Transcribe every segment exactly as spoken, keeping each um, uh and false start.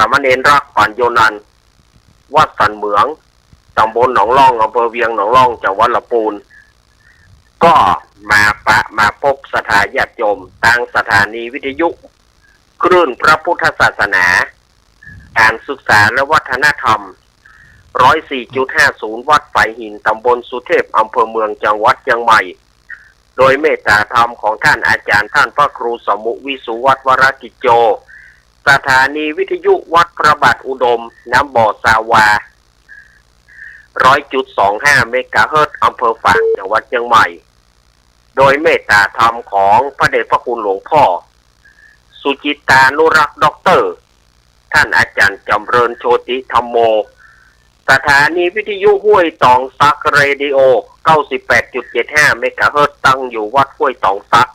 สามเณรรัก ปัญโญนันท์ วัดสันเหมือง ตำบลหนองล่อง อำเภอเวียงหนองล่อง จังหวัดละปูน ก็มาปะมาปบศรัทธาญาติโยม ตางสถานีวิทยุคลื่นพระพุทธศาสนา การศึกษาและวัฒนธรรม ร้อยสี่จุดห้าศูนย์ วัดฝายหิน ตำบลสุเทพ อำเภอเมือง จังหวัดเจียงใหม่ โดยเมตตาธรรมของท่านอาจารย์ ท่านพระครูสมุ วิสุวัฒน์ วรกิจโจ สถานีวิทยุวัดพระบาทอุดม น้ำบ่อซาวา ร้อยจุดสองห้า เมกะเฮิรตซ์ อำเภอฝาง จังหวัดเจียงใหม่ โดยเมตตาธรรมของพระเดชพระคุณหลวงพ่อ สุจิตตานุรักษ์ ด็อกเตอร์ ท่านอาจารย์จำเริญ โชติธัมโม สถานีวิทยุห้วยตองสัก เรดิโอ เก้าสิบแปดจุดเจ็ดห้า เมกะเฮิรตซ์ ตั้งอยู่วัดห้วยตองสัก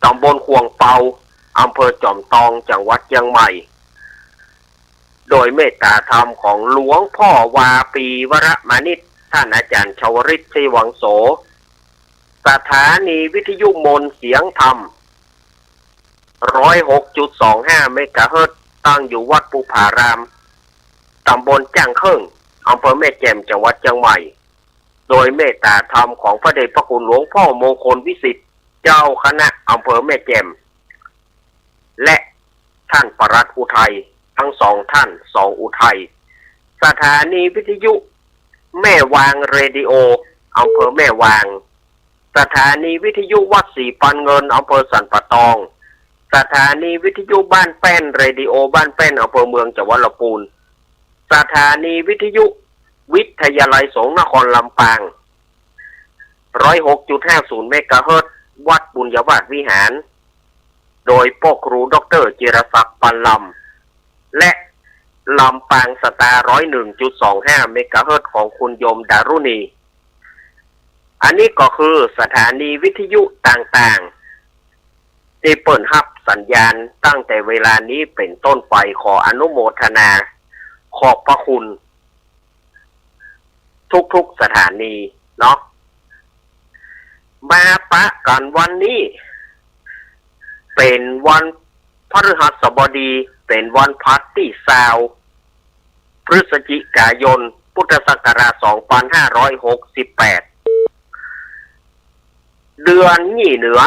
ตำบลขวงเปา อำเภอจอมตอง จังหวัดเจียงใหม่ โดยเมตตาธรรมของหลวงพ่อวาปี วรมานิช ท่านอาจารย์ชวริต ชัยวังโส สถานีวิทยุมนต์เสียงธรรม ร้อยหกจุดสองห้า เมกะเฮิรตซ์ ตั้งอยู่วัดภูผาราม ตำบลจ้างเคิ่ง อำเภอแม่แจ่ม จังหวัดเจียงใหม่ โดยเมตตาธรรมของพระเดชพระคุณหลวงพ่อมงคลวิสิทธิ์ เจ้าคณะอำเภอแม่แจ่ม และท่านปลัดอุทัย ทั้งสองท่าน สองอุทัย สถานีวิทยุแม่วาง เรดิโอ อำเภอแม่วาง สถานีวิทยุวัดศรีปันเงิน อำเภอสันป่าตอง สถานีวิทยุบ้านแป้น เรดิโอบ้านแป้น อำเภอเมือง จังหวัดละปูน สถานีวิทยุวิทยาลัยสงฆ์นครลำปาง ร้อยหกจุดห้าศูนย์ เมกะเฮิรตซ์ วัดบุญญาวาสวิหาร โดยป้อครูด็อกเตอร์จิรศักดิ์ ปันลำ และลำปางสตาร์ ร้อยหนึ่งจุดสองห้า เมกะเฮิรตซ์ ของคุณโยมดารุณี อันนี้ก็คือสถานีวิทยุต่างๆ ตี้เปิ้นฮับสัญญาณตั้งแต่เวลานี้เป๋นต้นไป ขออนุโมทนาขอบพระคุณทุกๆ สถานีเนาะ มาปะกั๋นวันนี้ เป๋นวันพฤหัสบดี เป๋นวันพลัสตี้ซาว พฤศจิกายน พุทธศักราช สองพันห้าร้อยหกสิบแปด เดือนยี่เหนือ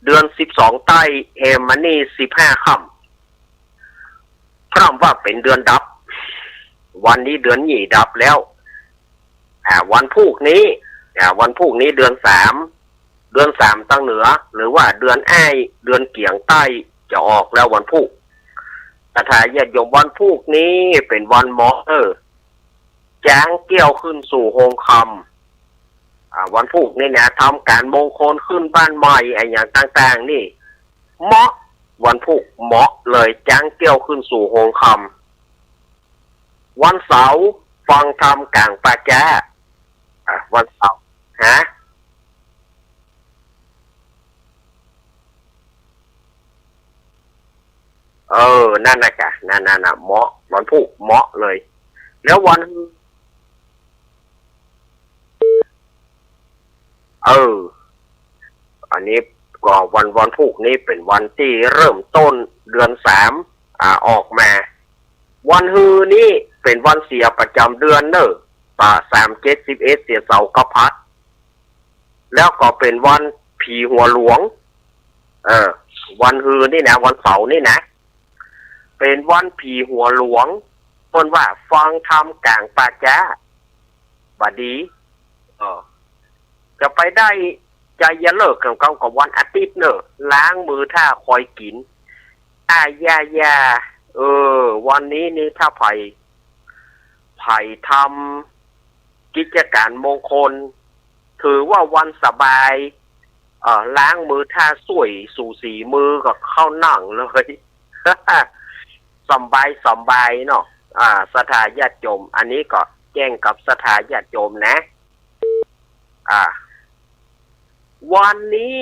เดือนสิบสองใต้ แฮมมานี่สิบห้าค่ำ พร่ำว่าเป๋นเดือนดับ วันนี้เดือนยี่ดับแล้ว อ่า วันพูกนี้ อ่า วันพูกนี้เดือนสาม เดือนสามตางเหนือ หรือว่าเดือนอ้าย เดือนเกี๋ยงใต้ จะออกแล้ววันพูก ศรัทธาญาติโยม วันพูกนี้เป๋นวันเหมาะ เออ จ๊างเกี้ยวขึ้นสู่โฮงคำ อ่า วันพูกนี้นะ ทำก๋านมงคลขึ้นบ้านใหม่ อะหยังต่างๆ นี่ เหมาะ วันพูกเหมาะเลย จ๊างเกี้ยวขึ้นสู่โฮงคำ วันเสาร์ ฟังธรรมก๋างป่าจ๊า อ่ะ วันเสาร์ ฮะ เออ นั่นนะกะ นั่นๆ น่ะ เหมาะ วันพูกเหมาะเลย แล้ววัน เออ อันนี้ก็วัน วันพูกนี้เป๋นวันตี้เริ่มต้นเดือนสาม อ่า ออกมา วันฮือนี้เป๋นวันเสียประจ๋ำเดือนเน่อ ป่าสามเจ็ดสิบเอ็ด เสียเสาร์กะพัด แล้วก็เป๋นวันผีหัวหลวง เออ วันฮือนี้นะ วันเสาร์นี้นะ เป๋นวันผีหัวหลวง เปิ้นว่าฟังธรรมก๋างป่าจ๊า บ่ดี เออ จะไปได้ จะเยียะเลิกแก่เก่าก็วันอาทิตย์เน่อ ล้างมือถ้าคอยกิ๋น อ่า อย่า อย่า เออ วันนี้นี่ถ้าใผ ใผทำกิจก๋านมงคล ถือว่าวันสบาย เอ่อ ล้างมือถ้าส้วยสูสีมือก็เข้านั่งเลย สำบาย สำบายเนาะ อ่า ศรัทธาญาติโยม อันนี้ก็แจ้งกับศรัทธาญาติโยมนะ อ่า วันนี้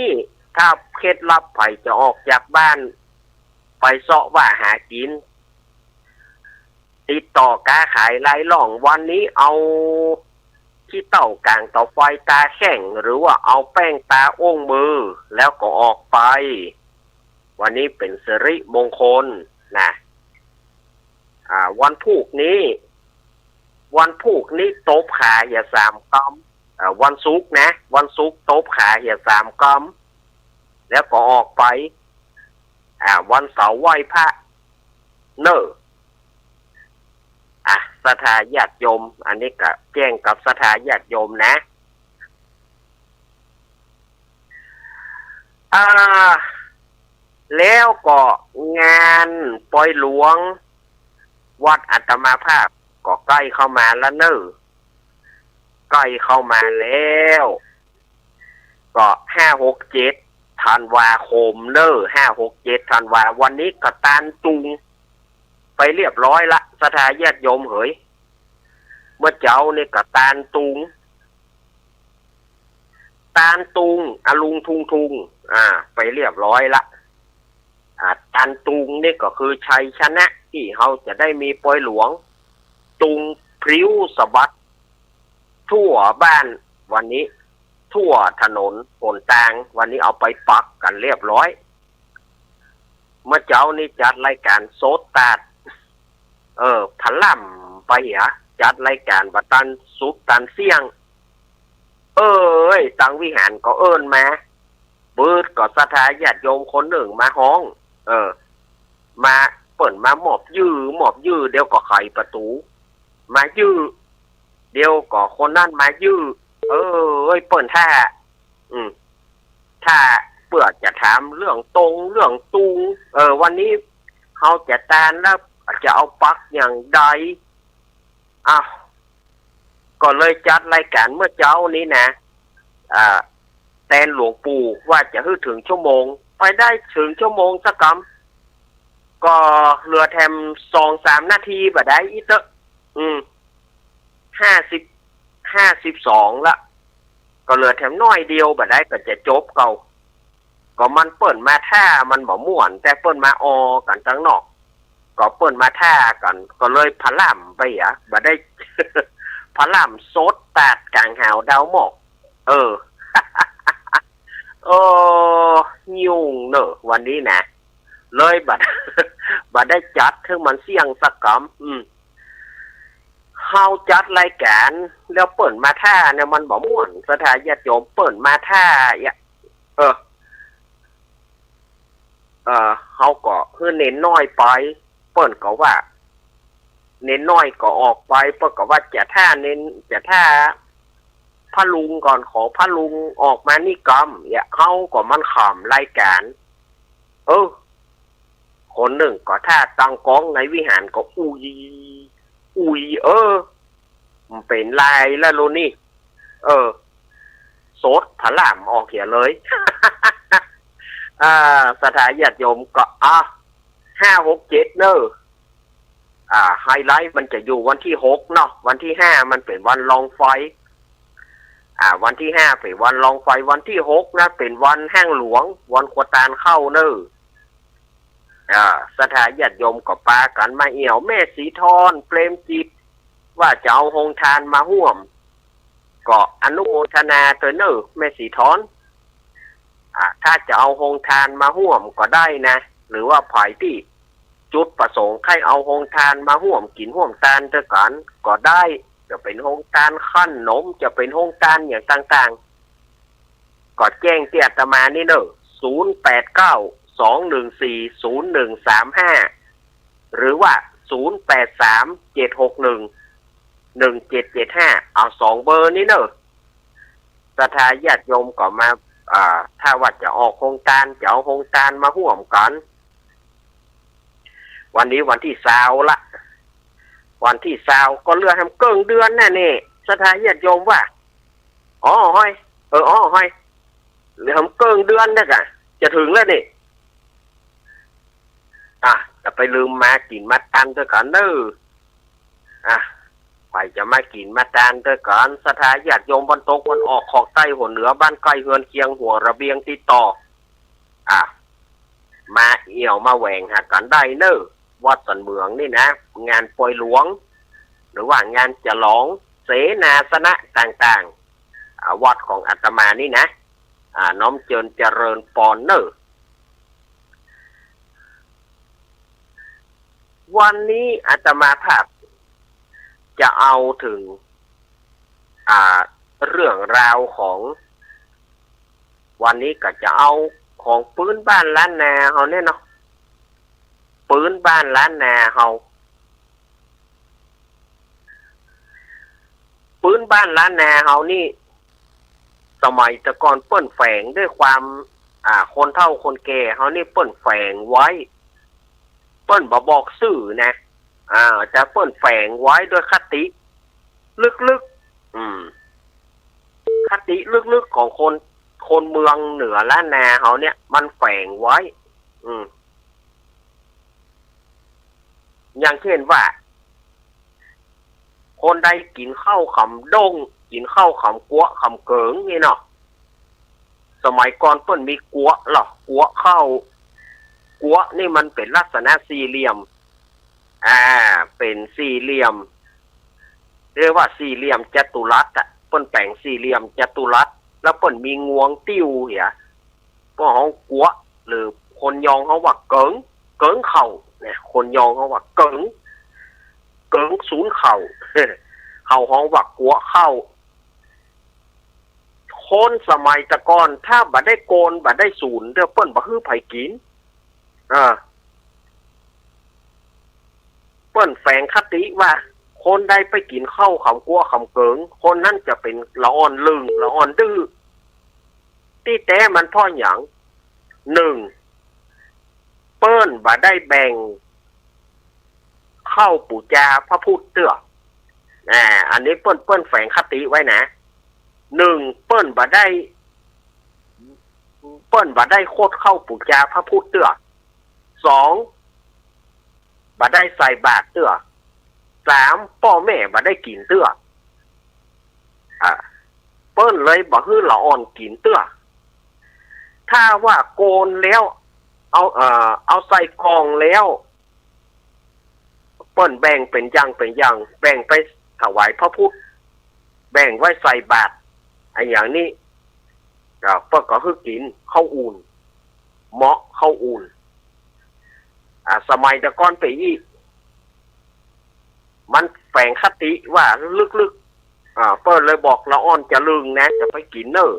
ถ้าเคล็ดลับใผจะออกจากบ้าน ไปเซาะว่าหากิ๋น ติดต่อก๊าขายรายล่อง วันนี้เอาขี้เถ้าก๋างเต๋าไฟตาแข้ง หรือว่าเอาแป้งตาอุ้งมือ แล้วก็ออกไป วันนี้เป๋นสิริมงคลนะ อ่า วันพูกนี้ วันพูกนี้ตบขาเหียสามกำ อ่า วันศุกร์นะ วันศุกร์ตบขาเหียสามกำ แล้วก็ออกไป อ่า วันเสาร์ไหว้พระ เน่อ อ่ะ ศรัทธาญาติโยม อันนี้ก็แจ้งกับศรัทธาญาติโยมนะ อ่า แล้วก็งานปอยหลวง วัดอาตมาภาพก็ใก้เข้ามาแล้วเน่อ ใก้เข้ามาแล้ว ก็ห้า หก เจ็ด ธันวาคมเน่อ ห้า หก เจ็ด ธันวา วันนี้ก็ตานตุงไปเรียบร้อยละ ศรัทธาญาติโยมเหย เมื่อเจ๊านี่ก็ตานตุง ตานตุง อะลุงทุงทุง อ่า ไปเรียบร้อยละ อ่า ตานตุงนี่ก็คือชัยชนะที่เฮาจะได้มีปอยหลวง ตุงพริ้วสะบัด ทั่วบ้าน วันนี้ ทั่วถนนหนตาง วันนี้เอาไปปักกั๋นเรียบร้อย เมื่อเจ๊านี่จัดรายก๋านสดตัด เออ ผล่ำไปเหีย จัดรายก๋านบ่ตันสุดตันเสี้ยง เอ้ย ตังวิหารก็เอิ้นมา ปื๊ดก็ศรัทธาญาติโยมคนนึ่งมาฮ้อง เออ มา เปิ้นมามอบยื้อ มอบยื้อ เดี๋ยวก็ไขประตู๋ มายื้อ เดี๋ยวก็คนนั้นมายื้อ เอ้ย เปิ้นถ้า อืม ถ้าเปื้อจะถามเรื่องตงเรื่องตุง เออ วันนี้เฮาจะตานแล้วจะเอาปักอย่างใด อ้าว ก็เลยจัดรายก๋านเมื่อเจ๊านี้นะ อ่า แตนหลวงปู่ว่าจะหื้อเถิงชั่วโมง ไปได้เถิงชั่วโมงสักกำ ก็เหลือแถมสองสามนาทีบ่ได้อี้เต๊อะ อืม ห้าสิบ ห้าสิบสองละ ก็เหลือแถมน้อยเดียวบ่ได้ก็จะจบเก่า ก็มันเปิ้นมาถ้ามันบ่ม่วน แต่เปิ้นมาออกั๋นตังนอก ก็เปิ้นมาถ้ากั๋น ก็เลยผล่ำไปอะ บ่ได้ ผล่ำสดตัดก๋างหาวดาวหมอก เออ เออ ยุ่งเน่อวันนี้นะ เลยบ่ บ่ได้จัดหื้อมันเสี้ยงสักกำ อืม เฮาจัดรายก๋านแล้วเปิ้นมาถ้าเนี่ยมันบ่ม่วน ศรัทธาญาติโยม เปิ้นมาถ้าอะ เออ เออ เฮาก็หื้อเณรน้อยไป เปิ้นก็ว่า เณรน้อยก็ออกไป เปิ้นก็ว่าจะถ้าเณร จะถ้าพระลุงก่อน ขอพระลุงออกมานี่กำ เนี่ย เฮาก็มันข้ามรายก๋าน เออ คนนึ่งก็ถ้าตั้งก๊องในวิหารก็อุย อุย เออ มันเป๋นไรละลุนี่ เออ สดผล่ำออกเหียเลย อ่า ศรัทธาญาติโยมก็ อ่ะ ห้า หก เจ็ด เน่อ อ่า ไฮไลท์มันจะอยู่วันตี้หกเนาะ วันตี้ห้ามันเป๋นวันลองไฟ อ่า วันตี้ห้าเป๋นวันลองไฟ วันตี้หกนะเป๋นวันแห้งหลวง วันครัวตานเข้าเน่อ อ่า ศรัทธาญาติโยมก็ปากั๋นมาเอี่ยว แม่ศรีทอน เปรมจิต ว่าจะเอาโฮงตานมาฮ่วม ก็อนุโมทนาตวยเน่อแม่ศรีทอน อ่า ถ้าจะเอาโฮงตานมาฮ่วมก็ได้นะ หรือว่าใผตี้จุดประสงค์ใค่เอาโฮงตานมาฮ่วมกิ๋นฮ่วมตานตวยกั๋นก็ได้ จะเป๋นโฮงตานขนม จะเป๋นโฮงตานอย่างต่างๆ ก็แจ้งตี้อาตมานี่เน่อ ศูนย์ แปด เก้า สอง หนึ่ง สี่ ศูนย์ หนึ่ง สาม ห้า หรือว่า ศูนย์ แปด สาม เจ็ด หก หนึ่ง หนึ่ง เจ็ด เจ็ด ห้า เอาสองเบอร์นี้เน่อ ศรัทธาญาติโยมก็มา อ่า ถ้าว่าจะออกโฮงตาน จะเอาโฮงตานมาฮ่วมกั๋น วันนี้วันตี้ซาวละ วันตี้ซาวก็เหลือแหมเกิ่งเดือนแน่นี่ ศรัทธาญาติโยมว่า อ้อฮ้อย เออ อ้อฮ้อย เหลือแหมเกิ่งเดือนเนี่ยกะ จะเถิงแล้วนี่ อ่ะ จะไปลืมมากิ๋นมาตานตวยกั๋นเน่อ อ่ะ ใผจะมากิ๋นมาตานตวยกั๋น ศรัทธาญาติโยมบ้านตกบ้านออก ขอบใต้หัวเหนือ บ้านใก้เฮือนเคียง หัวระเบียงติดต่อ อ่ะ มาเอี่ยวมาแหว่งหากั๋นได้เน่อ วัดสันเหมืองนี่นะ งานปอยหลวง หรือว่างานฉลองเสนาสนะต่างๆ อ่า วัดของอาตมานี่นะ อ่า น้อมเจิญเจริญปอนเน่อ วันนี้อาตมาภาพจะเอาเถิง อ่า เรื่องราวของ วันนี้ก็จะเอาของปื๊นบ้านล้านนาเฮาเนี่ยเนาะ ปื๊นบ้านล้านนาเฮา ปื๊นบ้านล้านนาเฮานี่ สมัยแต่ก่อนเปิ้นแฝงด้วยความ อ่า คนเฒ่าคนแก่เฮานี่เปิ้นแฝงไว้ เปิ้นบ่บอกซื่อนะ อ่า แต่เปิ้นแฝงไว้ด้วยคติลึกๆ อืม คติลึกๆ ของคน คนเมืองเหนือล้านนาเฮาเนี่ย มันแฝงไว้ อืม อย่างเช่นว่า คนใดกิ๋นข้าวขำด้ง กิ๋นข้าวขำกั๊วะขำเกิงนี่เนาะ สมัยก่อนเปิ้นมีกั๊วะเหรอ กั๊วะข้าว กั๊วะนี่มันเป๋นลักษณะสี่เหลี่ยม อ่า เป๋นสี่เหลี่ยม เรียกว่าสี่เหลี่ยมจัตุรัสอะ เปิ้นแป๋งสี่เหลี่ยมจัตุรัส แล้วเปิ้นมีงวงติ้วเหีย ก็ฮ้องกั๊วะ หรือคนยองเฮาว่าเกิง เกิงข้าวเนี่ย คนยองเฮาว่าเกิง เกิงศูนย์ข้าว เฮาฮ้องว่ากั๊วะข้าว คนสมัยแต่ก่อนถ้าบ่ได้โกนบ่ได้ศูนย์เตื้อเปิ้นบ่หื้อใผกิ๋น เออ เปิ้นแฝงคติว่า คนใดไปกิ๋นข้าวขำกั๊วะขำเกิง คนนั้นจะเป๋นละอ่อนลึง ละอ่อนดื้อ ตี้แต๊มันเพราะหยัง นึ่ง เปิ้นบ่ได้แบ่งข้าวปู๋จาพระพุทธเตื้อ อ่า อันนี้เปิ้น เปิ้นแฝงคติไว้นะ นึ่ง เปิ้นบ่ได้ เปิ้นบ่ได้โคดข้าวปู๋จาพระพุทธเตื้อ สอง บ่ได้ใส่บาตรเตื้อ สาม ป้อแม่บ่ได้กิ๋นเตื้อ อ่า เปิ้นเลยบ่หื้อละอ่อนกิ๋นเตื้อ ถ้าว่าโกนแล้ว เอา เอ่อ เอาใส่กล่องแล้ว เปิ้นแบ่งเป๋นอย่างเป๋นอย่าง แบ่งไปถวายพระพุทธ แบ่งไว้ใส่บาตร อะหยังนี้ ก็ เปิ้นก็หื้อกิ๋นข้าวอุ่น เมาะข้าวอุ่น อ่า สมัยแต่ก่อนไปอี้ มันแฝงคติว่าลึกๆ อ่า เปิ้นเลยบอกละอ่อนจะลึงนะ จะไปกิ๋นเน่อ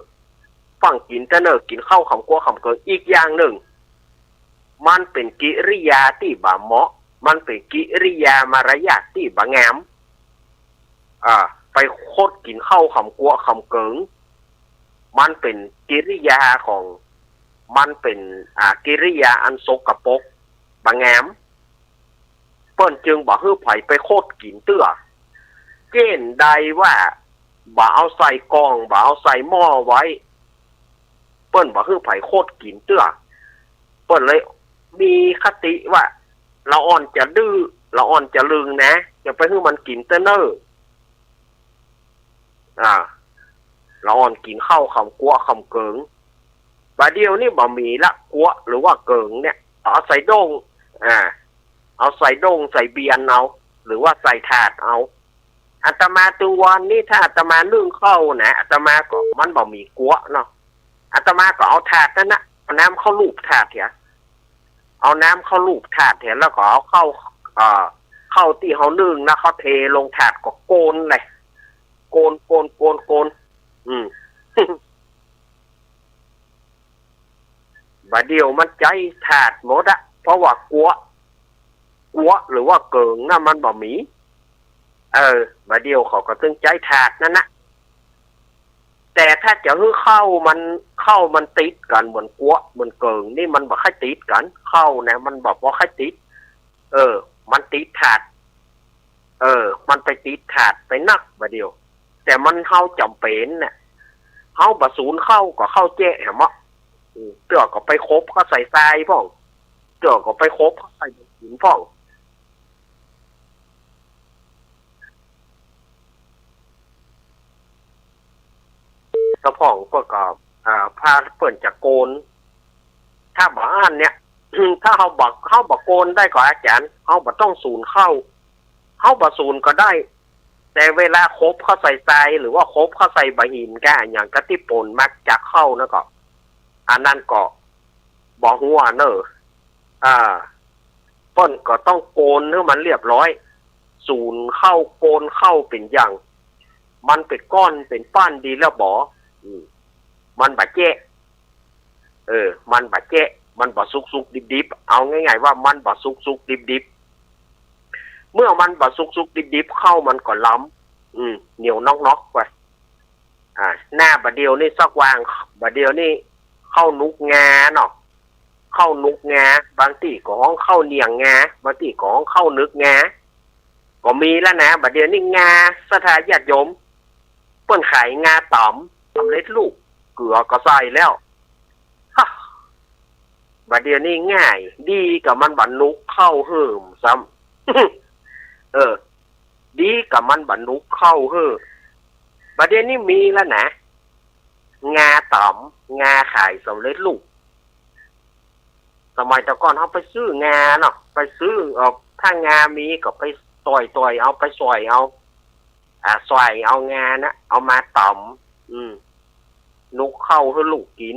ฟั่งกิ๋นแต่เน่อ กิ๋นข้าวขำกั๊วะขำเกิง อีกอย่างนึ่ง มันเป๋นกิริยาตี้บ่เหมาะ มันเป๋นกิริยามารยาทตี้บ่งาม อ่า ไปโคดกิ๋นข้าวขำกั๊วะขำเกิง มันเป๋นกิริยาของ มันเป๋น อ่า กิริยาอันสกปรก บ่งาม เปิ้นจึงบ่หื้อใผไปโคดกิ๋นเตื้อ เจ้นใดว่า บ่เอาใส่กล่อง บ่เอาใส่หม้อไว้ เปิ้นบ่หื้อใผโคดกิ๋นเตื้อ เปิ้นเลยมีคติว่า ละอ่อนจะดื้อ ละอ่อนจะลึงนะ จะไปหื้อมันกิ๋นแต่เน่อ อ่า ละอ่อนกิ๋นข้าวขำกั๊วะขำเกิง บ่าเดี่ยวนี้บ่มีละ กั๊วะหรือว่าเกิงเนี่ย เอาใส่ด้ง อ่า เอาใส่ด้งใส่เบียนเอา หรือว่าใส่ถาดเอา อาตมาตึงวานนี้ถ้าอาตมานึ่งข้าวนะ อาตมาก็ มันบ่มีกั๊วะเนาะ อาตมาก็เอาถาดนั้นนะ เอาน้ำเข้าลูบถาดเหีย เอาน้ำเข้าลูบถาดเหีย แล้วก็เอาข้าว เอ่อ ข้าวตี้เฮานึ่งนะ ข้าวเทลงถาดก็โกนเลย โกน โกน โกน โกน อืม บ่าเดี่ยวมันใจ๊ถาดหมดอะ เพราะว่ากั๊วะ กั๊วะหรือว่าเกิงนะมันบ่มี เออ บ่าเดี่ยวเขาก็ตึงใจ๊ถาดนั้นนะ แต่ถ้าจะหื้อข้าวมัน ข้าวมันติดกั๋นเหมือนกั๊วะ เหมือนเกิงนี่มันบ่ค่อยติดกั๋น ข้าวนะมันบ่ บ่ค่อยติด เออ มันติดถาด เออ มันไปติดถาดไปนักบ่าเดี่ยว แต่มันเฮาจ๋ำเป๋นน่ะ เฮาบ่สูนข้าวก็ข้าวแจ๊ะแหมะ อืม เตื้อก็ไปขบข้าวใส่ทรายพ่อง เตื้อก็ไปขบข้าวใส่หินพ่อง ตะพ่องเปิ้นก็ อ่า พาเปิ้นจะโกน ถ้าบ่อั้นเนี่ย ถ้าเฮาบ่ เฮาบ่โกนได้ก็อาจ๋ารย์ เฮาบ่ต้องสูนข้าว เฮาบ่สูนก็ได้ แต่เวลาขบข้าวใส่ทราย หรือว่าขบข้าวใส่บ่าหินก้าอะหยังก้าตี้ป๋นมาจากข้าวนั้นก็ อันนั้นก็บ่ฮั้วเน่อ อ่า เปิ้นก็ต้องโกนหื้อมันเรียบร้อย สูนเข้าโกนเข้าเป๋นหยัง มันเป๋นก้อนเป๋นปั้นดีแล้วบ่ อืม มันบ่แจ๊ะ เออ มันบ่แจ๊ะ มันบ่สุกๆ ดิบๆ เอาง่ายๆ ว่ามันบ่สุกๆ ดิบๆ เมื่อมันบ่สุกๆ ดิบๆ ข้าวมันก็ลำ อืม เหนียวน็อกๆ ไป อ่า หน้าบ่าเดี่ยวนี่สักวาง บ่าเดี่ยวนี่ข้าวหนุกงาเนาะ ข้าวหนุกงา บางตี้ก็ฮ้องข้าวเหนี่ยงงา บางตี้ก็ฮ้องข้าวหนึกงา ก็มีแล้วนะ บ่าเดี่ยวนี่งา ศรัทธาญาติโยม เปิ้นขายงาต๋ำ สำเร็จรูป เกลือก็ใส่แล้ว ฮะ บ่าเดี่ยวนี่ง่าย ดีกว่ามันบ่หนุกเข้าหื้อซ้ำ เออ ดีกว่ามันบ่หนุกเข้าหื้อ บ่าเดี่ยวนี่มีแล้วนะ งาต๋ำ งาขายสำเร็จรูป สมัยแต่ก่อนเฮาไปซื้องาเนาะ ไปซื้อ เอ่อ ถ้างามีก็ไปต่อยๆ เอา ไปสอยเอา อ่า สอยเอางานะ เอามาต๋ำ อืม หนุกเข้าหื้อลูกกิ๋น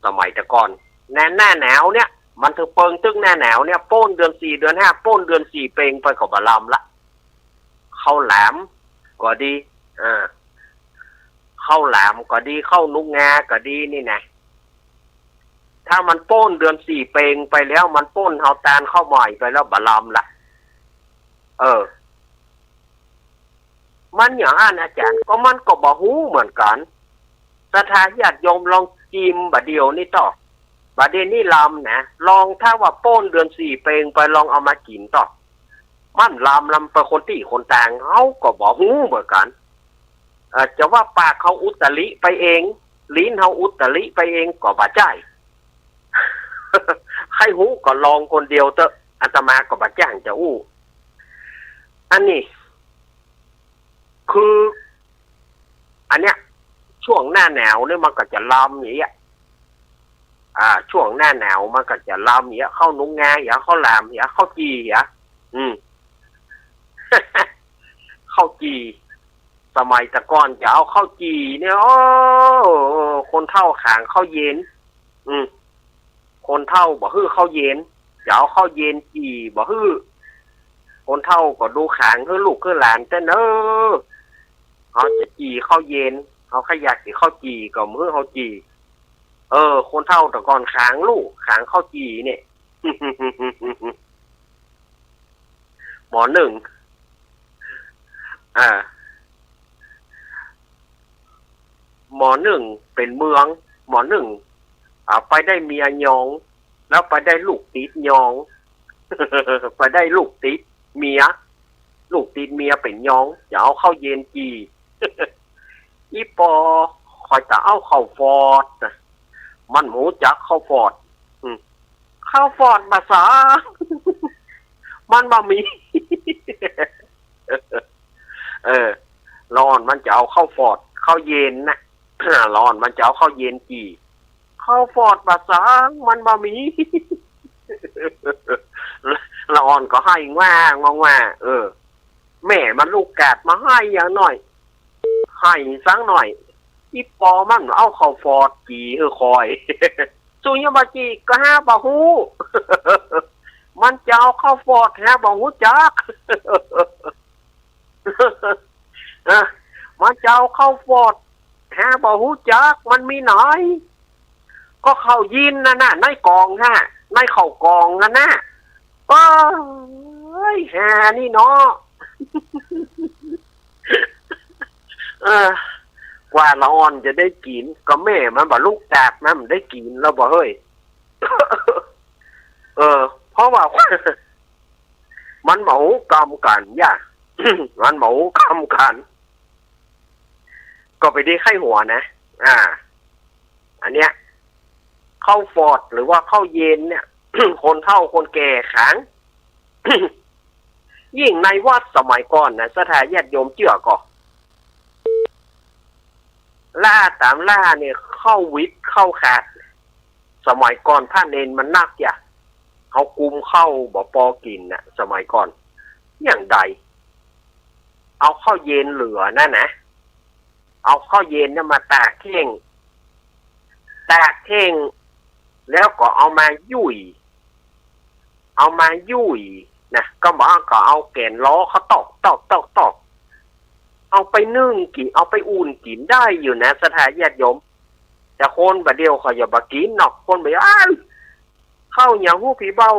สมัยแต่ก่อน หน้า หน้าหนาวเนี่ย มันถือเปิงตึกหน้าหนาวเนี่ย โป้นเดือนสี่เดือนห้า โป้นเดือนสี่เปงไปก็บ่ลำละ ข้าวหลามก็ดี เออ ข้าวหลามก็ดี ข้าวหนุกงาก็ดีนี่นะ ถ้ามันโป้นเดือนสี่เปงไปแล้ว มันโป้นเฮาตานข้าวใหม่ไปแล้ว บ่ลำละ เออ มันอย่างอั้นอาจ๋ารย์ ก็มันก็บ่ฮู้เหมือนกั๋น ศรัทธาญาติโยมลองจิมบ่าเดี่ยวนี่เต๊อะ บ่าเดี่ยวนี่ลำนะ ลองถ้าว่าโป้นเดือนสี่เปงไป ลองเอามากิ๋นเต๊อะ มันลำ ลำไปคนตี้คนตาง เฮาก็บ่ฮู้เหมือนกั๋น เอ่อ จะว่าปากเฮาอุตริไปเอง ลิ้นเฮาอุตริไปเองก็บ่ใจ้ ใค่ฮู้ก็ลองคนเดียวเต๊อะ อาตมาก็บ่จ้างจะอู้ อันนี้ คือ อันเนี้ย ช่วงหน้าหนาวเนี่ยมันก็จะลำอย่างเงี้ย อ่า ช่วงหน้าหนาวมันก็จะลำอย่างเงี้ย ข้าวหนุกงาอย่างเงี้ย ข้าวหลามอย่างเงี้ย ข้าวจี่อย่างเงี้ย อืม ข้าวจี่ สมัยแต่ก่อนจะเอาข้าวจี่เนี่ย โอ้ คนเฒ่าขางข้าวเย็น อืม คนเฒ่าบ่หื้อข้าวเย็น จะเอาข้าวเย็นจี่บ่หื้อ คนเฒ่าก็ดูขางหื้อลูกหื้อหลานแต๊เน่อ เฮาจะจี่ข้าวเย็น เฮาใค่อยากกิ๋นข้าวจี่ก็บ่หื้อเฮาจี่ เออ คนเฒ่าแต่ก่อนขางลูก ขางข้าวจี่เนี่ย หมอนึ่ง อ่า หมอนึ่งเป๋นเมือง หมอนึ่ง อ่า ไปได้เมียยอง แล้วไปได้ลูกติดยอง ไปได้ลูกติดเมีย ลูกติดเมียเป๋นยอง จะเอาข้าวเย็นจี่ อี่ปอ ข้อยจะเอาข้าวฟอด มันบ่ฮู้จักข้าวฟอด อืม ข้าวฟอดบ่าสา มันบ่มี เออ ละอ่อนมันจะเอาข้าวฟอด ข้าวเย็นน่ะ ละอ่อนมันจะเอาข้าวเย็นจี่ ข้าวฟอดบ่าสา มันบ่มี ละอ่อนก็ไห้ว้า ว้า ว้า เออ แม่มันลุกกาดมาไห้อย่างหน่อย ไห้สักหน่อย อี่ปอมันเอาข้าวฟอดจี่หื้อข้อย สูยังบ่จี่ก็หาบ่ฮู้ มันจะเอาข้าวฟอดหาบ่ฮู้จัก เออ มันจะเอาข้าวฟอดหาบ่ฮู้จัก มันมีไหน ก็ข้าวเย็นนั่นน่ะ ในกล่องน่ะ ในข้าวกล่องนั่นน่ะ โอ๊ย หานี่เนาะ เออ กว่าละอ่อนจะได้กิ๋น ก็แม่มันบ่ลุกจาก มันได้กิ๋นแล้วบ่เฮ้ย เออ เพราะว่า มันบ่ฮู้กำกั๋นย่า มันบ่ฮู้กำกั๋น ก็ไปดีไข้หัวนะ อ่า อันเนี้ย ข้าวฟอดหรือว่าข้าวเย็นเนี่ย คนเฒ่าคนแก่ขาง ยิ่งในวัดสมัยก่อนนะ ศรัทธาญาติโยมเจื้อก่อ ล่าต๋ามล่าเนี่ย ข้าววิดข้าวขาด สมัยก่อนพระเณรมันนักจ้ะ เขากุมข้าวบ่ปอกิ๋นน่ะ สมัยก่อน อย่างใด เอาข้าวเย็นเหลือนั่นนะ เอาข้าวเย็นเนี่ยมาตากเข่ง ตากเข่ง แล้วก็เอามายุ่ย เอามายุ่ยนะ ก็บอกว่าก็เอาแก๋นล้อเขาตอก ตอก ตอก ตอก เอาไปนึ่งกิ๋น เอาไปอุ่นกิ๋นได้อยู่นะ ศรัทธาญาติโยม แต่คนบ่าเดี่ยวเขาอย่าบ่ากิ๋นเนาะ คนบ่าเดี่ยว อ้าว ข้าวหยังฮู้ ผีเบา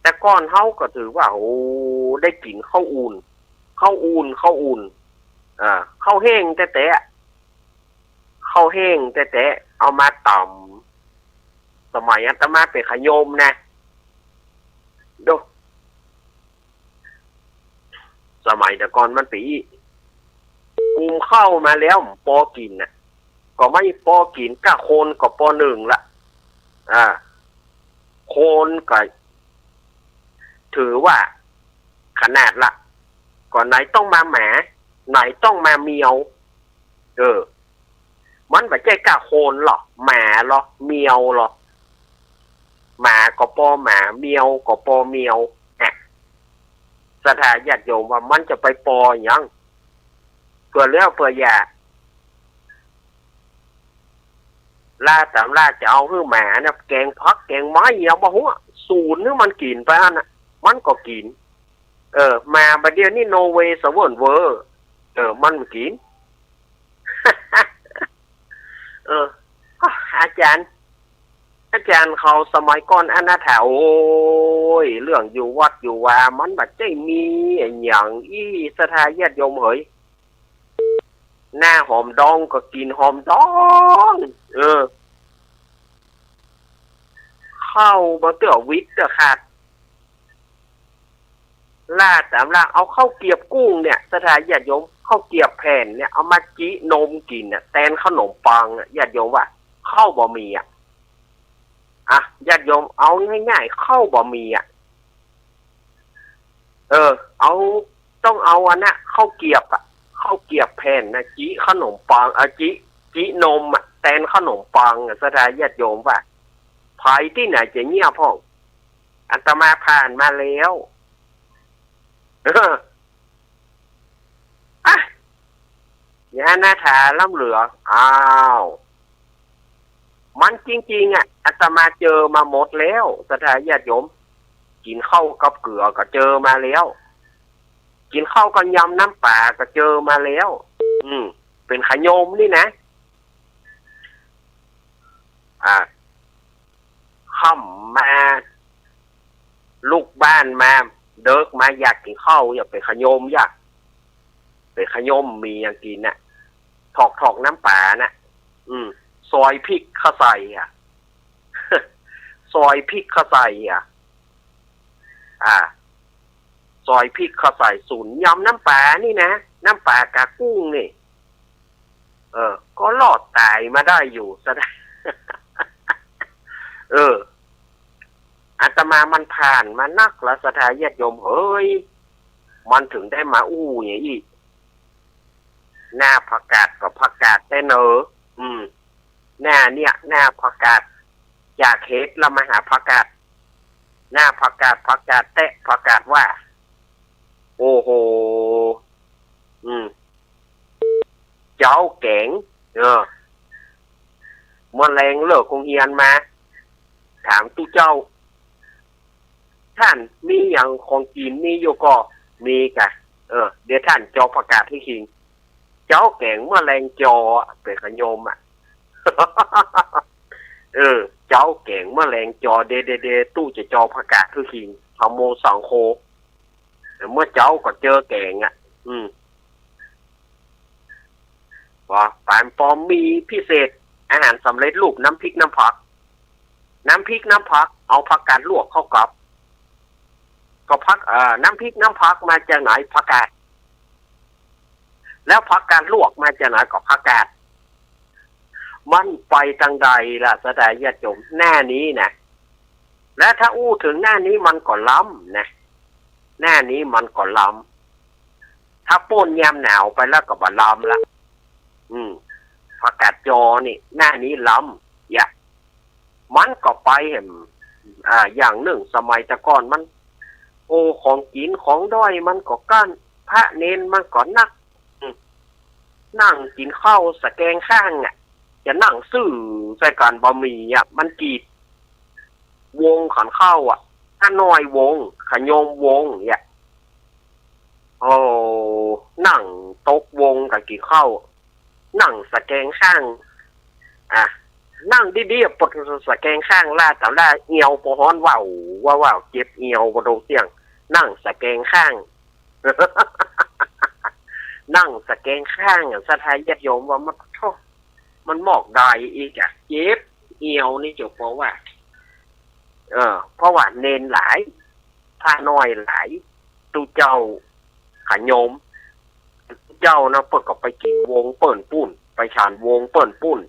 แต่ก่อนเฮาก็ถือว่า โอ้ ได้กิ๋นข้าวอุ่น ข้าวอุ่น ข้าวอุ่น อ่า ข้าวแห้งแต๊ๆ ข้าวแห้งแต๊ๆ เอามาต๋ำ สมัยอาตมาเป๋นขะโยมนะ ดู สมัยแต่ก่อนมันเป๋นอี้ กุมข้าวมาแล้วปอกิ๋นน่ะ ก็ไม่ปอกิ๋น ก้าคนก็ปอนึ่งละ อ่า คนก็ถือว่าขนาดละ ก็ไหนต้องมาหมา ไหนต้องมาแมว เออ มันบ่ใจ้ก้าคนหรอก หมาหรอก แมวหรอก หมาก็ปอหมา แมวก็ปอแมว อ่ะ ศรัทธาญาติโยมว่ามันจะไปปอหยัง เปื้อแล้วเปื้ออย่า ลาวต๋ามลาวจะเอาหื้อหมานะ แกงผักแกงไม้ เอาบ่ฮู้ สูนหื้อมันกิ๋นไปอันน่ะ มันก็กิ๋น เออ หมาบ่าเดี่ยวนี้โนเวย์สะเวิ้นเว้อ เออ มันบ่กิ๋น เออ อาจ๋ารย์ อาจ๋ารย์เขาสมัยก่อนอะนาถา โอ้ย เรื่องอยู่วัดอยู่วา มันบ่ใจ้มีอะหยังอี้ ศรัทธาญาติโยมเหย หน้าหอมดองก็กิ๋นหอมดอง เออ ข้าวบ่าเตื้อวิดเตื้อขาด ลาวต๋ามลาวเอาข้าวเกรียบกุ้งเนี่ย ศรัทธาญาติโยม ข้าวเกรียบแผ่นเนี่ย เอามาจินมกิ๋นน่ะ แตนขนมปังอ่ะ ญาติโยมว่า ข้าวบ่มีอ่ะ อ่ะ ญาติโยม เอาง่ายๆ ข้าวบ่มีอ่ะ เออ เอา ต้องเอาอันน่ะ ข้าวเกรียบอ่ะ ข้าวเกรียบแผ่นน่ะ จิขนมปัง อ่ะ จิ จินมอ่ะ แตนขนมปังอ่ะ ศรัทธาญาติโยมว่า ใผตี้ไหนจะเยียะพ่อง อาตมาผ่านมาแล้ว เออ อ่ะ อย่าหน้าถาล้ำเหลือ อ้าว มันจริงๆ อ่ะ อาตมาเจอมาหมดแล้ว ศรัทธาญาติโยม กิ๋นข้าวกับเกือก็เจอมาแล้ว กิ๋นข้าวกับยำน้ำป๋าก็เจอมาแล้ว อืม เป๋นขะโยมนี่นะ อ่า ค่ำมา ลุกบ้านมา เดิ็กมาอยากกิ๋นข้าว อยากเป๋นขะโยม อยากเป๋นขะโยม มีหยังกิ๋นน่ะ ถอกๆ น้ำป๋าน่ะ อืม ซอยพริกเข้าใส่อ่ะ ซอยพริกเข้าใส่อ่ะ อ่า ซอยพริกเข้าใส่ สูนยำน้ำป๋านี่นะ น้ำป๋ากับกุ้งนี่ เออ ก็รอดต๋ายมาได้อยู่ ศรัทธา เออ อาตมามันผ่านมานักแล้ว ศรัทธาญาติโยมเหย มันเถิงได้มาอู้อย่างอี้ หน้าผักกาดก็ผักกาดแต๊เนอ อืม หน้าเนี่ย หน้าผักกาด จากเห็ดแล้วมาหาผักกาด หน้าผักกาด ผักกาดแต๊ ผักกาดว่า โอ้โห อืม เจ๊าแก๋ง เออ เมื่อแลงเลิกโฮงเฮียนมา ถามตุ๊เจ้า ต้านมีหยังของกิ๋นมีอยู่ก่อ มีก่ะ เออ เดี๋ยวต้านจอผักกาดหื้อกิ๋น เจ๊าแก๋งเมื่อแลงจอ เป๋นขะโยมอ่ะ เออ เจ๊าแก๋งเมื่อแลงจอ เด เด เด ตุ๊จะจอผักกาดหื้อกิ๋น สองโมงสองโค เมื่อเจ๊าก็เจอแก๋งอ่ะ อืม ว่าปานปอมีพิเศษ อาหารสำเร็จรูป น้ำพริกน้ำผัก น้ำพริกน้ำผัก เอาผักกาดลวกเข้ากับ ก็ผัก เอ่อ น้ำพริกน้ำผักมาจากไหน ผักกาด แล้วผักกาดลวกมาจากไหน ก็ผักกาด มันไปตางใดล่ะ ศรัทธาญาติโยม หน้านี้นะ และถ้าอู้เถิงหน้านี้มันก็ล้ำนะ หน้านี้มันก็ล้ำ ถ้าป๊นยามหนาวไปแล้วก็บ่ล้ำละ อืม ผักกาดจอนี่ หน้านี้ล้ำ อย่า มันก็ไปแหม อ่า อย่างนึ่ง สมัยแต่ก่อนมัน โอ้ ของกิ๋นของด้อยมันก็กั้น พระเณรมันก็นัก อืม นั่งกิ๋นข้าวสะแกงข้างอ่ะ จะนั่งซื้อใส่กั๋นบ่มีอะ มันกีดวงขันข้าวอะ ข้าน้อยวง ขะโยมวงเนี่ย โอ้ นั่งตกวงกั๋นกิ๋นข้าว นั่งสะแกงข้าง อ่ะ นั่งดีๆ ปดสะแกงข้าง ล้าต๋าล้าเอียว ปอฮ้อนว้าว ว้าวๆ เจ็บเอียว ปอตกเตี้ยง นั่งสะแกงข้าง นั่งสะแกงข้างอะ ศรัทธาญาติโยมว่า มัน โธ่ มันมอกดายอีกอะ เจ็บเอียวนี่เจ้า เพราะว่า เออ เพราะว่าเณรหลาย พระน้อยหลาย ตุ๊เจ้า ขะโยม ตุ๊เจ้านะ เปิ้นก็ไปกิ๋นวงเปิ้นปู้น ไปฉันวงเปิ้นปู้น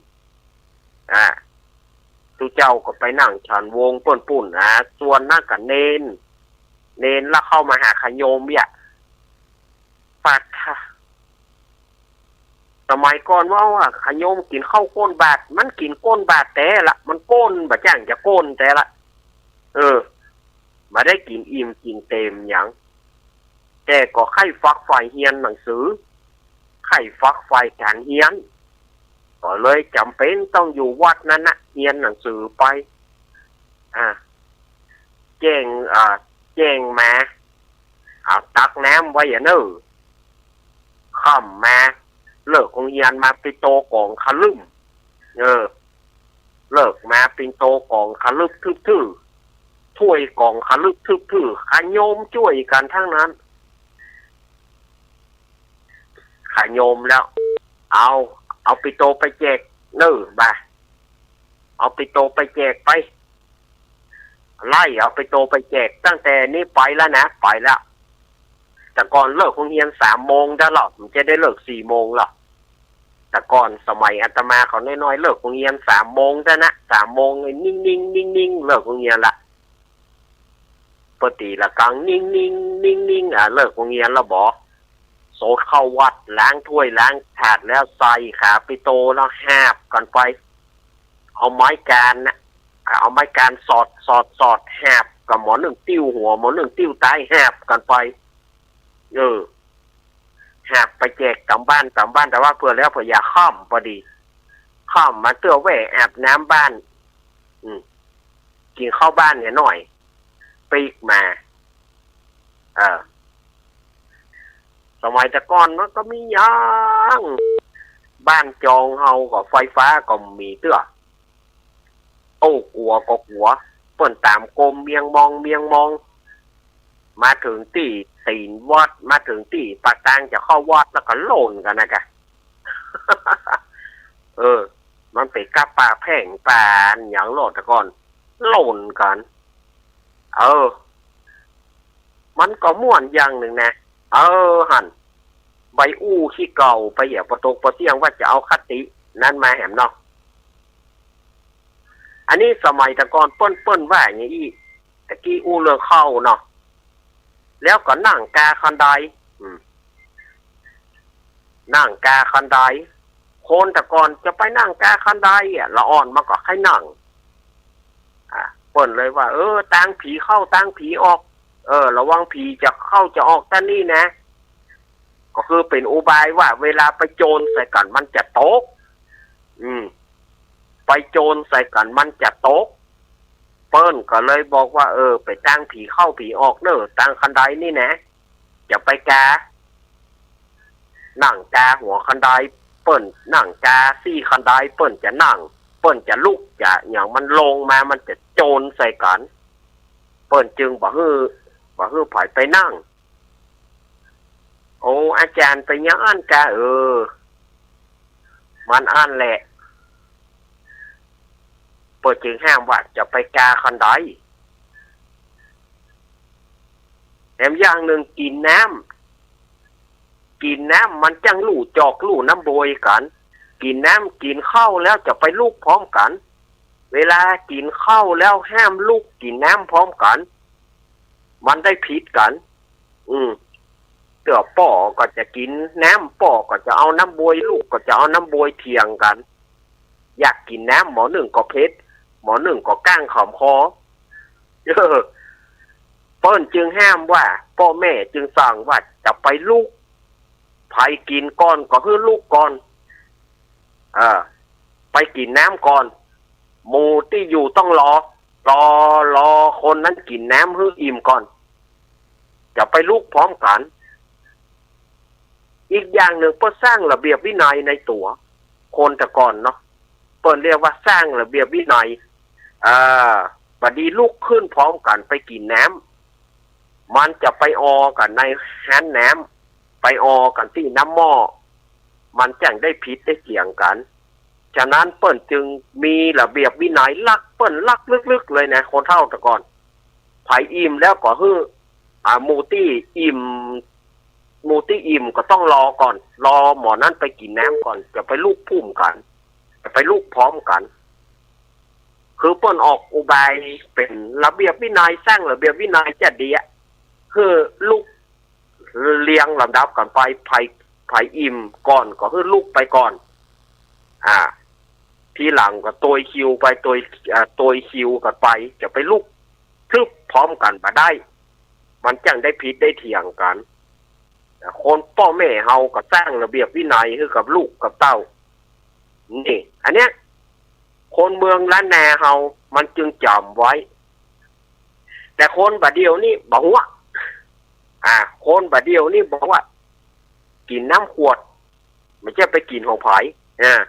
อ่า ตุ๊เจ้าก็ไปนั่งฉันวงเปิ้นปู้น อ่า ส่วนนั้นก็เณร เณรละเข้ามาหาขะโยมเนี่ย ปาดทะ สมัยก่อนว่า ว่าขะโยมกิ๋นข้าวก้นบาตร มันกิ๋นก้นบาตรแต๊ละ มันก้นบ่จ้างจะก้นแต๊ละ เออ บ่ได้กิ๋นอิ่มกิ๋นเต็มหยัง แต่ก็ใค่ฝักใฝ่เฮียนหนังสือ ใค่ฝักใฝ่ก๋านเฮียน ก็เลยจ๋ำเป๋นต้องอยู่วัดนั้นนะ เฮียนหนังสือไป อ่า แจ้ง อ่า แจ้งมา เอาตักน้ำไว้อะเน่อ ค่ำมา เลิกโฮงเฮียนมา ปิโตก๋องคะลึ่ม เออ เลิกมา ปิโตก๋องคะลึบทึบทื่อ ถ้วยก๋องคะลึบทึบทื่อ ขะโยมจ้วยกั๋นตังนั้น ขะโยมแล้ว เอา เอาปิโตไปแจกเน่อบ่า เอาปิโตไปแจกไป ไล่เอาปิโตไปแจก ตั้งแต่นี้ไปแล้วนะ ไปแล้ว แต่ก่อนเลิกโฮงเฮียนสามโมงได้หรอ มันจะได้เลิกสี่โมงหรอ แต่ก่อนสมัยอาตมาเขาน้อยๆ เลิกโฮงเฮียนสามโมงได้นะ สามโมงนิ่งๆ นิ่งๆ เลิกโฮงเฮียนละ เปิ้นตี๋ระฆังนิ่งๆ นิ่งๆ อ่ะ เลิกโฮงเฮียนละบ่ โสดเข้าวัด ล้างถ้วยล้างถาดแล้ว ใส่ขาปิโตแล้วหาบกั๋นไป เอาไม้กานน่ะ เอาไม้กานสอด สอด สอด หาบกั๋น หมอนึ่งติ้วหัว หมอนึ่งติ้วต๋าย หาบกั๋นไป เออ หาบไปแจกต๋ามบ้าน ต๋ามบ้าน แต่ว่าเผื่อแล้วเผื่ออย่า ค่ำปอดี ค่ำมาเตื้อแว่อาบน้ำบ้าน อืม กิ๋นข้าวบ้านเนี่ยหน่อย ปิ๊กมา เออ สมัยแต่ก่อนมันก็มีหยัง บ้านจองเฮาก็ไฟฟ้าก็มีเตื้อ โอ้ กั๋วก็กั๋ว เปิ้นต๋ามโกมเมียงมอง เมียงมอง มาเถิงตี้ตี๋นวัด มาเถิงตี้ปากตางจะเข้าวัดแล้วก็หล่นกั๋นนะกะ เออ มันเป๋นก้าป่าแพ่งป่าหยังโลดแต่ก่อน หล่นกั๋น เออ มันก็ม่วนอย่างนึ่งนะ เออ หั้น ใบอู้ขี้เก่าไปเหีย ปอตกปอเตี้ยงว่าจะเอาคตินั้นมาแหมเนาะ อันนี้สมัยแต่ก่อนเปิ้น เปิ้นว่าอย่างอี้ ตะกี้อู้เรื่องข้าวเนาะ แล้วก็นั่งกาคันได อืม นั่งกาคันได คนแต่ก่อนจะไปนั่งกาคันไดอะ ละอ่อนมันก็ใค่นั่ง อ่า เปิ้นเลยว่า เออ ตางผีเข้าตางผีออก เออ ระวังผีจะเข้าจะออกต้านนี้นะ ก็คือเป๋นอุบายว่าเวลาไปโจรใส่กั๋นมันจะตก อืม ไปโจรใส่กั๋นมันจะตก เปิ้นก็เลยบอกว่า เออ ไปตางผีเข้าผีออกเน่อ ตางคันไดนี่นะ จะไปกา นั่งกาหัวคันได เปิ้นนั่งกาซี่คันได เปิ้นจะนั่ง เปิ้นจะลุกจะหยัง มันลงมา มันจะโจรใส่กั๋น เปิ้นจึงบ่หื้อ บ่หื้อใผไปนั่ง โอ้ อาจ๋ารย์ เป๋นหยังอั้นกา เออ มันอั้นแหละ เปิ้นจึงห้ามว่าจะไปกาคันได แถมอย่างนึ่งกิ๋นน้ำ กิ๋นน้ำมันจั้งลู่จอกลู่น้ำบวยกั๋น กิ๋นน้ำกิ๋นข้าวแล้วจะไปลุกพร้อมกั๋น เวลากิ๋นข้าวแล้วห้ามลุกกิ๋นน้ำพร้อมกั๋น มันได้ผิดกั๋น อืม เตื้อป้อก็จะกิ๋นน้ำ ป้อก็จะเอาน้ำบวย ลูกก็จะเอาน้ำบวย เถียงกั๋น อยากกิ๋นน้ำ หมอนึ่งก็เผ็ด หมอนึ่งก็ก้างขำคอ เออ เปิ้นจึงห้ามว่า ป้อแม่จึงสั่งว่าจะไปลุก ใผกิ๋นก่อนก็หื้อลุกก่อน เออ ไปกิ๋นน้ำก่อน หมู่ตี้อยู่ต้องรอ รอ รอคนนั้นกิ๋นน้ำหื้ออิ่มก่อน จะไปลุกพร้อมกั๋น อีกอย่างนึ่งเปิ้นสร้างระเบียบวินัยในตั๋ว คนแต่ก่อนเนาะ เปิ้นเรียกว่าสร้างระเบียบวินัย เอ่อ บ่ดีลุกขึ้นพร้อมกั๋นไปกิ๋นน้ำ มันจะไปออกั๋นในฮ้านน้ำ ไปออกั๋นตี้น้ำหม้อ มันจั่งได้ผิดได้เถียงกั๋น ฉะนั้นเปิ้นจึงมีระเบียบวินัยลัก เปิ้นลักลึกๆ เลยนะ คนเฒ่าแต่ก่อน ใผอิ่มแล้วก็หื้อ อ่า หมู่ตี้อิ่ม หมู่ตี้อิ่มก็ต้องรอก่อน รอหม่อนั้นไปกิ๋นน้ำก่อน จะไปลุกพร้อมกั๋น จะไปลุกพร้อมกั๋น คือเปิ้นออกอุบายเป๋นระเบียบวินัย สร้างระเบียบวินัยจะดีอะ หื้อลุกเรียงลำดับกั๋นไป ใผ ใผอิ่มก่อนก็หื้อลุกไปก่อน อ่า ทีหลังก็ตวยคิวไป ตวย อ่า ตวยคิวกั๋นไป จะไปลุกพลึบพร้อมกั๋นบ่ได้ มันจั่งได้ผิดได้เถียงกั๋น คนป้อแม่เฮาก็สร้างระเบียบวินัยหื้อกับลูกกับเต้า นี่ อันเนี้ย คนเมืองล้านนาเฮามันจึงจ๋ำไว้ แต่คนบ่าเดี่ยวนี้บ่ฮู้ อ่า คนบ่าเดี่ยวนี้บ่ฮู้ กิ๋นน้ำขวด บ่ใจ้ไปกิ๋นของใผ อ่า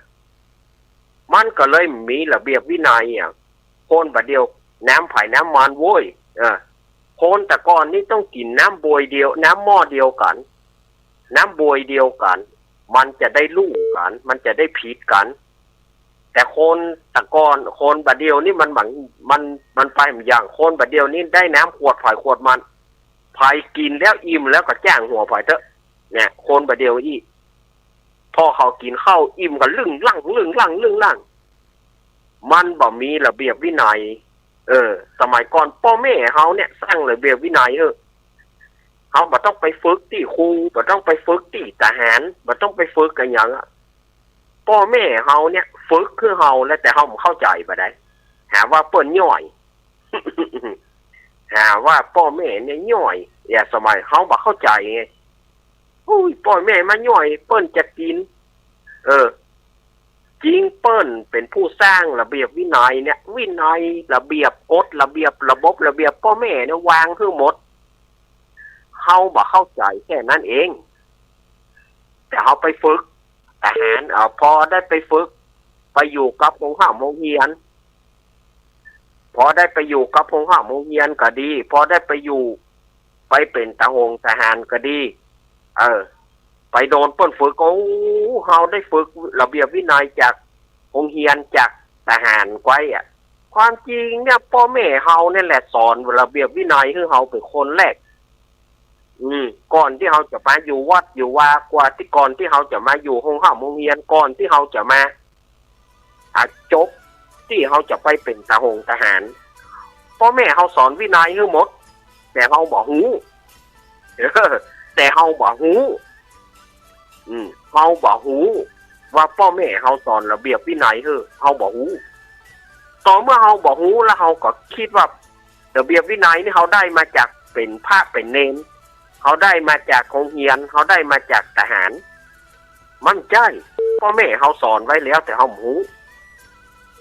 มันก็เลยมีระเบียบวินัยอะ คนบ่าเดี่ยวน้ำใผน้ำมันโว้ย เออ คนแต่ก่อนนี่ต้องกิ๋นน้ำบวยเดียว น้ำหม้อเดียวกั๋น น้ำบวยเดียวกั๋น มันจะได้ฮู้กั๋น มันจะได้ผิดกั๋น แต่คนแต่ก่อน คนบ่าเดี่ยวนี้มันหมั่น มัน มันไปอย่าง คนบ่าเดี่ยวนี้ได้น้ำขวดใผขวดมัน ใผกิ๋นแล้วอิ่มแล้วก็จ้างหัวใผเต๊อะ เนี่ย คนบ่าเดี่ยวอี้ พอเขากิ๋นข้าวอิ่มก็ลึ่งลั่ง ลึ่งลั่ง ลึ่งลั่ง มันบ่มีระเบียบวินัย เออ สมัยก่อนป้อแม่เฮาเนี่ยสร้างระเบียบวินัย เออ เฮาบ่ต้องไปฝึกตี้ครู บ่ต้องไปฝึกตี้ทหาร บ่ต้องไปฝึกอะหยังอะ ป้อแม่เฮาเนี่ยฝึกคือเฮาแล้ว แต่เฮาบ่เข้าใจ๋บ่าใด หาว่าเปิ้นย่อย หาว่าป้อแม่เนี่ยย่อย อย่า สมัยเฮาบ่เข้าใจ๋ไง อุ้ย ป้อแม่มาย่อย เปิ้นจะกิ๋น เออ จริงเปิ้นเป๋นผู้สร้างระเบียบวินัยเนี่ย วินัย ระเบียบ กฎระเบียบ ระบบระเบียบ ป้อแม่เนี่ย วางหื้อหมด เฮาบ่เข้าใจ๋แค่นั้นเอง แต่เฮาไปฝึกทหาร เออ พอได้ไปฝึก ไปอยู่กับโฮงฮ่ำโฮงเฮียน พอได้ไปอยู่กับโฮงฮ่ำโฮงเฮียนก็ดี พอได้ไปอยู่ ไปเป๋นตาหงทหารก็ดี เออ ไปโดนเปิ้นฝึก โอ้ เฮาได้ฝึกระเบียบวินัยจากโฮงเฮียน จากทหารไกว้อะ ความจริงเนี่ย ป้อแม่เฮาเนี่ยแหละสอนระเบียบวินัยหื้อเฮาเป๋นคนแรก อืม ก่อนตี้เฮาจะมาอยู่วัดอยู่วา กว่าตี้ ก่อนตี้เฮาจะมาอยู่โฮงฮ่ำโฮงเฮียน ก่อนตี้เฮาจะมา อ่ะ จบตี้เฮาจะไปเป๋นตาหงทหาร ป้อแม่เฮาสอนวินัยหื้อหมด แต่เฮาบ่ฮู้ เออ แต่เฮาบ่ฮู้ อืม เฮาบ่ฮู้ว่าป้อแม่เฮาสอนระเบียบวินัยหื้อ เฮาบ่ฮู้ ต่อเมื่อเฮาบ่ฮู้แล้วเฮาก็กึ๊ดว่าระเบียบวินัยนี่เฮาได้มาจากเป๋นพระเป๋นเณร เฮาได้มาจากโฮงเฮียน เฮาได้มาจากทหาร มันใจ้ ป้อแม่เฮาสอนไว้แล้ว แต่เฮาบ่ฮู้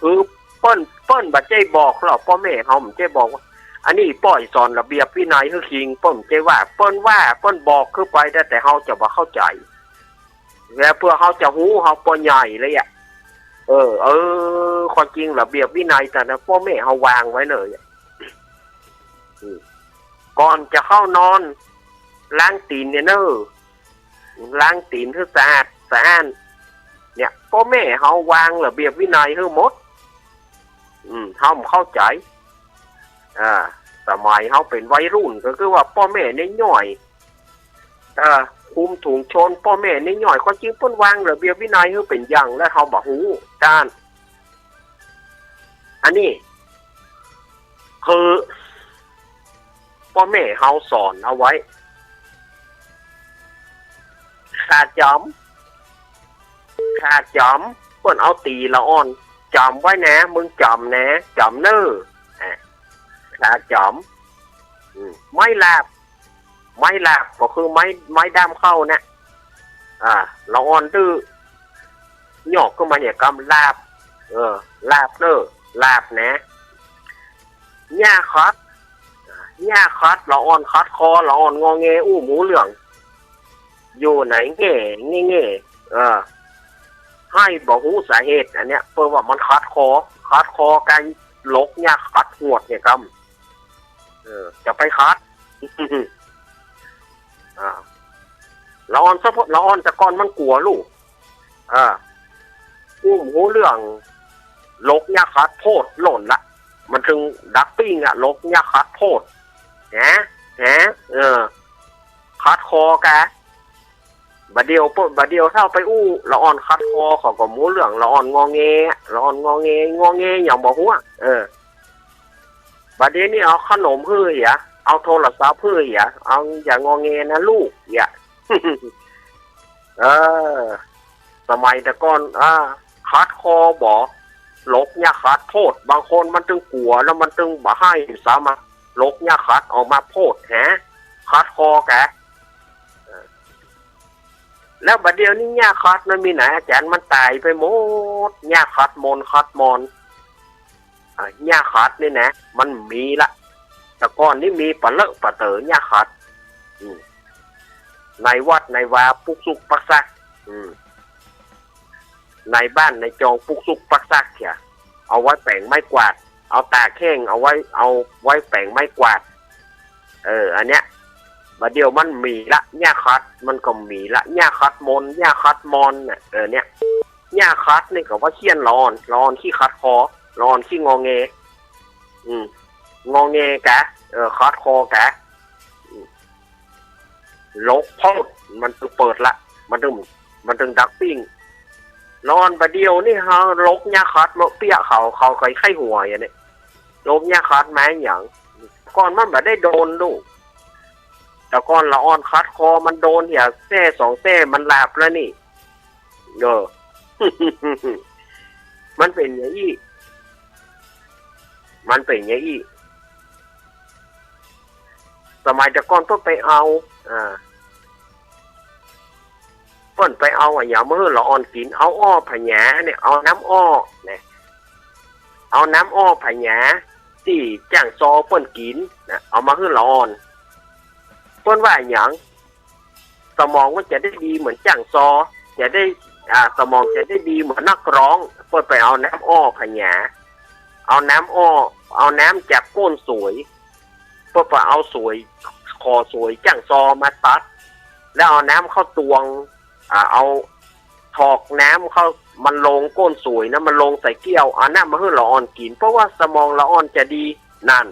คือเปิ้น เปิ้นบ่ใจ้บอกหรอก ป้อแม่เฮาบ่ใจ้บอกว่า อันนี้ป้อสอนระเบียบวินัยหื้อคิง เปิ้นบ่ใจ้ว่า เปิ้นว่า เปิ้นบอกคือไปได้ แต่เฮาจะบ่เข้าใจ๋ แล้วเปื้อเฮาจะฮู้ เฮาปอใหญ่เลยอะ เออ เออ ความจริงระเบียบวินัยแต่นะ ป้อแม่เฮาวางไว้เลยอะ อืม ก่อนจะเข้านอน ล้างตี๋นเนี่ยเน่อ ล้างตี๋นหื้อสะอาดสะอ้าน เนี่ย ป้อแม่เฮาวางระเบียบวินัยหื้อหมด อืม เฮาบ่เข้าใจ๋ อ่า สมัยเฮาเป๋นวัยรุ่นก็คือว่าป้อแม่เนี่ยย่อย เออ คุมถุงชน ป้อแม่เนี่ยย่อย ความจริงเปิ้นวางระเบียบวินัยหื้อเป๋นอย่าง แล้วเฮาบ่ฮู้ต้าน อันนี้ คือ ป้อแม่เฮาสอนเอาไว้ ค่าจ๋ำ ค่าจ๋ำ เปิ้นเอาตี๋ละอ่อน จ๋ำไว้นะ มึงจ๋ำนะ จ๋ำเน่อ อ่ะ ค่าจ๋ำ อืม ไม้หลาบ ไม้หลาบก็คือไม้ ไม้ด้ามเข้านะ อ่า ละอ่อนดื้อ ยอกขึ้นมาเนี่ยกำหลาบ เออ หลาบเน่อ หลาบนะ อย่าขัด อย่าขัด ละอ่อนขัดคอ ละอ่อนงอแง อู้บ่ฮู้เรื่อง อยู่ไหนแง่แง่แง่ เออ ไห้บ่ฮู้สาเหตุ อันเนี้ย เปิ้นว่ามันขัดคอ ขัดคอกั๋น หลกอย่าขัดหวดเนี่ยกำ เออ จะไปขัด อ่า ละอ่อนสะโพก ละอ่อนแต่ก่อนมันกั๋วลูก อ่า อู้บ่ฮู้เรื่อง หลกอย่าขัดโพดโน่นละ มันตึงดักปิ้งอะ หลกอย่าขัดโพด ฮะ ฮะ เออ ขัดคอกะ บ่าเดี่ยวเปิ้น บ่าเดี่ยวเต้าไปอู้ ละอ่อนขัดคอ เขาก็บ่ฮู้เรื่อง ละอ่อนงอแง ละอ่อนงอแง งอแงหยังบ่ฮู้อะ เออ บ่าเดี่ยวนี้เอาขนมหื้อเหีย เอาโทรศัพท์หื้อเหีย เอาอย่างงอแงนะลูก เหีย เออ สมัยแต่ก่อน อ่า ขัดคอบ่ หลกอย่าขัดโพด บางคนมันตึงกั๋ว แล้วมันตึงบ่ไห้ซ้ำอะ หลกอย่าขัดออกมาโพด ฮะ ขัดคอกะ แล้วบ่าเดี่ยวนี้อย่าขัดมันมีไหน อาจ๋ารย์ มันต๋ายไปหมด อย่าขัดมนต์ขัดมอน อ่า อย่าขัดนี่นะ มันมีละ แต่ก่อนนี้มีปะเลอะปะเต๋อ อย่าขัด อืม ในวัดในวาปุ๊กสุกปักซัก อืม ในบ้านในจองปุ๊กสุกปักซักเหีย เอาไว้แป๋งไม้กวาด เอาต๋าแข้ง เอาไว้ เอาไว้แป๋งไม้กวาด เออ อันเนี้ย บ่าเดี่ยวมันมีละ อย่าขัด มันก็มีละ อย่าขัดมนต์ อย่าขัดมอนน่ะ เออ เนี่ย อย่าขัดนี่ก็ว่าเคี่ยนละอ่อน ละอ่อนขี้ขัดคอ ละอ่อนขี้งอแง อืม งอแงกะ เออ ขัดคอกะ อืม หลกโพด มันตึงเปิดละ มันตึง มันตึงดักปิ้ง ละอ่อนบ่าเดี่ยวนี้เฮาหลกอย่าขัดเมาะเปี้ยเขา เขาก็ใค่หัวอย่างนี้ หลกอย่าขัดมาหยัง ก่อนมันบ่ได้โดนลูก แต่ก่อนละอ่อนขัดคอมันโดนเหีย แส้สองแส้มันหลาบแล้วนี่ เออ มันเป๋นอย่างอี้ มันเป๋นอย่างอี้ สมัยแต่ก่อนเปิ้นไปเอา อ่า เปิ้นไปเอาอะหยังมาหื้อละอ่อนกิ๋น เอาอ้อผญาเนี่ย เอาน้ำอ้อเนี่ย เอาน้ำอ้อผญาตี้จ้างซอเปิ้นกิ๋นนะ เอามาหื้อละอ่อน เปิ้นว่าหยัง สมองมันจะได้ดีเหมือนจ้างซอ จะได้ อ่า สมองจะได้ดีเหมือนนักร้อง เปิ้นไปเอาน้ำอ้อผญา เอาน้ำอ้อ เอาน้ำจากก้นสวย เปิ้นไปเอาสวย ขอสวยจ้างซอมาตัด แล้วเอาน้ำเข้าตวง อ่า เอาถอกน้ำเข้า มันลงก้นสวยนะ มันลงใส่แก้ว เอาน้ำมาหื้อละอ่อนกิ๋น เพราะว่าสมองละอ่อนจะดี นั่น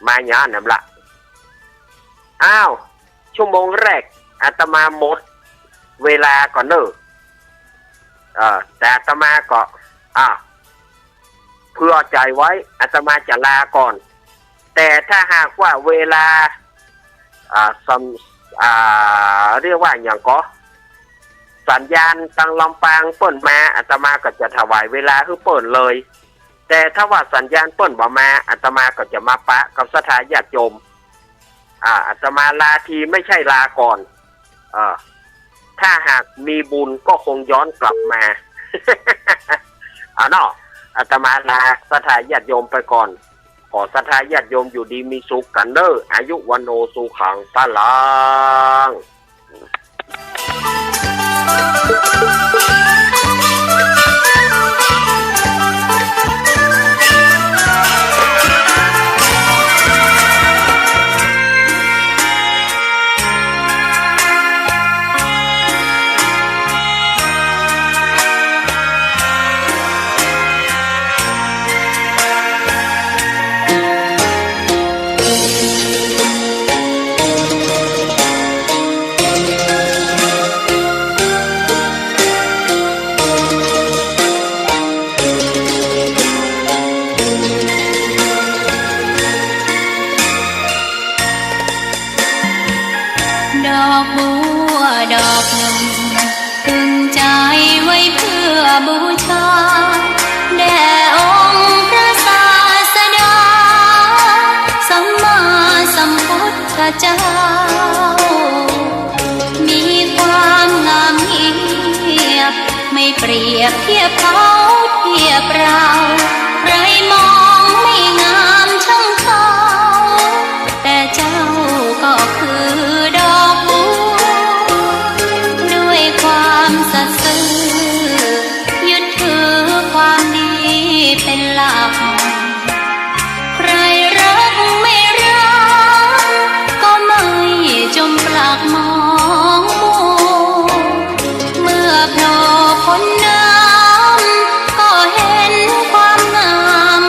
มาอย่างนั้นละ อ้าว ชั่วโมงแรก อาตมาหมดเวลาก่อนเน่อ เอ่อ แต่อาตมาก็ อ่า เผื่อใจ๋ไว้ อาตมาจะลาก่อน แต่ถ้าหากว่าเวลา อ่า สัญ- อ่า เรียกว่าหยังก่อ สัญญาณตางลำปางเปิ้นมา อาตมาก็จะถวายเวลาหื้อเปิ้นเลย แต่ถ้าว่าสัญญาณเปิ้นบ่มา อาตมาก็จะมาปะกับศรัทธาญาติโยม อ่า อาตมาลาทีไม่ใช่ลาก่อน เออ ถ้าหากมีบุญก็คงย้อนกลับมา เอาเนาะ อาตมาลาศรัทธาญาติโยมไปก่อน ขอศรัทธาญาติโยมอยู่ดีมีสุขกั๋นเน่อ อายุวัณโณสุขังพลัง ดอกบัวดอกหนึ่ง ตึงใจ๋ไว้เพื่อบูชา แด่องค์พระศาสดา สัมมาสัมพุทธเจ้า มีความงามเงียบ ไม่เปรียบเทียบเขาเทีย เปล่า ใครมองไม่งามช่างเขา แต่เจ้าก็คือดอกบัว ด้วยความสัตย์ซื่อ ยึดถือความดีเป็นหลัก ใครรักไม่รัก ก็ไม่จมปลักมองมัว เมื่อโผล่พ้นน้ำ ก็เห็นความงาม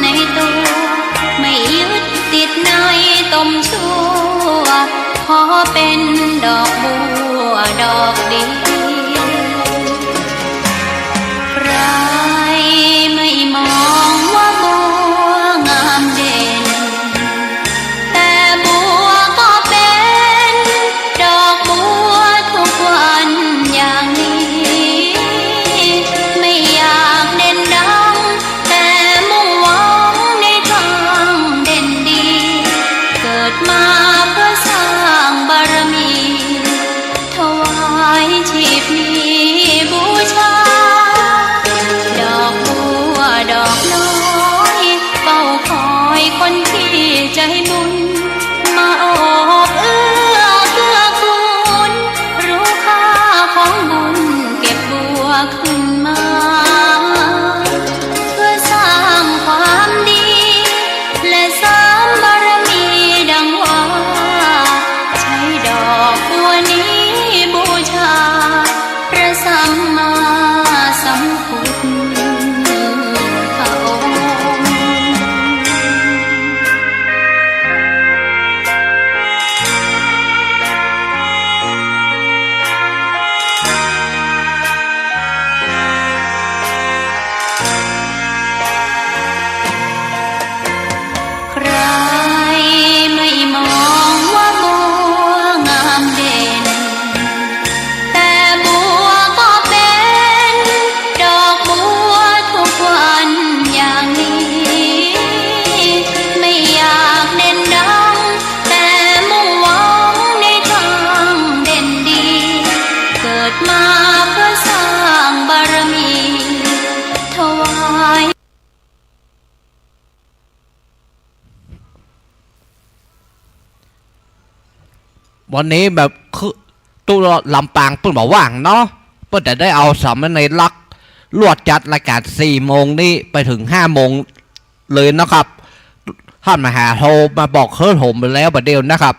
ในตัว ไม่ยึดติดในตมชั่ว ขอเป็นดอกบัวดอกเดียว ใครไม่มองว่าบัวงามเด่น แต่บัวก็เป็นดอกบัวทุกวันอย่างนี้ ไม่อยากเด่นดัง แต่มุ่งหวังในทางเด่นดี เกิดมาเพื่อสร้างบารมี ถวายชีพนี้บูชา ดอกบัวดอกน้อย เฝ้าคอยคนที่ใจบุญ มาโอบเอื้อเกื้อกูล รู้ค่าของบุญ เก็บบัวขึ้นมา เพื่อสร้างความดี และเสริมบารมีดังว่า ใช้ดอกบัวนี้บูชา พระสัมมาสัมพุทธองค์ ใครไม่มองว่าบัวงามเด่น แต่บัวก็เป็นดอกบัวทุกวันอย่างนี้ ไม่อยากเด่นดัง แต่มุ่งหวังในทางเด่นดี เกิดมาเพื่อสร้างบารมี ถวาย วันนี้แบบคือ ตุ๊ลำปางเปิ้นบ่ว่างเนาะ เปิ้นจะได้เอาสามเณรลักษณ์ลวดจัดรายก๋านสี่โมงนี้ไปเถิงห้าโมงเลยนะครับ ต้านมหาโทรมาบอกเฮิรนผมไปแล้วบ่าเดี่ยวนะครับ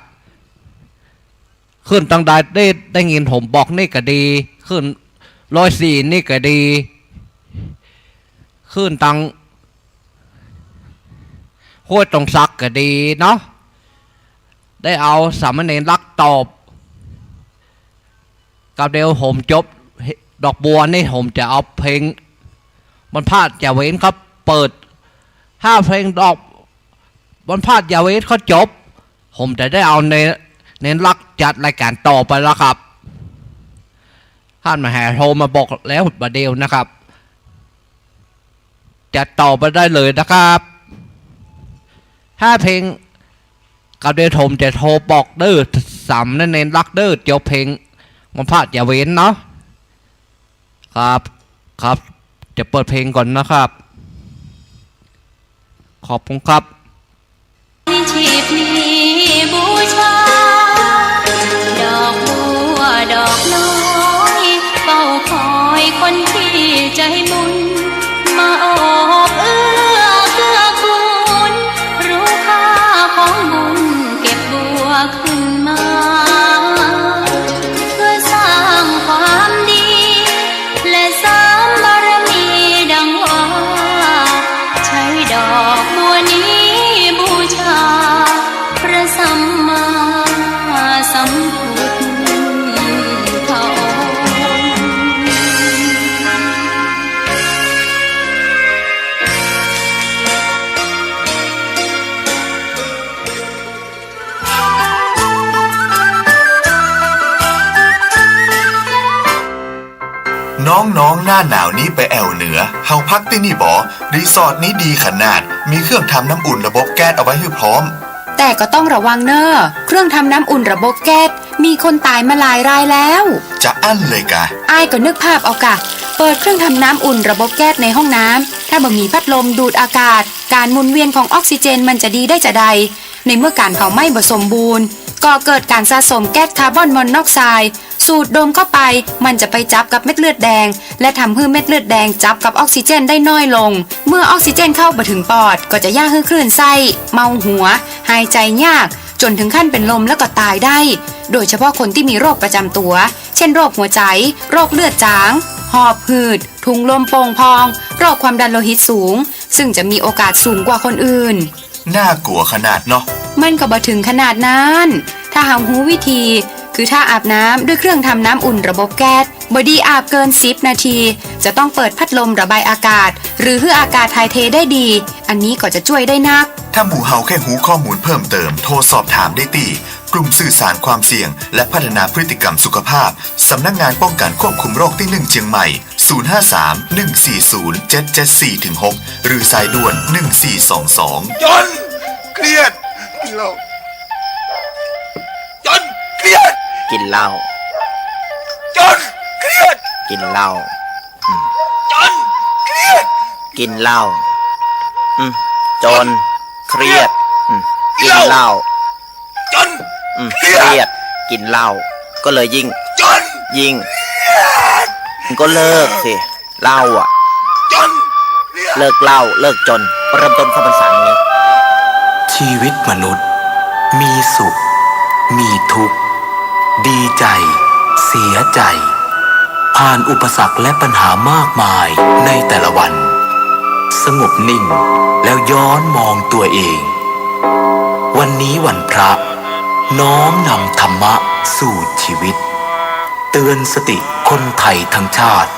ขึ้นตังใดได้ ได้ยินผมบอกนี่ก็ดี ขึ้นร้อยสี่นี่ก็ดี ขึ้นตังห้วยตรงสักก็ดีเนาะ ได้เอาสามเณรลักษณ์ตอบ กับเดี๋ยวผมจบดอกบัวนี่ผมจะเอาเพลงบรรพาสอย่าเว้นครับ เปิด ถ้าเพลงดอกบรรพาสอย่าเว้นเขาจบ ผมจะได้เอาเณร เณรลักษณ์จัดรายก๋านต่อไปแล้วครับ ต้านมหาโทรมาบอกแล้วบ่าเดี่ยวนะครับ จัดต่อไปได้เลยนะครับ ถ้าเพลงกับเดี๋ยวผมจะโทรบอกเด้อ สามเณรลักษณ์เด้อ จบเพลงบรรพาสอย่าเว้นเนาะ ครับ ครับ จะเปิดเพลงก่อนนะครับ ขอบคุณครับ ชีพนี้บูชา ดอกบัวดอกน้อย เฝ้าคอยคนที่ใจบุญ มาโอบเอื้อเกื้อกูล รู้ค่าของบุญ เก็บบัวขึ้นมา เพื่อสร้างความดี และเสริมบารมีดังว่า ใช้ดอกบัวนี้บูชา พระสัมมาสัมพุทธองค์ น้องๆ หน้าหนาวนี้ไปแอ่วเหนือ เฮาพักตี้นี่บ่ รีสอร์ทนี้ดีขนาด มีเครื่องทำน้ำอุ่นระบบแก๊สเอาไว้หื้อพร้อม แต่ก็ต้องระวังเน่อ เครื่องทำน้ำอุ่นระบบแก๊ส มีคนต๋ายมาหลายรายแล้ว จะอั้นเลยกา อ้ายก็นึกภาพเอากา เปิดเครื่องทำน้ำอุ่นระบบแก๊สในห้องน้ำ ถ้าบ่มีพัดลมดูดอากาศ ก๋านหมุนเวียนของออกซิเจนมันจะดีได้จาใด ในเมื่อก๋านเผาไหม้บ่สมบูรณ์ ก่อเกิดก๋านสะสมแก๊สคาร์บอนมอนอกไซด์ สูดดมเข้าไป มันจะไปจับกับเม็ดเลือดแดง และทำหื้อเม็ดเลือดแดงจับกับออกซิเจนได้น้อยลง เมื่อออกซิเจนเข้าบ่เถิงปอด ก็จะย่าหื้อคลื่นไส้ เมาหัว หายใจ๋ยาก จ๋นเถิงขั้นเป๋นลมแล้วก็ต๋ายได้ โดยเฉพาะคนตี้มีโรคประจ๋ำตั๋ว เจ้นโรคหัวใจ๋ โรคเลือดจ๋าง หอบหืด ถุงลมโป่งพอง โรคความดันโลหิตสูง ซึ่งจะมีโอกาสสูงกว่าคนอื่น น่ากลัวขนาดเนาะ มันก็บ่เถิงขนาดนั้น ถ้าเฮาฮู้วิธี คือถ้าอาบน้ำด้วยเครื่องทำน้ำอุ่นระบบแก๊ส บ่ดีอาบเกินสิบนาที จะต้องเปิดพัดลมระบายอากาศ หรือหื้ออากาศถ่ายเทได้ดี อันนี้ก็จะจ้วยได้นัก ถ้าหมู่เฮาใค่ฮู้ข้อมูลเพิ่มเติม โทรสอบถามได้ตี้ กลุ่มสื่อสารความเสี่ยง และพัฒนาพฤติกรรมสุขภาพ สำนักงานป้องกันควบคุมโรคตี้หนึ่งเจียงใหม่ ศูนย์ห้าสาม หนึ่งสี่ศูนย์ เจ็ดเจ็ดสี่ ถึง หก หรือสายด่วน หนึ่งสี่สองสอง จ๋น เครียด กิ๋นเหล้า จ๋น เครียด กิ๋นเหล้า จ๋น เครียด กิ๋นเหล้า อืม จ๋น เครียด กิ๋นเหล้า อืม จ๋น เครียด อืม กิ๋นเหล้า จ๋น อืม เครียด เครียด กิ๋นเหล้า ก็เลยยิ่ง จ๋น ยิ่ง เครียด ก็เลิกสิ เหล้าอะ จ๋น เครียด เลิกเหล้า เลิกจ๋น เริ่มต้นเข้าพรรษานี้ ชีวิตมนุษย์ มีสุข มีทุกข์ ดีใจ๋ เสียใจ๋ ผ่านอุปสรรคและปัญหามากมายในแต่ละวัน สงบนิ่งแล้วย้อนมองตัวเอง วันนี้วันพระ น้อมนำธรรมะสู่ชีวิต เตือนสติคนไทยทั้งชาติ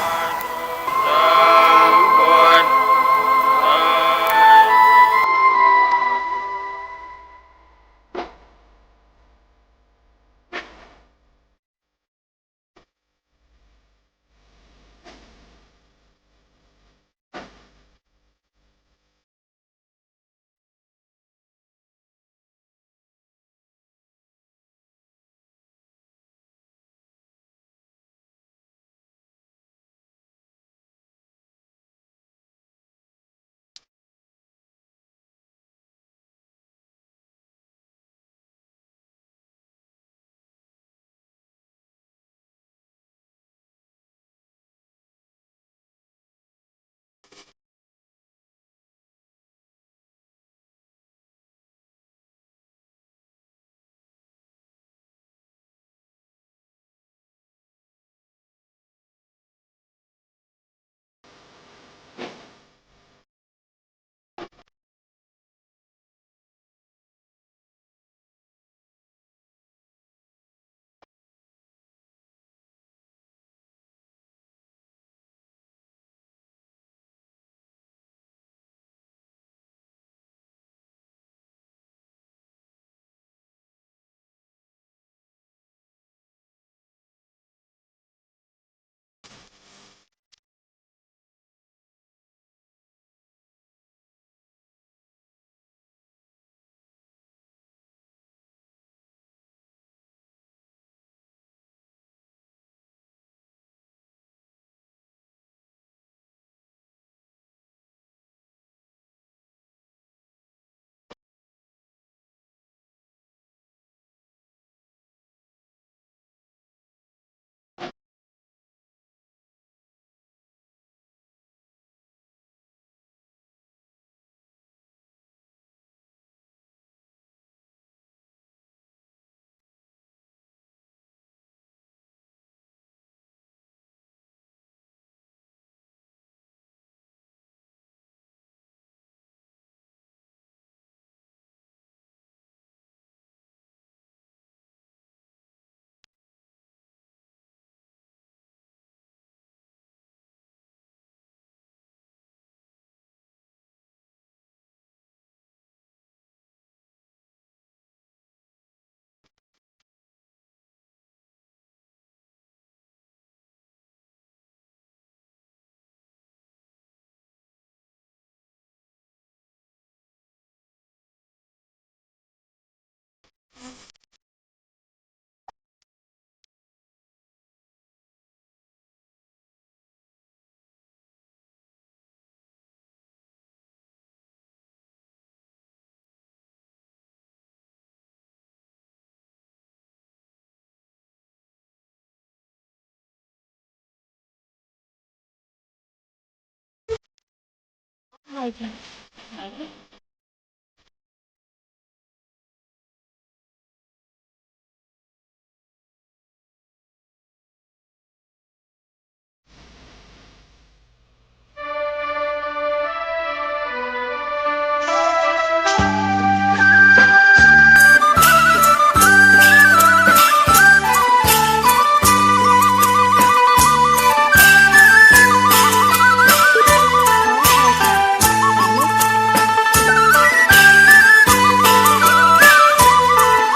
อะไรจ๊ะ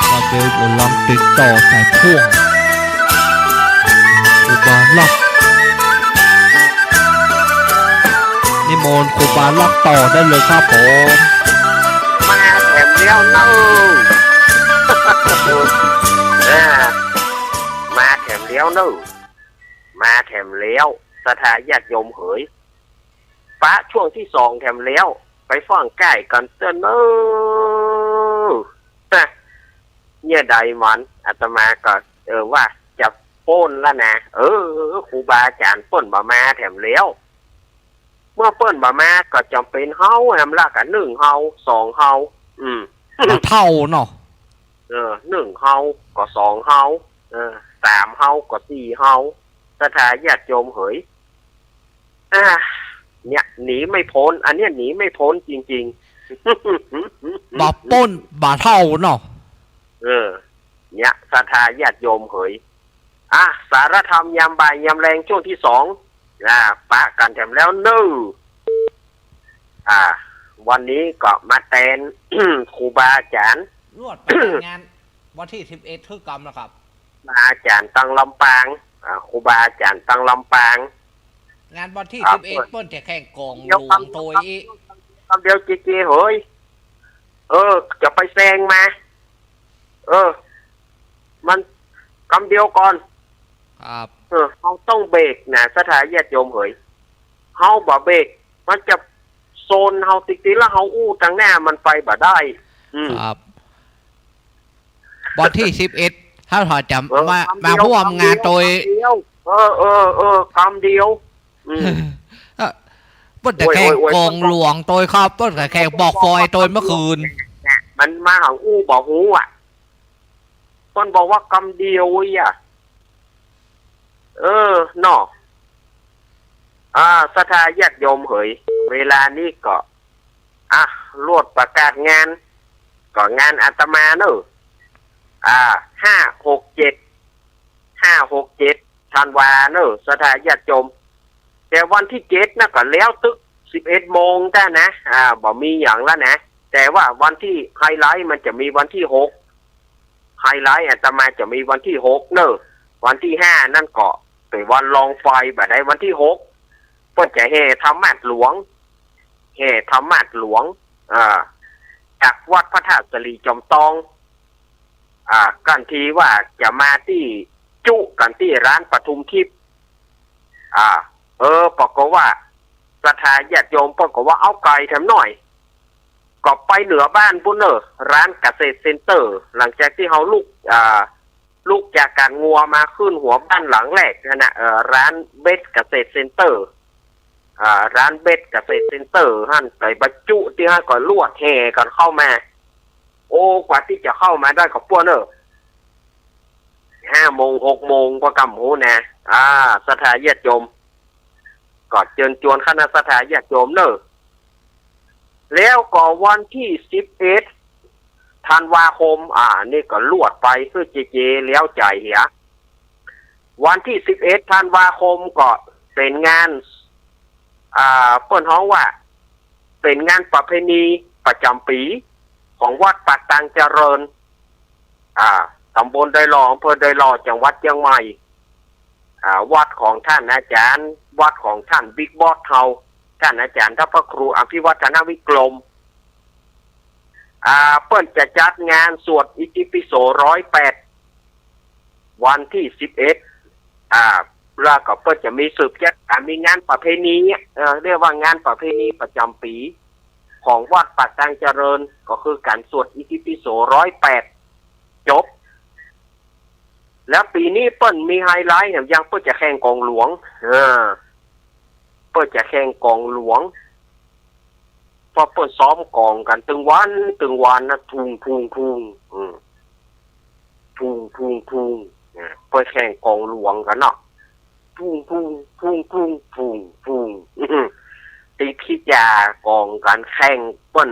ว่าเดี๋ยวผมลองติดต่อสายพ่วง ครูบาลักษณ์ นิมนต์ครูบาลักษณ์ต่อได้เลยครับผม มาแถมแล้วเน่อ เออ มาแถมแล้วเน่อ มาแถมแล้ว ศรัทธาญาติโยมเหย ปะช่วงตี้สองแถมแล้ว ไปฟังใก้กั๋นเต๊อะเน่อ ฮะ เนี่ยใดมัน อาตมาก็ เออ ว่าจะโป้นละนะ เออ ครูบาอาจ๋ารย์เปิ้นบ่มาแถมแล้ว เมื่อเปิ้นบ่มาก็จ๋ำเป๋นเฮาแหมละ ก็นึ่งเฮา สองเฮา อืม บ่เฒ่าเนาะ เออ นึ่งเฮาก็สองเฮา เออ สามเฮาก็สี่เฮา ศรัทธาญาติโยมเหย อ่า เนี่ย หนีไม่พ้น อันเนี้ยหนีไม่พ้นจริงๆ บ่โป้นบ่เฒ่าเนาะ เออ เนี่ย ศรัทธาญาติโยมเหย อ่ะ สารธรรมยามบ่ายยามแลงช่วงตี้สอง อ่า ปะกั๋นแถมแล้วเน่อ อ่า วันนี้ก็มาแตน ครูบาอาจ๋ารย์ ลวดไปงานวันตี้สิบเอ็ดคือกำนะครับ ครูบาอาจ๋ารย์ตังลำปาง อ่า ครูบาอาจ๋ารย์ตังลำปาง งานวันตี้ อ่า สิบเอ็ด เปิ้น เปิ้นจะแข่งก๋องหลวงโตยอี้ กำเดียวเจเจเหย เออ จะไปแซงมา เออ มันกำเดียวก่อน ครับ เออ เฮาต้องเบรกนะ ศรัทธาญาติโยมเหย เฮาบ่เบรก มันจะโซนเฮาติดๆ แล้วเฮาอู้ตังหน้ามันไปบ่ได้ อืม ครับ วันตี้สิบเอ็ด เฮาถอยจ๋ำ เออ มา กำเดียว มาฮ่วมงานโตย กำเดียว เออ เออ เออ กำเดียว อืม เออ เปิ้นจะแข่ง โอ้ย โอ้ย โอ้ย ก๋องหลวงโตยครับ เปิ้นจะแข่งบอกฟอยโตยเมื่อคืน มันมาหาอู้บ่ฮู้อะ เปิ้นบอกว่ากำเดียวอี้อะ เออ เนาะ อ่า ศรัทธาญาติโยมเหย เวลานี้ก็ อ่ะ ลวดประกาศงาน ก็งานอาตมาเน่อ อ่า ห้า หก เจ็ด ห้า หก เจ็ด ธันวาเน่อ ศรัทธาญาติโยม แต่วันตี้เจ็ดนะก็แล้วตึก สิบเอ็ด โมงจ้านะ อ่า บ่มีหยังละนะ แต่ว่าวันตี้ไฮไลท์มันจะมีวันตี้หก ไฮไลท์อาตมาจะมีวันตี้หกเน่อ วันตี้ห้านั่นก็เป๋นวันลองไฟบ่าดใด วันตี้หก เปิ้นจะแห่ธรรมาสน์หลวง แห่ธรรมาสน์หลวง อ่า จากวัดพระธาตุสะหลีจอมตอง อ่า กั๋นตี้ว่าจะมาตี้จุกั๋นตี้ร้านปทุมทิพย์ อ่า เออ ปรากฏว่าศรัทธาญาติโยมเปิ้นก็ว่าเอาไก๋แถมหน้อย ก็ไปเหนือบ้านปู้นเน่อ ร้านเกษตรเซ็นเตอร์ หลังจากตี้เฮาลุก อ่า ลุกจากก๋านงัวมาขึ้นหัวบ้านหลังแรกหั้นน่ะ เออ ร้านเบสเกษตรเซ็นเตอร์ อ่า ร้านเบสเกษตรเซ็นเตอร์หั้น ไปบรรจุตี้หั้นก็ลวดแห่กั๋นเข้ามา โอ้ กว่าตี้จะเข้ามาได้ก็ป้วนเน่อ ห้าโมง หกโมง ก็กำหูนะ อ่า ศรัทธาญาติโยม ก็เจิญจวนคณะศรัทธาญาติโยมเน่อ แล้วก็วันตี้สิบเอ็ด ธันวาคม อ่า นี่ก็ลวดไป คือเจเจแล้วใจ๋เหีย วันตี้สิบเอ็ด ธันวาคมก็เป๋นงาน อ่า เปิ้นฮ้องว่า เป๋นงานประเพณีประจ๋ำปี๋ของวัดปากตางเจริญ อ่า ต๋ำบลดอยหล่อ อำเภอดอยหล่อ จังหวัดเจียงใหม่ อ่า วัดของท่านอาจ๋ารย์ วัดของท่านบิ๊กบอสเฮา ท่านอาจ๋ารย์ ท่านพระครูอภิวัฒนวิกรม อ่า เปิ้นจะจัดงานสวดอิติปิโสร้อยแปด วันตี้สิบเอ็ด อ่า แล้วก็เปิ้นจะมีสืบจัด อ่า มีงานประเพณี เอ่อ เรียกว่างานประเพณีประจ๋ำปี๋ของวัดปากตางเจริญ ก็คือก๋านสวดอิติปิโสร้อยแปด จบ แล้วปี๋นี้เปิ้นมีไฮไลท์แถมยัง เปิ้นจะแข่งก๋องหลวง เออ เปิ้นจะแข่งก๋องหลวง ราะเปิ้นซ้อมกลองกั๋นตึงวันตึงวันนะ ทุ่ง ทุ่ง ทุ่ง อืม ทุ่ง ทุ่ง ทุ่ง นะ เปิ้นแข่งกลองหลวงกั๋นเนาะ ทุ่ง ทุ่ง ทุ่ง ทุ่ง ทุ่ง ทุ่ง อืม ติดขี้จ๋ากลองกั๋นแข่ง เปิ้น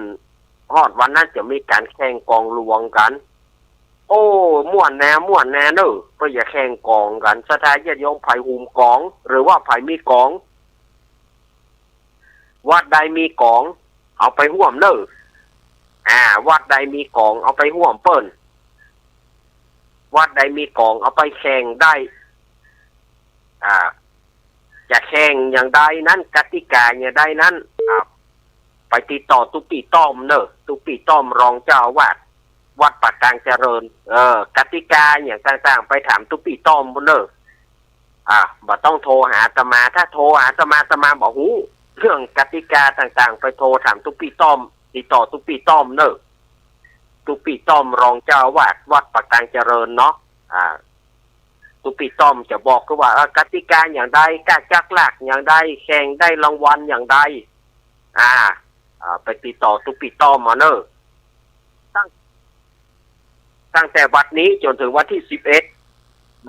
ฮอดวันนั้นจะมีก๋านแข่งกลองหลวงกั๋น โอ้ ม่วนแน่ ม่วนแน่เน่อ เปิ้นจะแข่งกลองกั๋น ศรัทธาญาติโยมใผหุมกลอง หรือว่าใผมีกลอง วัดใดมีกลอง เอาไปฮ่วมเน่อ อ่า วัดใดมีกลอง เอาไปฮ่วมเปิ้น วัดใดมีกลอง เอาไปแข่งได้ อ่า จะแข่งอย่างใดนั้น กติกาอย่างใดนั้น อ่า ไปติดต่อตุ๊ปี้ต้อมเน่อ ตุ๊ปี้ต้อมรองเจ้าอาวาสวัดป่าตางเจริญ เออ กติกาอย่างต่างๆ ไปถามตุ๊ปี้ต้อมปู้นเน่อ อ่า บ่ต้องโทรหาอาตมา ถ้าโทรหาอาตมา อาตมาบ่ฮู้เรื่องกติกาต่างๆ ไปโทรถามตุ๊ปี้ต้อม ติดต่อตุ๊ปี้ต้อมเน่อ ตุ๊ปี้ต้อมรองเจ้าอาวาสวัดป่าตางเจริญเนาะ อ่า ตุ๊ปี้ต้อมจะบอกคือว่า เออ กติกาอย่างใด ก้าจับหลากอย่างใด แข่งได้รางวัลอย่างใด อ่า อ่า ไปติดต่อตุ๊ปี้ต้อมเอาเน่อ ตั้ง ตั้งแต่บัดนี้จ๋นเถิงวันตี้สิบเอ็ด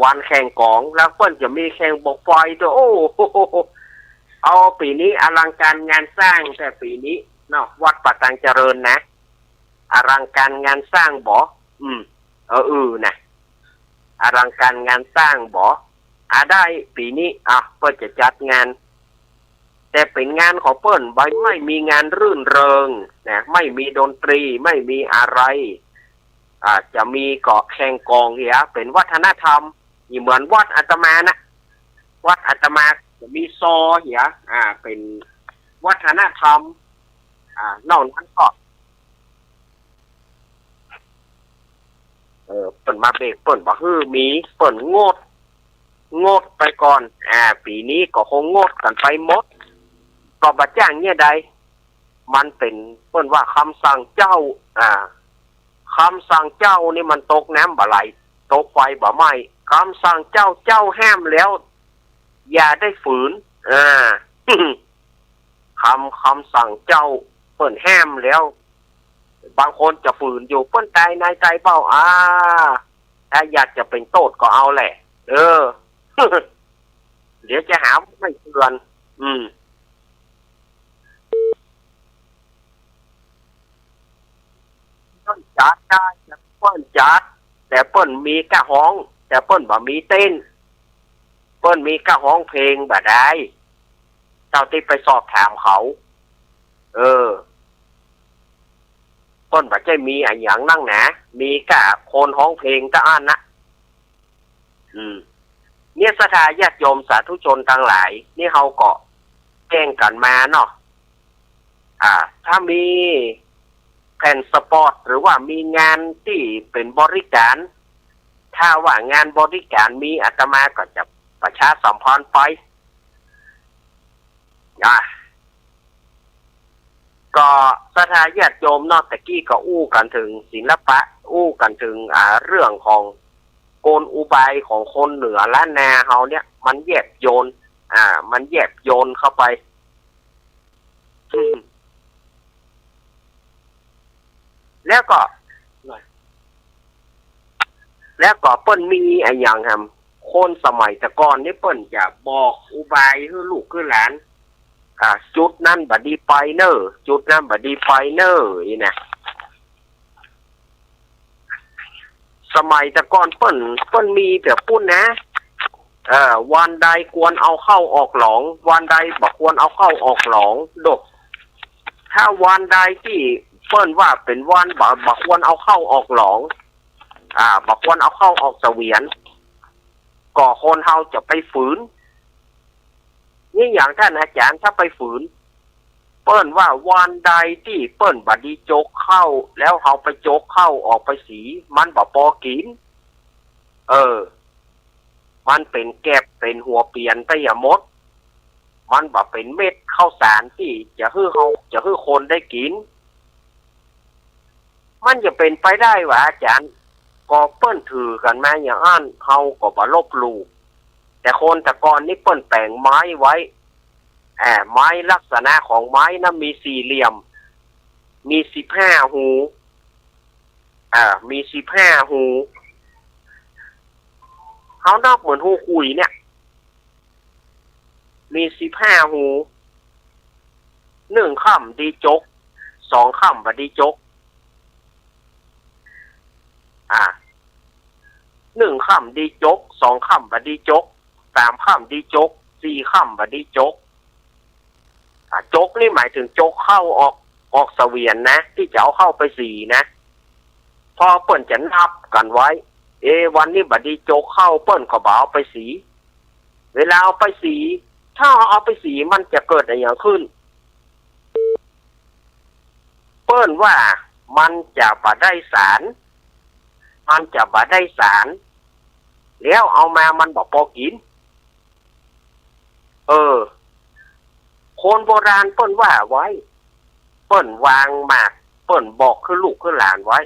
วันแข่งกลอง แล้วเปิ้นจะมีแข่งบั้งไฟด้วย โอ้โห เอา ปี๋นี้อลังการงานสร้างแต๊ปี๋นี้เนาะ วัดป่าตางเจริญนะ อลังการงานสร้างบ่ อืม เออ อือ นะ อลังการงานสร้างบ่ อ่า ได้ ปี๋นี้ อ่ะ เปิ้นจะจัดงาน แต่เป๋นงานของเปิ้น บ่ ไม่มีงานรื่นเริงนะ ไม่มีดนตรี ไม่มีอะไร อ่า จะมีก็แข่งกลองเหีย เป๋นวัฒนธรรม อี่เหมือนวัดอาตมานะ วัดอาตมาจะมีซอเหีย อ่า เป๋นวัฒนธรรม อ่า นอกนั้นก็ เออ เปิ้นมาเบรก เปิ้นบ่หื้อมี เปิ้นงด งดไปก่อน อ่า ปี๋นี้ก็คงงดกั๋นไปหมด ก็บ่จ้างเนี่ยใด มันเป๋น เปิ้นว่ากำสั่งเจ้า อ่า กำสั่งเจ้านี่มันตกน้ำบ่ไหล ตกไฟบ่ไหม้ กำสั่งเจ้า เจ้าห้ามแล้ว อย่าได้ฝืน อ่า กำ กำสั่งเจ้า เปิ้นห้ามแล้ว บางคนจะฝืนอยู่ เปิ้นตายนายตายเบา อ่า ถ้าอยากจะเป๋นโต้ษก็เอาแหละ เออ เดี๋ยวจะหาว่าไม่เตือน อืม เปิ้นจัดได้ เปิ้นจัด แต่เปิ้นมีก้าฮ้อง แต่เปิ้นบ่มีเต้น เปิ้นมีก้าฮ้องเพลงบ่ได้ เต้าตี้ไปสอบถามเขา เออ เปิ้นบ่ใจ้มีอะหยังนักหนา มีก้าคนฮ้องเพลงเต้าอั้นนะ อืม เนี่ยศรัทธาญาติโยมสาธุชนตังหลาย นี่เฮาก็แจ้งกั๋นมาเนาะ อ่า ถ้ามีแผ่นสปอต หรือว่ามีงานตี้เป๋นบริก๋าร ถ้าว่างานบริก๋ารมี อาตมาก็จะประชาสัมพันธ์ไป อ่า ก็ศรัทธาญาติโยมเนาะ ตะกี้ก็อู้กั๋นเถิงศิลปะ อู้กั๋นเถิง อ่า เรื่องของกลอุบายของคนเหนือล้านนาเฮาเนี่ย มันแยบยล อ่า มันแยบยลเข้าไป อืม แล้วก็ แล้วก็เปิ้นมีอะหยังแหม คนสมัยแต่ก่อนนี่เปิ้นจะบอกอุบายหื้อลูกหื้อหลาน อ่า จุดนั้นบ่ดีไปเน่อ จุดนั้นบ่ดีไปเน่อ อี้นะ สมัยแต่ก่อนเปิ้น เปิ้นมีแบบปู้นนะ เอ่อ วันใดควรเอาเข้าออกหลอง วันใดบ่ควรเอาเข้าออกหลอง ดก ถ้าวันใดตี้เปิ้นว่าเป๋นวันบ่ บ่ควรเอาเข้าออกหลอง อ่า บ่ควรเอาเข้าออกเสวียน ก็คนเฮาจะไปฝืน นี่อย่างต้านอาจ๋ารย์ถ้าไปฝืน เปิ้นว่าวันใดตี้เปิ้นบ่ดีจกเข้า แล้วเฮาไปจกเข้าออกไปสี มันบ่ปอกิ๋น เออ มันเป๋นแก็บเป๋นหัวเปียนไปเหียหมด มันบ่เป๋นเม็ดข้าวสารตี้จะหื้อเฮา จะหื้อคนได้กิ๋น มันจะเป๋นไปได้หวาอาจ๋ารย์ ก็เปิ้นถือกั๋นมาอย่างอั้น เฮาก็บ่ลบหลู่ แต่คนแต่ก่อนนี่เปิ้นแป๋งไม้ไว้ อ่า ไม้ลักษณะของไม้นะมีสี่เหลี่ยม มีสิบห้าฮู อ่า มีสิบห้าฮู เฮานับเหมือนฮูขุยเนี่ย มีสิบห้าฮู นึ่งค่ำดีจก สองค่ำบ่ดีจก อ่า นึ่งค่ำดีจก สองค่ำบ่ดีจก สามค่ำดีจก สี่ค่ำบ่ดีจก อ่า จกนี่หมายถึงจกเข้าออก ออกเสวียนนะ ตี้จะเอาเข้าไปสีนะ พอเปิ้นจะนับกั๋นไว้ เอ วันนี้บ่ดีจกเข้า เปิ้นก็บ่เอาไปสี เวลาเอาไปสี ถ้าเอาไปสีมันจะเกิดอะหยังขึ้น เปิ้นว่ามันจะบ่ได้สาร มันจะบ่ได้สาร แล้วเอามามันบ่ปอกิ๋น เออ คนโบราณเปิ้นว่าไว้ เปิ้นวางหมาก เปิ้นบอกคือลูกคือหลานไว้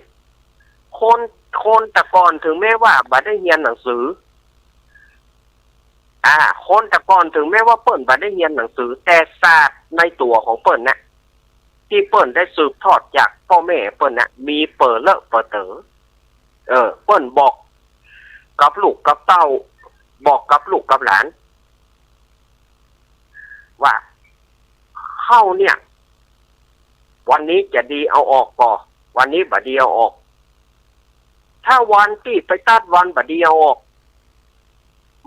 คน คนแต่ก่อนถึงแม้ว่าบ่ได้เฮียนหนังสือ อ่า คนแต่ก่อนถึงแม้ว่าเปิ้นบ่ได้เฮียนหนังสือ แต่ศาสตร์ในตั๋วของเปิ้นน่ะ ตี้เปิ้นได้สืบทอดจากป้อแม่เปิ้นน่ะ มีเป๋อเลอะเป๋อเต๋อ เออ เปิ้นบอกกับลูกกับเต้า บอกกับลูกกับหลาน ว่า เข้าเนี่ย วันนี้จะดีเอาออกก่อ วันนี้บ่ดีเอาออก ถ้าวันตี้ไปตัดวันบ่ดีเอาออก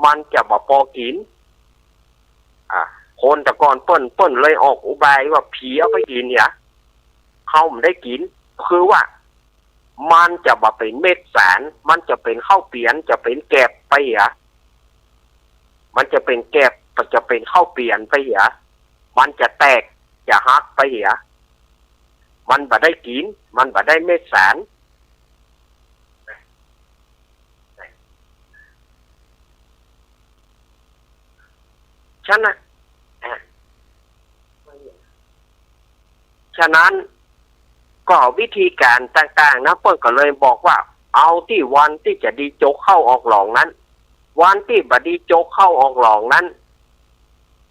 มันจะบ่ปอกิ๋น อ่า คนแต่ก่อนเปิ้น เปิ้นเลยออกอุบายว่าผีเอาไปกิ๋นเนี่ย เฮาบ่ได้กิ๋น คือว่า มันจะบ่เป๋นเม็ดสาร มันจะเป๋นข้าวเปียน จะเป๋นแกบไปเหีย มันจะเป๋นแกบ จะเป๋นข้าวเปียนไปเหีย มันจะแตก จะหักไปเหีย มันบ่ได้กิ๋น มันบ่ได้เม็ดสาร ฉะนั้น อ่ะ ฉะนั้น ก็วิธีก๋านต่างๆ นะ เปิ้นก็เลยบอกว่า เอาตี้วันตี้จะดีจกเข้าออกหลองนั้น วันตี้บ่ดีจกเข้าออกหลองนั้น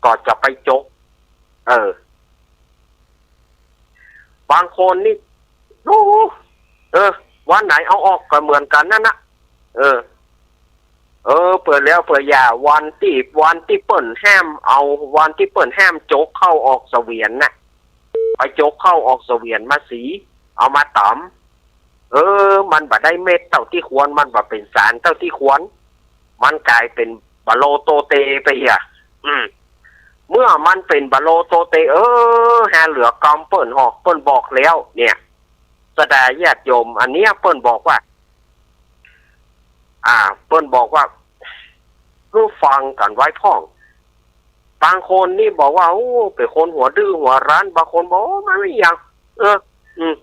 ก็จะไปจก เออ บางคนนี่ โอ้ เออ วันไหนเอาออกก็เหมือนกั๋นนั่นนะ เออ เออ เปื้อแล้วเปื้ออย่า วันตี้ วันตี้เปิ้นห้ามเอา วันตี้เปิ้นห้ามจกเข้าออกเสวียนน่ะ ไปจกเข้าออกเสวียนมาสี เอามาต๋ำ เออ มันบ่ได้เม็ดเต้าตี้ควร มันบ่เป๋นสารเต้าตี้ควร มันก๋ายเป๋นบะโลโตเตไปเหีย อืม เมื่อมันเป๋นบะโลโตเต เออ หาเหลือกำเปิ้นหอก เปิ้นบอกแล้ว เนี่ย ศรัทธาญาติโยม อันเนี้ยเปิ้นบอกว่า อ่า เปิ้นบอกว่า หื้อฟังกั๋นไว้พ่อง บางคนนี่บอกว่า โอ้ เป๋นคนหัวดื้อหัวรั้น บางคนบอก โอ้ มันบ่หยัง เออ อืม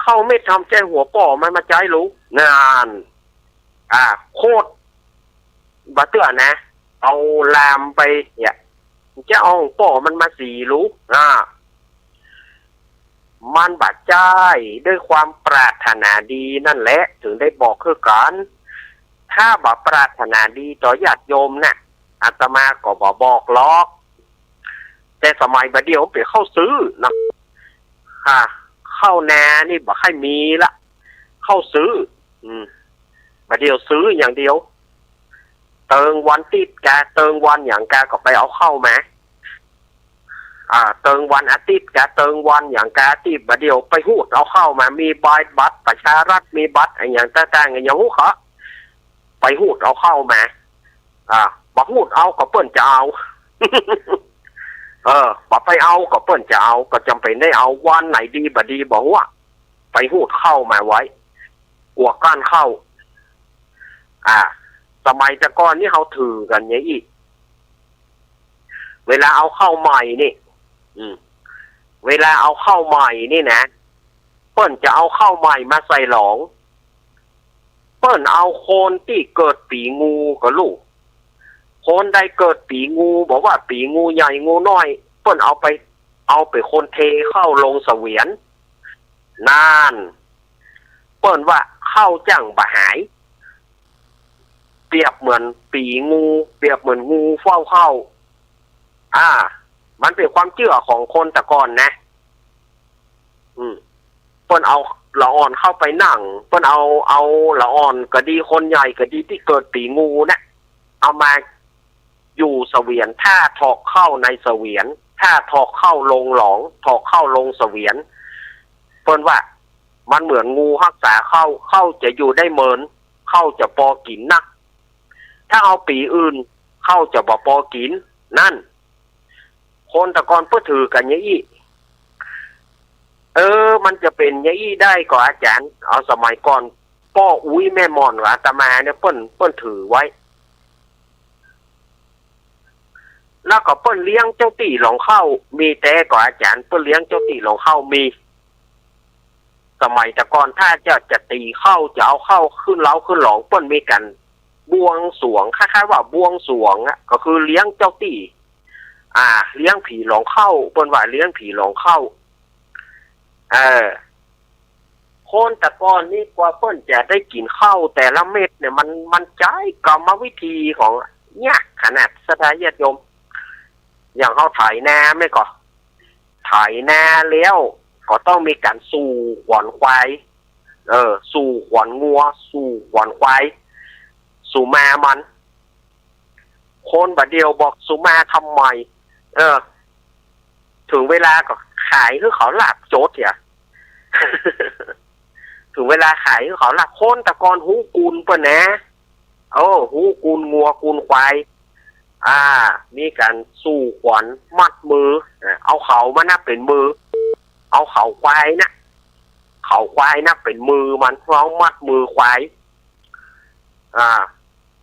เข้าเม็ดทำแจ้งหัวป้อมันมาใจ๊ลูก นั่น อ่า โคตรบ่เตื้อนะ เอาลามไปเนี่ย จะเอาป้อมันมาสีลูก อ่า มันบ่ใจ้ ด้วยความปรารถนาดีนั่นแหละ ถึงได้บอกคือกั๋น ถ้าบ่ปรารถนาดีต่อญาติโยมน่ะ อาตมาก็บ่บอกหรอก แต่สมัยบ่าเดี่ยวเป๋นข้าวซื้อนะ ค่ะ ข้าวนานี่บ่ใค่มีละ ข้าวซื้อ อืม บ่าเดี่ยวซื้ออย่างเดียว เติงวันอาทิตย์กา เติงวันหยังกาก็ไปเอาข้าวมา อ่า เติงวันอาทิตย์กา เติงวันหยังกา ตี้บ่าเดี่ยวไปฮูดเอาข้าวมา มีใบบัตรประชารัฐ มีบัตรอะหยังต่างๆ อะหยังฮู้เคาะ ไปฮูดเอาข้าวมา อ่า บ่ฮูดเอาก็เปิ้นจะเอา เออ บ่ไปเอาก็เปิ้นจะเอา ก็จ๋ำเป๋นได้เอา วันไหนดีบ่ดีบ่ฮู้ ไปฮูดข้าวมาไว้ กั๋วก้านข้าว อ่า สมัยแต่ก่อนนี่เฮาถือกั๋นอย่างอี้ เวลาเอาข้าวใหม่นี่ อืม เวลาเอาข้าวใหม่นี่นะ เปิ้นจะเอาข้าวใหม่มาใส่หลอง เปิ้นเอาคนตี้เกิดปี๋งูก็ลูก คนใดเกิดปี๋งู บ่ว่าปี๋งูใหญ่งูน้อย เปิ้นเอาไป เอาเป๋นคนเทข้าวลงเสวียน นั่น เปิ้นว่าข้าวจั่งบ่หาย เปรียบเหมือนปี๋งู เปรียบเหมือนงูเฝ้าข้าว อ่า มันเป๋นความเจื้อของคนแต่ก่อนนะ อืม เปิ้นเอาละอ่อนเข้าไปนั่ง เปิ้นเอา เอาละอ่อนก็ดี คนใหญ่ก็ดี ตี้เกิดปี๋งูนะ เอามาอยู่เสวียน ถ้าเถาะเข้าในเสวียน ถ้าเถาะเข้าโลงหลอง เถาะเข้าโลงเสวียน เปิ้นว่ามันเหมือนงูฮักษาเข้า เข้าจะอยู่ได้เมิน เข้าจะปอกิ๋นนัก ถ้าเอาปี๋อื่น เข้าจะบ่ปอกิ๋น นั่น คนแต่ก่อนเปิ้นถือกั๋นอย่างอี้ เออ มันจะเป๋นอย่างอี้ได้ก่ออาจ๋ารย์ เอาสมัยก่อน ป้ออุ๊ยแม่หม่อนกับอาตมาเนี่ย เปิ้น เปิ้นถือไว้ แล้วก็เปิ้นเลี้ยงเจ้าตี้หลองเข้า มีแต๊ก่ออาจ๋ารย์ เปิ้นเลี้ยงเจ้าตี้หลองเข้า มี สมัยแต่ก่อนถ้าจะ จะตี๋เข้า จะเอาเข้าขึ้นเล้าขึ้นหลอง เปิ้นมีก๋านบวงสรวง คล้ายๆ ว่าบวงสรวงอะ ก็คือเลี้ยงเจ้าตี้ อ่า เลี้ยงผีหลองเข้า เปิ้นว่าเลี้ยงผีหลองเข้า เออ คนแต่ก่อนนี่กว่าเปิ้นจะได้กิ๋นเข้าแต่ละเม็ดเนี่ย มัน มันใจ๊กรรมวิธีของยากขนาด ศรัทธาญาติโยม อย่างเฮาไถนาแม่นก่อ ไถนาแล้วก็ต้องมีก๋านสู่ขวัญควาย เออ สู่ขวัญงัว สู่ขวัญควาย สุมามัน คนบ่าเดี่ยวบอกสุมาทำไม เออ ถึงเวลาก็ขายหื้อเขาลาบโจ๊ดเหีย ถึงเวลาขายหื้อเขาลาบ คนแต่ก่อนฮู้กุณเปิ้นนะ โอ้ ฮู้กุณงัวกุณควาย อ่า มีก๋านสู่ขวัญมัดมือ อ่า เอาเขามานับเป๋นมือ เอาเขาควายนะ เขาควายนับเป๋นมือมัน เอามัดมือควาย อ่า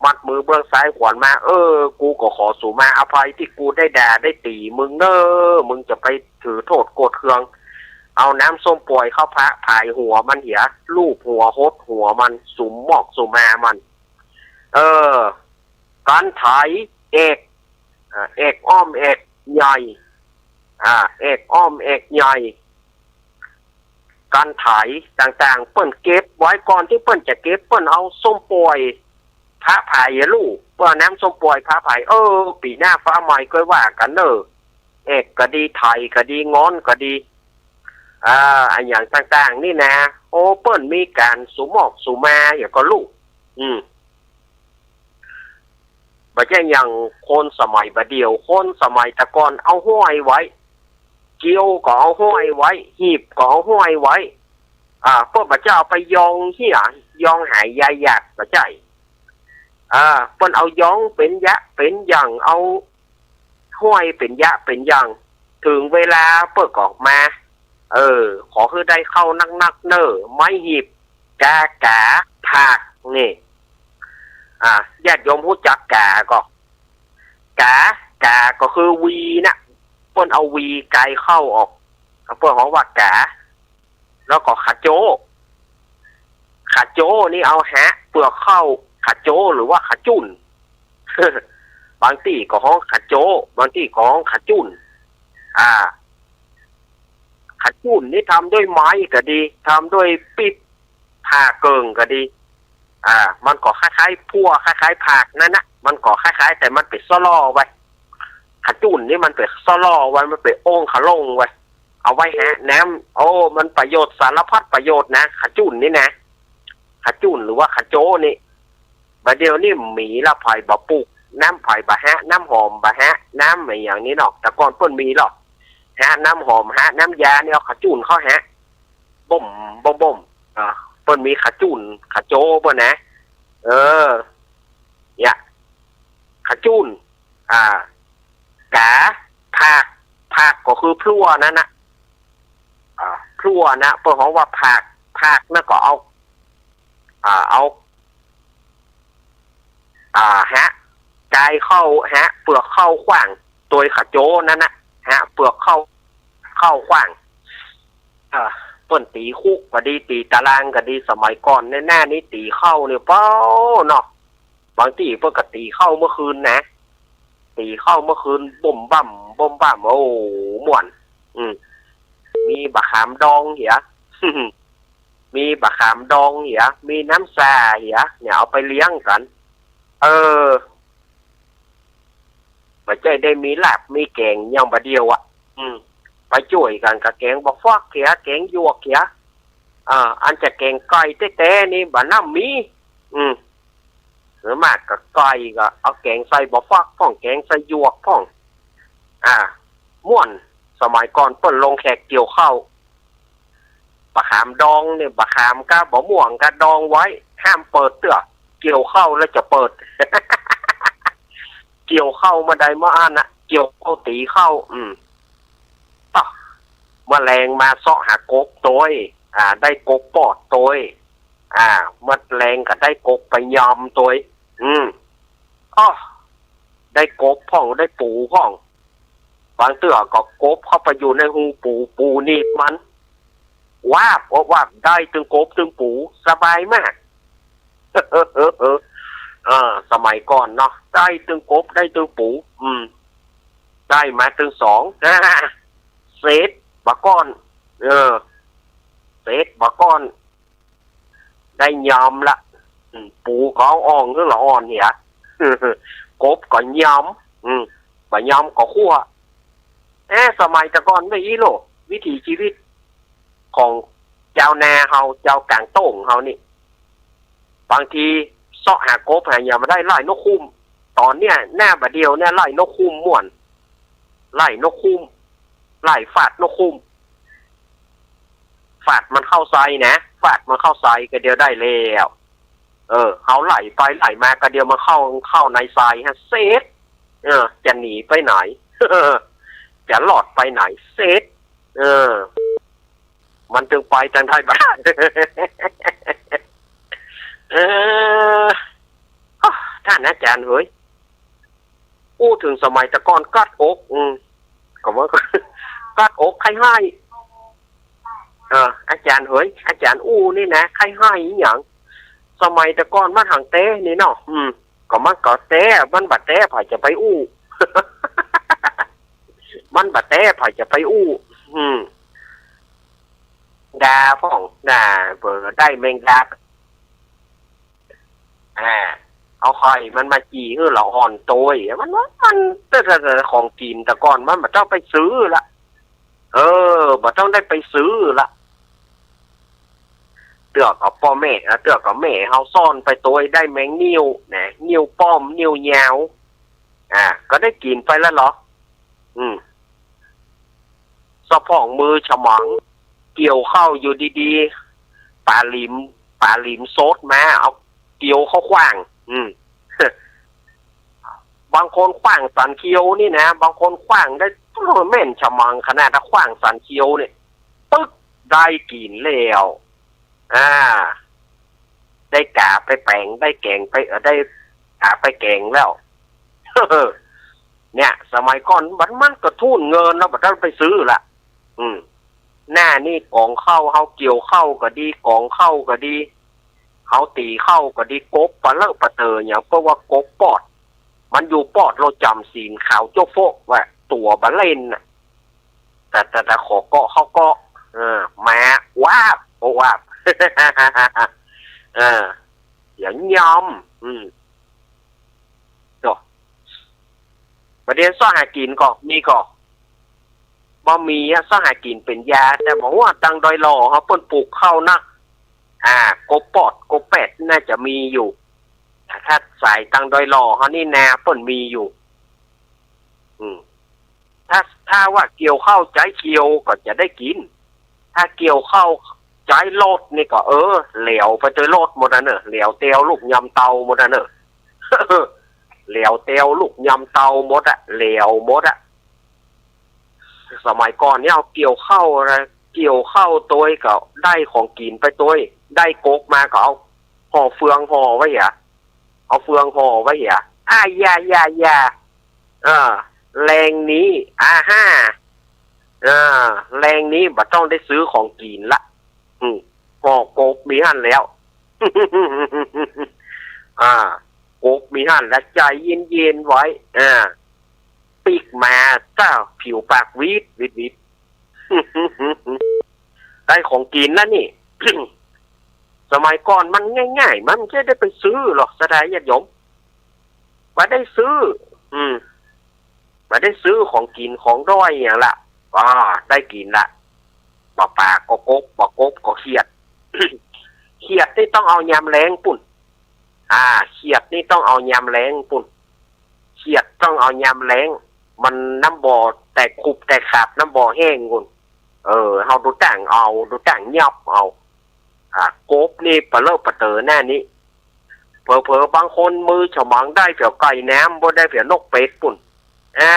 มัดมือเบื้องซ้ายขวัญมา เออ กูก็ขอสุมาอภัยตี้กูได้ด่าได้ตี๋มึงเน่อ มึงจะไปถือโต้ษโกรธเคือง เอาน้ำส้มป่วยเข้าพระผายหัวมันเหีย ลูบหัวหดหัวมัน สุมมอกสุมามัน เออ ก๋านไถแอก อ่า แอกอ้อมแอกใหญ่ อ่า แอกอ้อมแอกใหญ่ ก๋านไถต่างๆ เปิ้นเก็บไว้ก่อนตี้เปิ้นจะเก็บ เปิ้นเอาส้มป่วยพระผายอะลูก เปิ้นเอาน้ำส้มป่วยพระผาย เออ ปี๋หน้าฟ้าใหม่ก็ว่ากั๋นเน่อ แอกก็ดี ไถก็ดี ง้อนก็ดี อ่า อะหยังต่างๆ นี่นะ โอ้ เปิ้นมีก๋านสุมมอกสุมาอย่างก็ลูก อืม บ่ใจ้อย่างคนสมัยบ่าเดี่ยว คนสมัยแต่ก่อนเอาห้อยไว้ เกี้ยวก็เอาห้อยไว้ หีบก็เอาห้อยไว้ อ่า เปิ้นบ่ใจ้เอาไปยองเหีย ยองหายาหยาด บ่ใจ้ อ่า เปิ้นเอายองเป๋นยะเป๋นอย่าง เอาห้อยเป๋นยะเป๋นอย่าง ถึงเวลาเปิ้นก็มา เออ ขอหื้อได้เข้านักๆ เน่อ ไม้หีบ กา ก๋า ผาก นี่ อ่า ญาติโยมฮู้จักก๋าก่อ ก๋า ก๋าก็คือวีนะ เปิ้นเอาวีกายเข้าออก เปิ้นฮ้องว่าก๋า แล้วก็ขาโจ้ ขาโจ้นี่เอาฮะเปลือกเข้า ขาโจ้หรือว่าขาจุ่น บางตี้ก็ฮ้องขาโจ้ บางตี้ก็ฮ้องขาจุ่น อ่า ขาจุ่นนี่ทำด้วยไม้ก็ดี ทำด้วยปิ๊บ ผ่าเกิ่งก็ดี อ่า มันก็คล้ายๆ พั่ว คล้ายๆ ผากนั่นนะ มันก็คล้ายๆ แต่มันเป๋นซ้อล่อไว้ ขาจุ่นนี่มันเป๋นซ้อล่อไว้ มันเป๋นโอ่งขาล่งไว้ เอาไว้ฮะน้ำ โอ้ มันประโยชน์สารพัดประโยชน์นะ ขาจุ่นนี่นะ ขาจุ่นหรือว่าขาโจ้นี่ บ่าเดี่ยวนี้มีละ ไผบ่ปลูก น้ำไผบ่ฮะ น้ำหอมบ่ฮะ น้ำอะหยังนี่เนาะ แต่ก่อนเปิ้นมีหรอก ฮะน้ำหอม ฮะน้ำยานี่ เอาขาจุ่นเข้าฮะ บ่ม บ่ม บ่ม อ่า เปิ้นมีขาจุ่น ขาโจ้เปิ้นนะ เออ เนี่ย ขาจุ่น อ่า ก๋า ผาก ผากก็คือพลั่วนั่นนะ อ่า พลั่วนะ เปิ้นฮ้องว่าผาก ผากนั่นก็เอา อ่า เอา อ่า ฮะ กายเข้า ฮะ เปลือกเข้าขว้าง ตวยขาโจ้นั่นนะ ฮะ เปลือกเข้า เข้าขว้าง อ่า เปิ้นตี๋คุกก็ดี ตี๋ตารางก็ดี สมัยก่อนในหน้านี้ตี๋เข้าเนี่ย เป้าเนาะ บางตี้เปิ้นก็ตี๋เข้าเมื่อคืนนะ ตี๋เข้าเมื่อคืน บ่มบ่ำ บ่มบ่ำ โอ้ ม่วน อืม มีบ่าขามดองเหีย มีบ่าขามดองเหีย มีน้ำส่าเหีย เนี่ย เอาไปเลี้ยงกั๋น เออ บ่ใจ้ได้มีลาบมีแก๋งอย่างบ่าเดี่ยวอะ อืม ไป ไปจ้วยกั๋นกับแก๋งบ่าฟักเหีย แก๋งหยวกเหีย อ่า อันจะแก๋งไก่แต๊ๆ นี่บ่นำมี อืม ส่วนมากก็ไก่ก็เอาแก๋งใส่บ่าฟักพ่อง แก๋งใส่หยวกพ่อง อ่า ม่วน สมัยก่อนเปิ้นลงแขกเกี่ยวข้าว บ่าขามดองเนี่ย บ่าขามกับบ่าม่วงก็ดองไว้ ห้ามเปิดเตื้อ เกี่ยวข้าวแล้วจะเปิด เกี่ยวข้าวเมื่อใดเมื่ออั้นนะ เกี่ยวข้าวตี๋ข้าว อืม ต๊ะ เมื่อแลงมาเซาะหากบตวย อ่า ได้กบปอดตวย อ่า เมื่อแลงก็ได้กบไปยำตวย อืม อ้อ ได้กบพ่อง ได้ปูพ่อง บางเตื้อก็กบเข้าไปอยู่ในฮูปู ปูหนีบมัน วาบ โอ้ วาบ ได้ตึงกบตึงปู สบายมาก เออ สมัยก่อนเนาะ ได้ตึงกบ ได้ตึงปู อืม ได้มาตึงสอง เสร็จบ่าก้อน เออ เสร็จบ่าก้อน ได้ยำละ อืม ปูก็เอาอ่องหรือละอ่อนเหีย กบก็ยำ อืม บ่ายำก็คั่ว เอ๊ะ สมัยแต่ก่อนบ่อี้โล วิถีชีวิตของจาวนาเฮา จาวก๋างโต้งเฮานี่ บางทีเซาะหากบหาหยังบ่ได้ ไล่นกคุ้ม ต๋อนเนี้ย หน้าบ่าเดี่ยวเนี่ย ไล่นกคุ้มม่วน ไล่นกคุ้ม ไล่ฟาดนกคุ้ม ฟาดมันเข้าไส้นะ ฟาดมันเข้าไส้ก็เดียวได้แล้ว เออ เฮาไล่ไปไล่มาก็เดียวมันเข้า เข้าในไส้ฮะ เสร็จ เออ จะหนีไปไหน จะรอดไปไหน เสร็จ เออ มันตึงไปตังไทบ้าน เออ อ้อ ต้านอาจ๋ารย์เหย อู้เถิงสมัยแต่ก่อนกัดอก อืม ก็ว่า กัดอกใค่ไห้ เออ อาจ๋ารย์เหย อาจ๋ารย์อู้นี่นะ ใค่ไห้อีหยัง สมัยแต่ก่อนมันหังแต๊นี่เนาะ อืม ก็มันก็แต๊ มันบ่แต๊ ใผจะไปอู้ มันบ่แต๊ ใผจะไปอู้ อืม ดาพ่อง ดา เป๋อได้แมงดา อ่า เอาไข่มันมาจี่หื้อละอ่อนตวย มันว่ามัน แต่ แต่ แต่ของกิ๋นแต่ก่อนมันบ่ต้องไปซื้อละ เออ บ่ต้องได้ไปซื้อละ เตื้อก็ป้อแม่ อ่ะ เตื้อก็แม่เฮาสอนไปตวย ได้แมงงิ้วนะ งิ้วป้อม งิ้วยาว อ่า ก็ได้กิ๋นไปแล้วเหรอ อืม สะพ่องมือฉมัง เกี่ยวข้าวอยู่ดีๆ ป๋าหลีม ป๋าหลีมโซดมา เอาเกี่ยวเข้าขว้าง อืม บางคนขว้างสันเขียวนี่นะ บางคนขว้างได้ โอ้ แม่นฉมังขนาด ถ้าขว้างสันเขียวเนี่ย ปึ๊ก ได้กิ๋นแล้ว อ่า ได้ก๋าไปแป๋ง ได้แก๋งไป เออ ได้ก๋าไปแก๋งแล้ว เนี่ย สมัยก่อนมัน มันก็ทูนเงินเนาะ บ่ต้องไปซื้อละ อืม หน้านี่ก๋องข้าว เฮาเกี่ยวข้าวก็ดี ก๋องข้าวก็ดี เฮาตี๋ข้าวก็ดี กบปะเลอะปะเตอหยัง เพราะว่ากบปอด มันอยู่ปอด เราจ๋ำศีลขาวโจ๊ะโฟะว่าตั๋วบ่เล่นน่ะ แต่ แต่ แต่ขอเกาะเข้าเกาะ เออ มาวาบ โอ้ วาบ เออ เดี๋ยวยอม อืม โจ้ะ บ่าเดี่ยวเซาะหากิ๋นก่อ มีก่อ บ่มีอะ เซาะหากิ๋นเป๋นยา แต่บ่ฮู้ว่าตังดอยหล่อเฮาเปิ้นปลูกข้าวนะ อ่า กบปอด กบแปด น่าจะมีอยู่ ถ้าสายตังดอยหล่อเฮานี่นาเปิ้นมีอยู่ อืม ถ้า ถ้าว่าเกี่ยวข้าวใจ๊เขียวก็จะได้กิ๋น ถ้าเกี่ยวข้าวใจ๊รถนี่ก็ เออ แหลวไปตวยรถหมดอะเน่อ แหลวแตวลูกยำเตาหมดอะเน่อ แหลวแตวลูกยำเตาหมดอะ แหลวหมดอะ สมัยก่อนเนี่ยเฮาเกี่ยวข้าวนะ เกี่ยวข้าวตวยก็ได้ของกิ๋นไปตวย ได้กบมาก็เอาห่อเฟืองห่อไว้เหีย เอาเฟืองห่อไว้เหีย อ่า อย่า อย่า อย่า เออ แลงนี้ อ่าฮ่า เออ แลงนี้บ่ต้องได้ซื้อของกิ๋นละ อืม ห่อกบมีหั้นแล้ว อ่า กบมีหั้นแล้ว ใจ๋เย็นๆ ไว้ อ่า ปิ๊กมา เจ้า ผิวปากวีด วีด วีด ได้ของกิ๋นแล้วนี่ สมัยก่อนมันง่ายๆ มันบ่ได้ไปซื้อหรอก ศรัทธาญาติโยม บ่ได้ซื้อ อืม บ่ได้ซื้อของกิ๋นของดอยหยังละ บ่ได้กิ๋นละ บ่ป๋าก็กบ บ่กบก็เขียด เขียดนี่ต้องเอายามแล้งปู้น อ่า เขียดนี่ต้องเอายามแล้งปู้น เขียดต้องเอายามแล้ง มันน้ำบ่อแตกขุบแตกขาบ น้ำบ่อแห้งปู้น เออ เฮาดูต้างเอา ดูต้างยอบเอา อ่า กบนี่ปะเลอะปะเต๋อหน้านี้ เผลอๆ บางคนมือฉมังได้เผียวไก่น้ำ บ่ได้เผียวนกเป็ดปู้น อ่า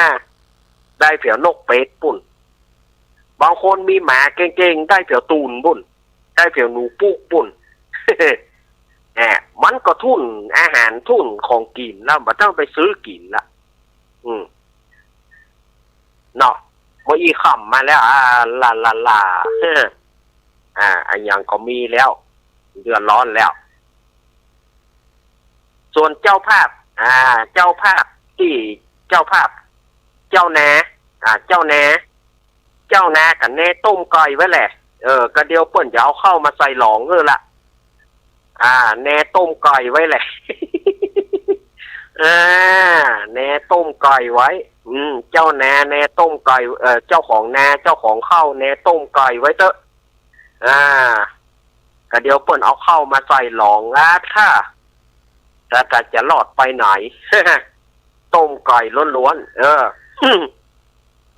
ได้เผียวนกเป็ดปู้น บางคนมีหมาเก่งๆ ได้เผียวตูนปู้น ได้เผียวหนูปุกปู้น แหม มันก็ทุนอาหารทุนของกิ๋นแล้ว บ่ต้องไปซื้อกิ๋นละ อืม เนาะ เมื่ออี้ค่ำมาแล้ว อ่า ลา ลา ลา อ่า อะหยังก็มีแล้ว เดือดร้อนแล้ว ส่วนเจ้าภาพ อ่า เจ้าภาพตี้ เจ้าภาพ เจ้านา อ่า เจ้านา เจ้านากั๋นแน่ต้มไก่ไว้แหละ เออ กะเดี๋ยวเปิ้นจะเอาข้าวมาใส่หลองหื้อละ อ่า แน่ต้มไก่ไว้แหละ อ่า แน่ต้มไก่ไว้ อืม เจ้านาแน่ต้มไก่ เอ่อ เจ้าของนา เจ้าของข้าวแน่ต้มไก่ไว้เต๊อะ อ่า กะเดี๋ยวเปิ้นเอาข้าวมาใส่หลอง อ่า ถ้า แต่ แต่จะรอดไปไหน ต้มไก่ล้วนๆ เออ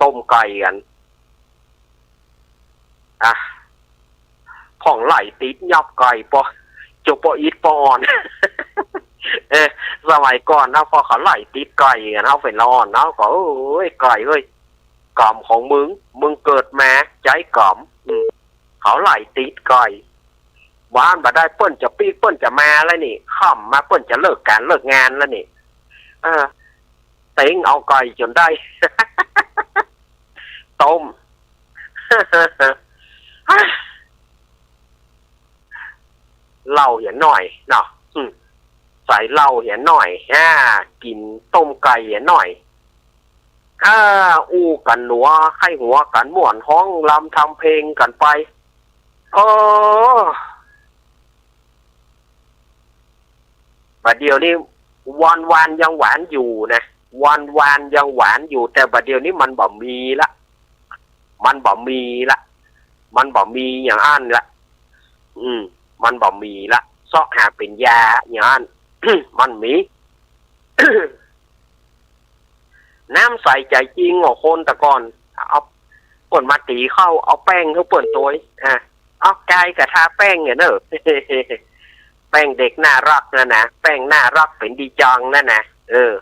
ต้มไก่กั๋น อ่ะ พ่องไหล่ติดยอบไก่ปอ จุปออิดปออ่อน เออ สมัยก่อนนะ พอเขาไหล่ติดไก่กั๋น เฮาเป๋นละอ่อนเนาะ ก็ โอ้ย ไก่เอ้ย ก๋ำของมึง มึงเกิดมาใจ๊ก๋ำ อืม เขาไหล่ติดไก่ บ่อั้นบ่ได้เปิ้นจะปิ๊กเปิ้นจะมาแล้วนี่ ค่ำมาเปิ้นจะเลิกก๋านเลิกงานแล้วนี่ เออ เต็งเอาไก่จ๋นได้ ต้ม เหล้าเหียหน่อยเนาะ อืม ใส่เหล้าเหียหน่อย อ่า กิ๋นต้มไก่เหียหน่อย อ่า อู้กั๋นหนัว ใค่หัวกั๋นม่วน ฮ้องรำทำเพลงกั๋นไป เออ บ่าเดี่ยวนี้ วานๆ ยังหวานอยู่นะ วานๆ ยังหวานอยู่ แต่บ่าเดี่ยวนี้มันบ่มีละ มันบ่มีละ มันบ่มีอย่างอั้นละ อืม มันบ่มีละ เซาะหาเป๋นยาอย่างอั้น มันมี น้ำใสใจ๋จริง โอ้ คนแต่ก่อน เอา เปิ้นมาตี๋ข้าว เอาแป้งหื้อเปิ้นตวย อ่ะ เอากายก็ทาแป้งเนี่ยเนอะ แป้งเด็กน่าฮักนั่นนะ แป้งน่าฮักเป๋นดีจังนั่นนะ เออ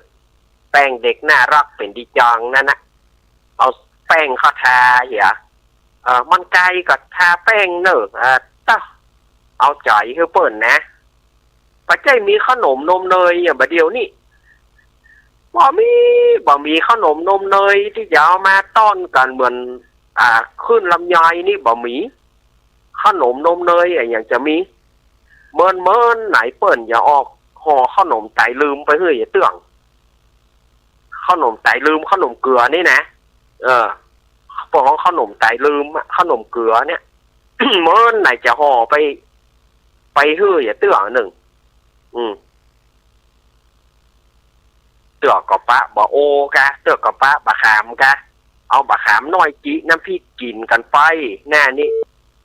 แป้งเด็กน่าฮักเป๋นดีจังนั่นนะ เอาแป้งเข้าทาเหีย เออ มันกายก็ทาแป้งเนอะ เออ ตะ เอาใจ๋หื้อเปิ้นนะ บ่ใจ้มีขนมนมเนยอย่างบ่าเดี่ยวนี้ บ่มี บ่มีขนมนมเนยตี้จะเอามาต้อนกั๋นเหมือน อ่า ขึ้นลำไยนี่บ่มี ขนมนมเนยอะหยังจะมี เมินเมินไหนเปิ้นจะออกห่อขนมไตลืมไปหื้อเตื้อง ขนมไตลืม ขนมเกือนี่นะ เออ เปิ้นฮ้องขนมไตลืมอะ ขนมเกือเนี่ย เมินไหนจะห่อไป ไปหื้อเตื้องนึ่ง อืม เตื้อก็ปะบ่าโอกะ เตื้อก็ปะบ่าขามกะ เอาบ่าขามน้อยจิน้ำพริกกิ๋นกั๋นไป แน่นี่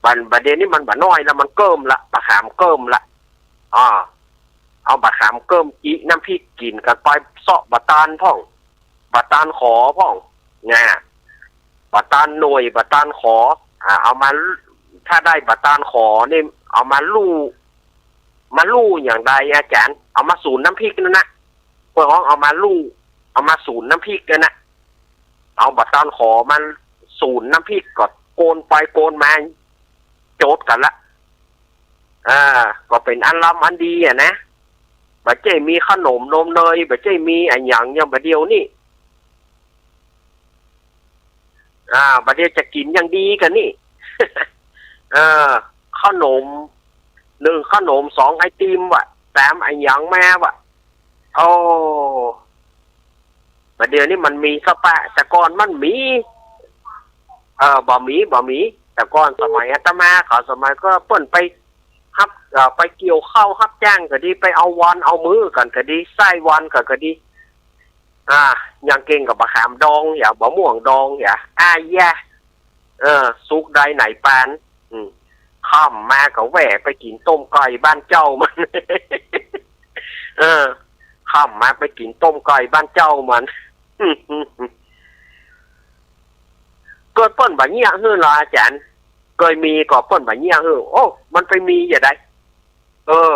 บ่า บ่าเดี่ยวนี้มันบ่าน้อยละ มันเกิ่มละ บ่าขามเกิ่มละ อ่า เอาบ่าขามเกิ่มจิน้ำพริกกิ๋นกั๋นไป เซาะบ่าตานพ่อง บ่าตานขอพ่อง นะ บ่าตานหน่วย บ่าตานขอ อ่า เอามา ถ้าได้บ่าตานขอนี่ เอามาลู่ มาลู่อย่างใดอาจ๋ารย์ เอามาสูนน้ำพริกนั่นนะ เปิ้นฮ้องเอามาลู่ เอามาสูนน้ำพริกนั่นนะ เอาบ่าตานขอมาสูนน้ำพริกก็โกนไปโกนมา โจ๊ดกั๋นละ อ่า ก็เป๋นอันลำอันดีอะนะ บ่ใจ้มีขนมนมเนย บ่ใจ้มีอะหยังอย่างบ่าเดี่ยวนี้ อ่า บ่าเดี่ยวจะกิ๋นอย่างดีกั๋นนี่ เออ ขนม นึ่งขนม สองไอติมวะ สามอะหยังมาวะ โอ้ บ่าเดี่ยวนี้มันมีสะปะ แต่ก่อนมันมี เออ บ่มี บ่มี แต่ก่อนสมัยอาตมาเขา สมัยก็เปิ้นไปฮับ เอ่อ ไปเกี่ยวข้าวฮับจ้างก็ดี ไปเอาวันเอามื้อกั๋นก็ดี ใส้วันกั๋นก็ดี อ่า อย่างเก่งก็บ่าขามดอง อย่างบ่าม่วงดอง อย่าง อ่า แย่ เออ สุกได้ไหนปาน อืม ค่ำมาก็แว่ไปกิ๋นต้มไก่บ้านเจ้ามัน เออ ค่ำมาไปกิ๋นต้มไก่บ้านเจ้ามัน เกิดเปิ้นบ่าเยียะหื้อลออาจ๋ารย์ เกยมีก่อเปิ้นบ่าเยียะหื้อ โอ้ มันไปมีจะใด เออ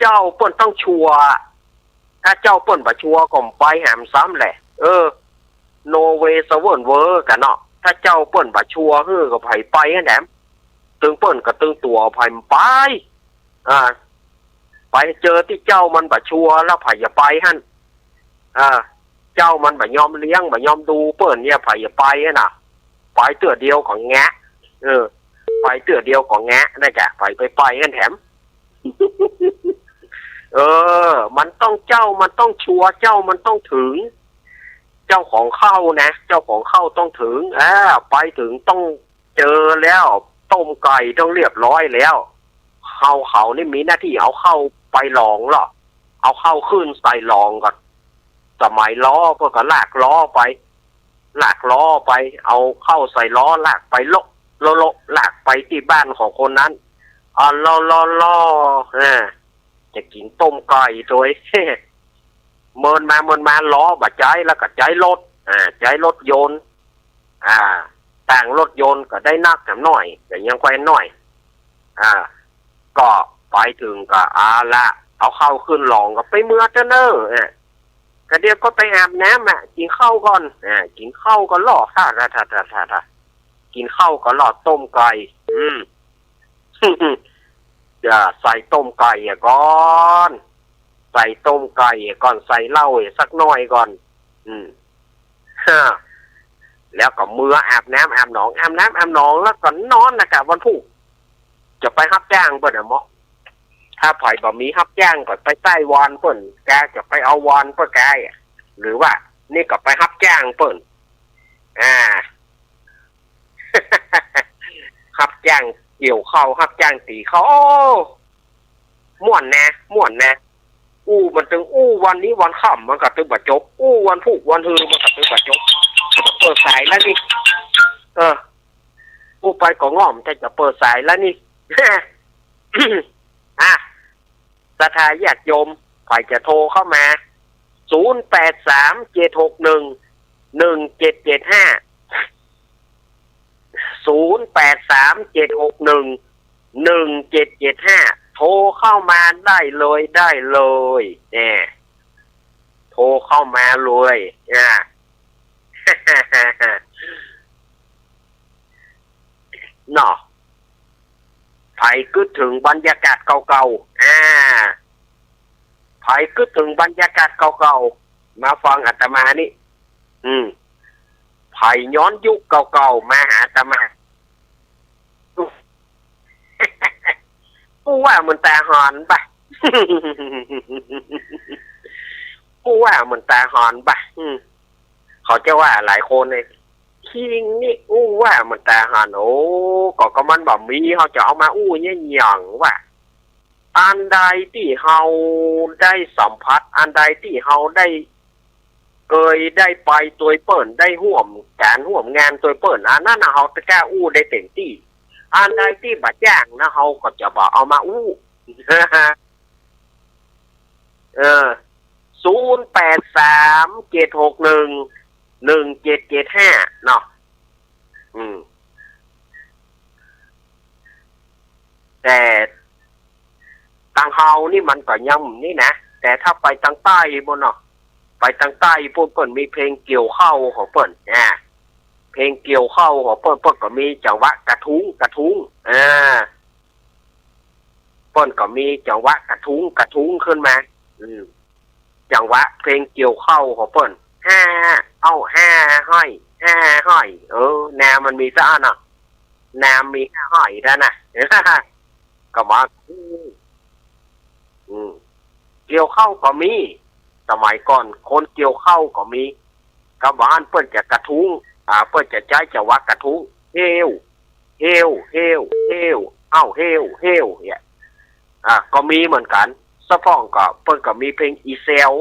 เจ้าเปิ้นต้องชัวร์ ถ้าเจ้าเปิ้นบ่าชัวร์ก็ไปแหมซ้ำแหละ เออ no way สะเวิ้นเว้อกั๋นเนาะ ถ้าเจ้าเปิ้นบ่าชัวร์หื้อก็ใผไปหั้นแหม ตึงเปิ้นก็ตึงตั๋วใผไป อ่า ไปเจอตี้เจ้ามันบ่าชัวร์แล้วใผจะไปหั้น อ่า เจ้ามันบ่ายอมเลี้ยงบ่ายอมดูเปิ้นเนี่ย ใผจะไปหั้นน่ะ ไปเตื้อเดียวก็แงะ เออ ไปเตื้อเดียวก็แงะนะจ๊ะ ใผไปไปหั้นแหม เออ มันต้องเจ้ามันต้องชัวร์ เจ้ามันต้องถึง เจ้าของเข้านะ เจ้าของเข้าต้องถึง อ่า ไปถึงต้องเจอแล้ว ต้มไก่ต้องเรียบร้อยแล้ว เฮาเขานี่มีหน้าตี้เอาเข้าไปหลองเนาะ เอาเข้าขึ้นใส่หลองก่อน สมัยล้อเปิ้นก็ลากล้อไป ลากล้อไป เอาเข้าใส่ล้อลากไปโละโละโละ ลากไปตี้บ้านของคนนั้น อ่า ล้อล้อล้อ อ่า จะกิ๋นต้มไก่โตย เมินมาเมินมาล้อบ่ใจ๊แล้วก็ใจ๊รถ อ่า ใจ๊รถยนต์ อ่า ต่างรถยนต์ก็ได้นักแหมหน้อย แต่ยังแควนหน้อย อ่า ก็ไปถึงก็เอาละ เอาเข้าขึ้นหลองก็ไปเมือเต๊อะเน่อ อ่า ก็เดี๋ยวก็ไปอาบน้ำอ่ะ กิ๋นข้าวก่อน อ่า กิ๋นข้าวก็ล้อ ท่าท่าท่าท่าท่า กิ๋นข้าวก็ล้อต้มไก่ อืม จะใส่ต้มไก่อะก่อน ใส่ต้มไก่อะก่อน ใส่เหล้าอะสักหน้อยก่อน อืม ฮะ แล้วก็เมืออาบน้ำอาบหนอง อาบน้ำอาบหนองแล้วก็นอนนะกะ วันพูก จะไปฮับจ้างเปิ้นอะเมาะ ถ้าใผบ่มีฮับจ้างก็ไปใต้วอนเปิ้นกา จะไปเอาวอนเปิ้นกาอะ หรือว่านี่ก็ไปฮับจ้างเปิ้น อ่า ฮับจ้างเกี่ยวข้าว ฮับจ้างตี๋ข้าว โอ้ ม่วนแน่ ม่วนแน่ อู้มันตึงอู้วันนี้วันค่ำมันก็ตึงบ่จบ อู้วันพูกวันฮือมันก็ตึงบ่จบ เปิดสายแล้วนี่ เออ อู้ไปก็ง่อมแต่จะเปิดสายแล้วนี่ อ่ะ ศรัทธาญาติโยม ใผจะโทรเข้ามา ศูนย์แปดสาม เจ็ดหกหนึ่ง หนึ่งเจ็ดเจ็ดห้า ศูนย์แปดสาม เจ็ดหกหนึ่ง หนึ่งเจ็ดเจ็ดห้า โทรเข้ามาได้เลย ได้เลย เนี่ย โทรเข้ามาเลย อ่ะ เนาะ ใผกึ๊ดเถิงบรรยากาศเก่าๆ อ่า ใผกึ๊ดเถิงบรรยากาศเก่าๆ มาฟังอาตมานี่ อืม ใผย้อนยุคเก่าๆ มาหาอาตมา อู้ว่ามันต๋าหอนบ่ะ อู้ว่ามันต๋าหอนบ่ะ อืม เขาจะว่าหลายคนเลย คิงนี่อู้ว่ามันต๋าหอน โอ้ ก็ ก็มันบ่มี เฮาจะเอามาอู้เยียะหยังวะ อันใดตี้เฮาได้สัมผัส อันใดตี้เฮาได้เกยได้ไปตวยเปิ้น ได้ฮ่วมก๋านฮ่วมงานตวยเปิ้น อันนั้นน่ะเฮาจะก้าอู้ได้เต็มตี้ อันใดตี้บ่จ้างนะ เฮาก็จะบ่เอามาอู้ เออ ศูนย์แปดสาม เจ็ดหกหนึ่ง หนึ่งเจ็ดเจ็ดห้า เนาะ อืม แต่ตางเฮานี่มันก็ยังนี่นะ แต่ถ้าไปตางใต้ปู้นเนาะ ไปตางใต้ปู้น เปิ้นมีเพลงเกี่ยวข้าวของเปิ้น อ่า เพลงเกี่ยวข้าวของเปิ้น เปิ้นก็มีจังหวะกระทุ้ง กระทุ้ง อ่า เปิ้นก็มีจังหวะกระทุ้ง กระทุ้งขึ้นมา อืม จังหวะเพลงเกี่ยวข้าวของเปิ้น ห้า เอ้า ห้าฮ้อย ห้าฮ้อย เออ แนวมันมีซะอันน่ะ แนวมีห้าฮ้อยด้านน่ะ ก็มา อืม อืม เกี่ยวข้าวก็มี สมัยก่อนคนเกี่ยวข้าวก็มี ก็บ่าอั้นเปิ้นจะกระทุ้ง อ่า เปิ้นจะใจ๊จังหวะกระทุ้ง เฮว เฮว เฮว เฮว เอ้า เฮว เฮว เนี่ย อ่า ก็มีเหมือนกั๋น สะพ่องก็ เปิ้นก็มีเพลงอี่แซว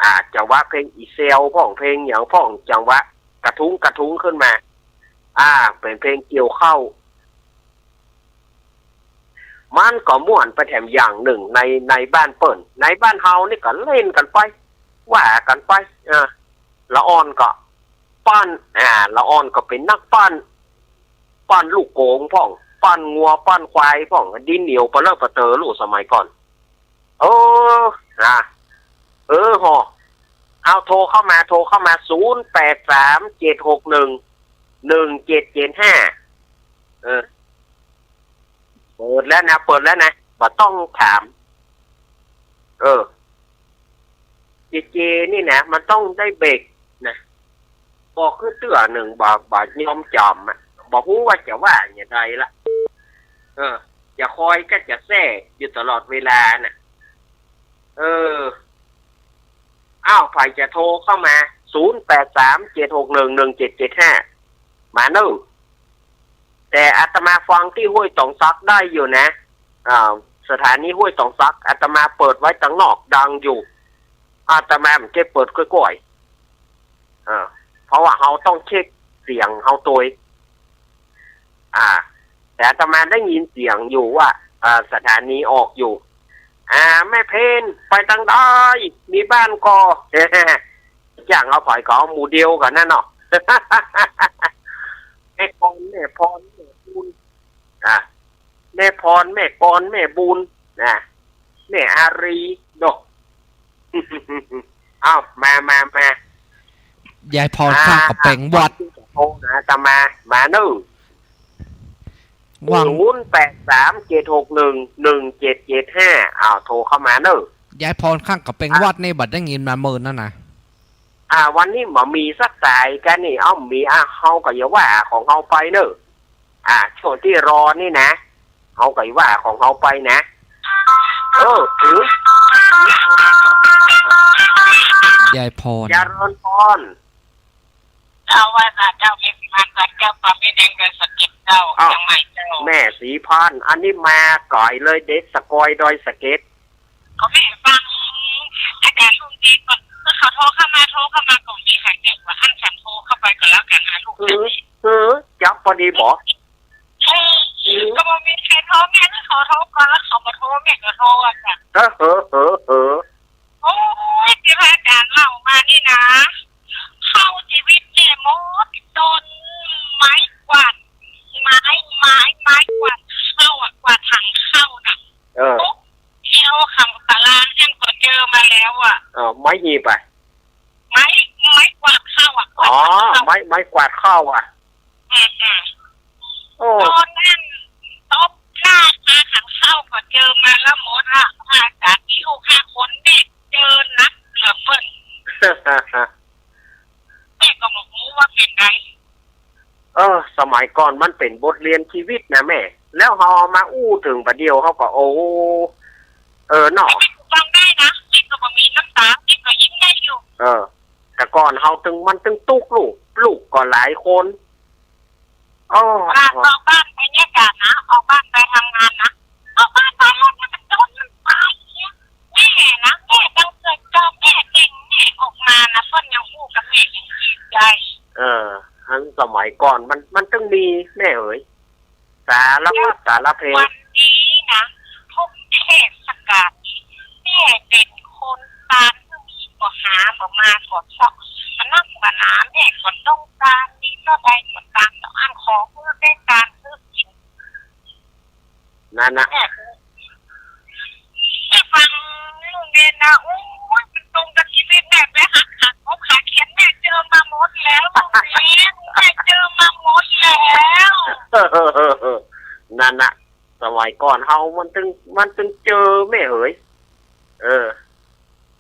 อ่า จังหวะเพลงอี่แซวพ่อง เพลงหยังพ่อง จังหวะกระทุ้ง กระทุ้งขึ้นมา อ่า เป๋นเพลงเกี่ยวข้าว มันก็ม่วนไปแถมอย่างนึ่งใน ในบ้านเปิ้น ในบ้านเฮานี่ก็เล่นกั๋นไป ว่ากั๋นไป เออ ละอ่อนก็ ป้อน อ่า ละอ่อนก็เป๋นนักป้อน ป้อนลูกโก๋งพ่อง ป้อนงัว ป้อนควายพ่อง ดินเหนียวปะเลอะปะเตอลูกสมัยก่อน เออ นะ เออ ฮอ เอา โทรเข้ามา โทรเข้ามา ศูนย์แปดสาม เจ็ดหกหนึ่ง หนึ่งเจ็ดเจ็ดห้า เออ เปิดแล้วนะ เปิดแล้วนะ บ่ต้องถาม เออ เจเจนี่นะ มันต้องได้เบรกนะ บอกคือเตื้อนึ่ง บ่ บ่ยอมจ่อมอะ บ่ฮู้ว่าจะว่าอย่างใดละ เออ จะคอยก็จะแซ่อยู่ตลอดเวลาน่ะ เออ อ้าว ใผจะโทรเข้ามา ศูนย์แปดสาม เจ็ดหกหนึ่ง หนึ่งเจ็ดเจ็ดห้า มาเน่อ แต่อาตมาฟังตี้ห้วยต๋องสักได้อยู่นะ อ่า สถานีห้วยต๋องสัก อาตมาเปิดไว้ตังนอกดังอยู่ อาตมาบ่ใจ้เปิดก้อยๆ อ่า เพราะว่าเฮาต้องเช็คเสียงเฮาตวย อ่า แต่อาตมาได้ยินเสียงอยู่ว่า อ่า สถานีออกอยู่ อ่า แม่เพนไปตังใด มีบ้านก่อ อย่างเอาผอยก็เอาหมู่เดียวกั๋นนั่นเนาะ แม่กร แม่พร แม่บุญ อ่ะ แม่พร แม่กร แม่บุญ นะ แม่อารี เนาะ อ้าว มา มา มา ยายพร อ่า ข้างก๋ำแปงวัด โทรหาอาตมา มาเน่อ ว่าง ศูนย์แปดสาม เจ็ดหกหนึ่ง หนึ่งเจ็ดเจ็ดห้า อ้าว โทรเข้ามาเน่อ ยายพร ข้างก๋ำแปงวัดนี่ บ่ได้ยินมาเมินนั่นนะ อ่า วันนี้บ่มีสักสายกั๋นนี่ เอ้า มี อ่ะ เฮาก็อย่าว่าของเฮาไปเน่อ อ่า ช่วงตี้รอนี่นะ เฮาก็ว่าของเฮาไปนะ เออ ถือ ยายพร เจริญพร เจ้าว่าเจ้า แม่ศรีพร เจ้า ความเป็นแดงเกินสะกิดเจ้า อ้าว เจียงใหม่เจ้า แม่ศรีพร อันนี้มาก๋อยเลยเด้ สะกอยดอยสะเก็ด ก็แม่ฟังอาจารย์ลุงเทศน์ก่อน คือเขาโทรเข้ามา โทรเข้ามาก็มีใครเจ็บกว่า อั้นฉันโทรเข้าไปก็แล้วกั๋นนะลูก เออ เออ จับปอดีบ่ เออ ก็บ่มีใครโทรแม่ คือเขาโทรก่อน แล้วเขาบ่โทร แม่ก็โทรอะจ้ะ เออ เออ เออ เออ โอ้ย ตี้พระอาจารย์เล่ามานี่นะ เข้าชีวิตแม่หมด ต้นไม้กวาด ไม้ ไม้ ไม้กวาดข้าวอะ กวาดถังข้าวน่ะ เออ ทุกเที่ยวข้างตลาดยังก็เจอมาแล้วอะ เออ ไม้หีบอะ ไม้ ไม้กวาดข้าวอะ อ๋อ กวาดข้าว ไม้ ไม้กวาดข้าวอะ อืม อืม โอ้ ตอนนั้นตบหน้าคาขันข้าวก็เจอมาแล้วหมดละ พระอาจารย์มีลูกห้าคน แม่เจอนักเหลือเปิ้น แม่ก็บ่ฮู้ว่าเป๋นไง เออ สมัยก่อนมันเป๋นบทเรียนชีวิตนะแม่ แล้วเฮาเอามาอู้เถิงบ่าเดี่ยวเฮาก็ โอ้ เออ เนาะ แม่ฟังได้นะ แม่ก็บ่มีน้ำตา แม่ก็ยิ้มได้อยู่ เออ แต่ก่อนเฮาตึง มันตึงตุ๊กลูก ลูกก็หลายคน อ้อ บ้าน ออกบ้านไปเนี่ยจ้ะนะ ออกบ้านไปทำงานนะ ออกบ้านไปแล้วมันโดนมันตายเนี่ย แม่นะ แม่บังเกิดเจอแม่เก่ง แม่ออกมานะ เปิ้นยังอู้กับแม่ยังดีใจ๋ เออ หั้นสมัยก่อนมัน มันตึงมีแม่เอ๋ย สารพัดสารเพ วันนี้นะ ทุกเทศกาล แม่เป๋นคนตาน บ่หาบ่มาก็เซาะ บ่นักบ่หนา แม่ก็ต้องตาน มีเต้าใดก็ตาน ต้องอั้นขอเพื่อได้ตานซื้อกิ๋น นั่นนะ แม่ แม่ฟังลุงเด่นนะ โอ้ย มันตรงกับชีวิตแม่ แม่หัก หักงบหักเขียน แม่เจอมาหมดแล้วลุงเด่น แม่เจอมาหมดแล้ว นั่นนะ สมัยก่อนเฮามันตึง มันตึงเจอแม่เอ๋ย เออ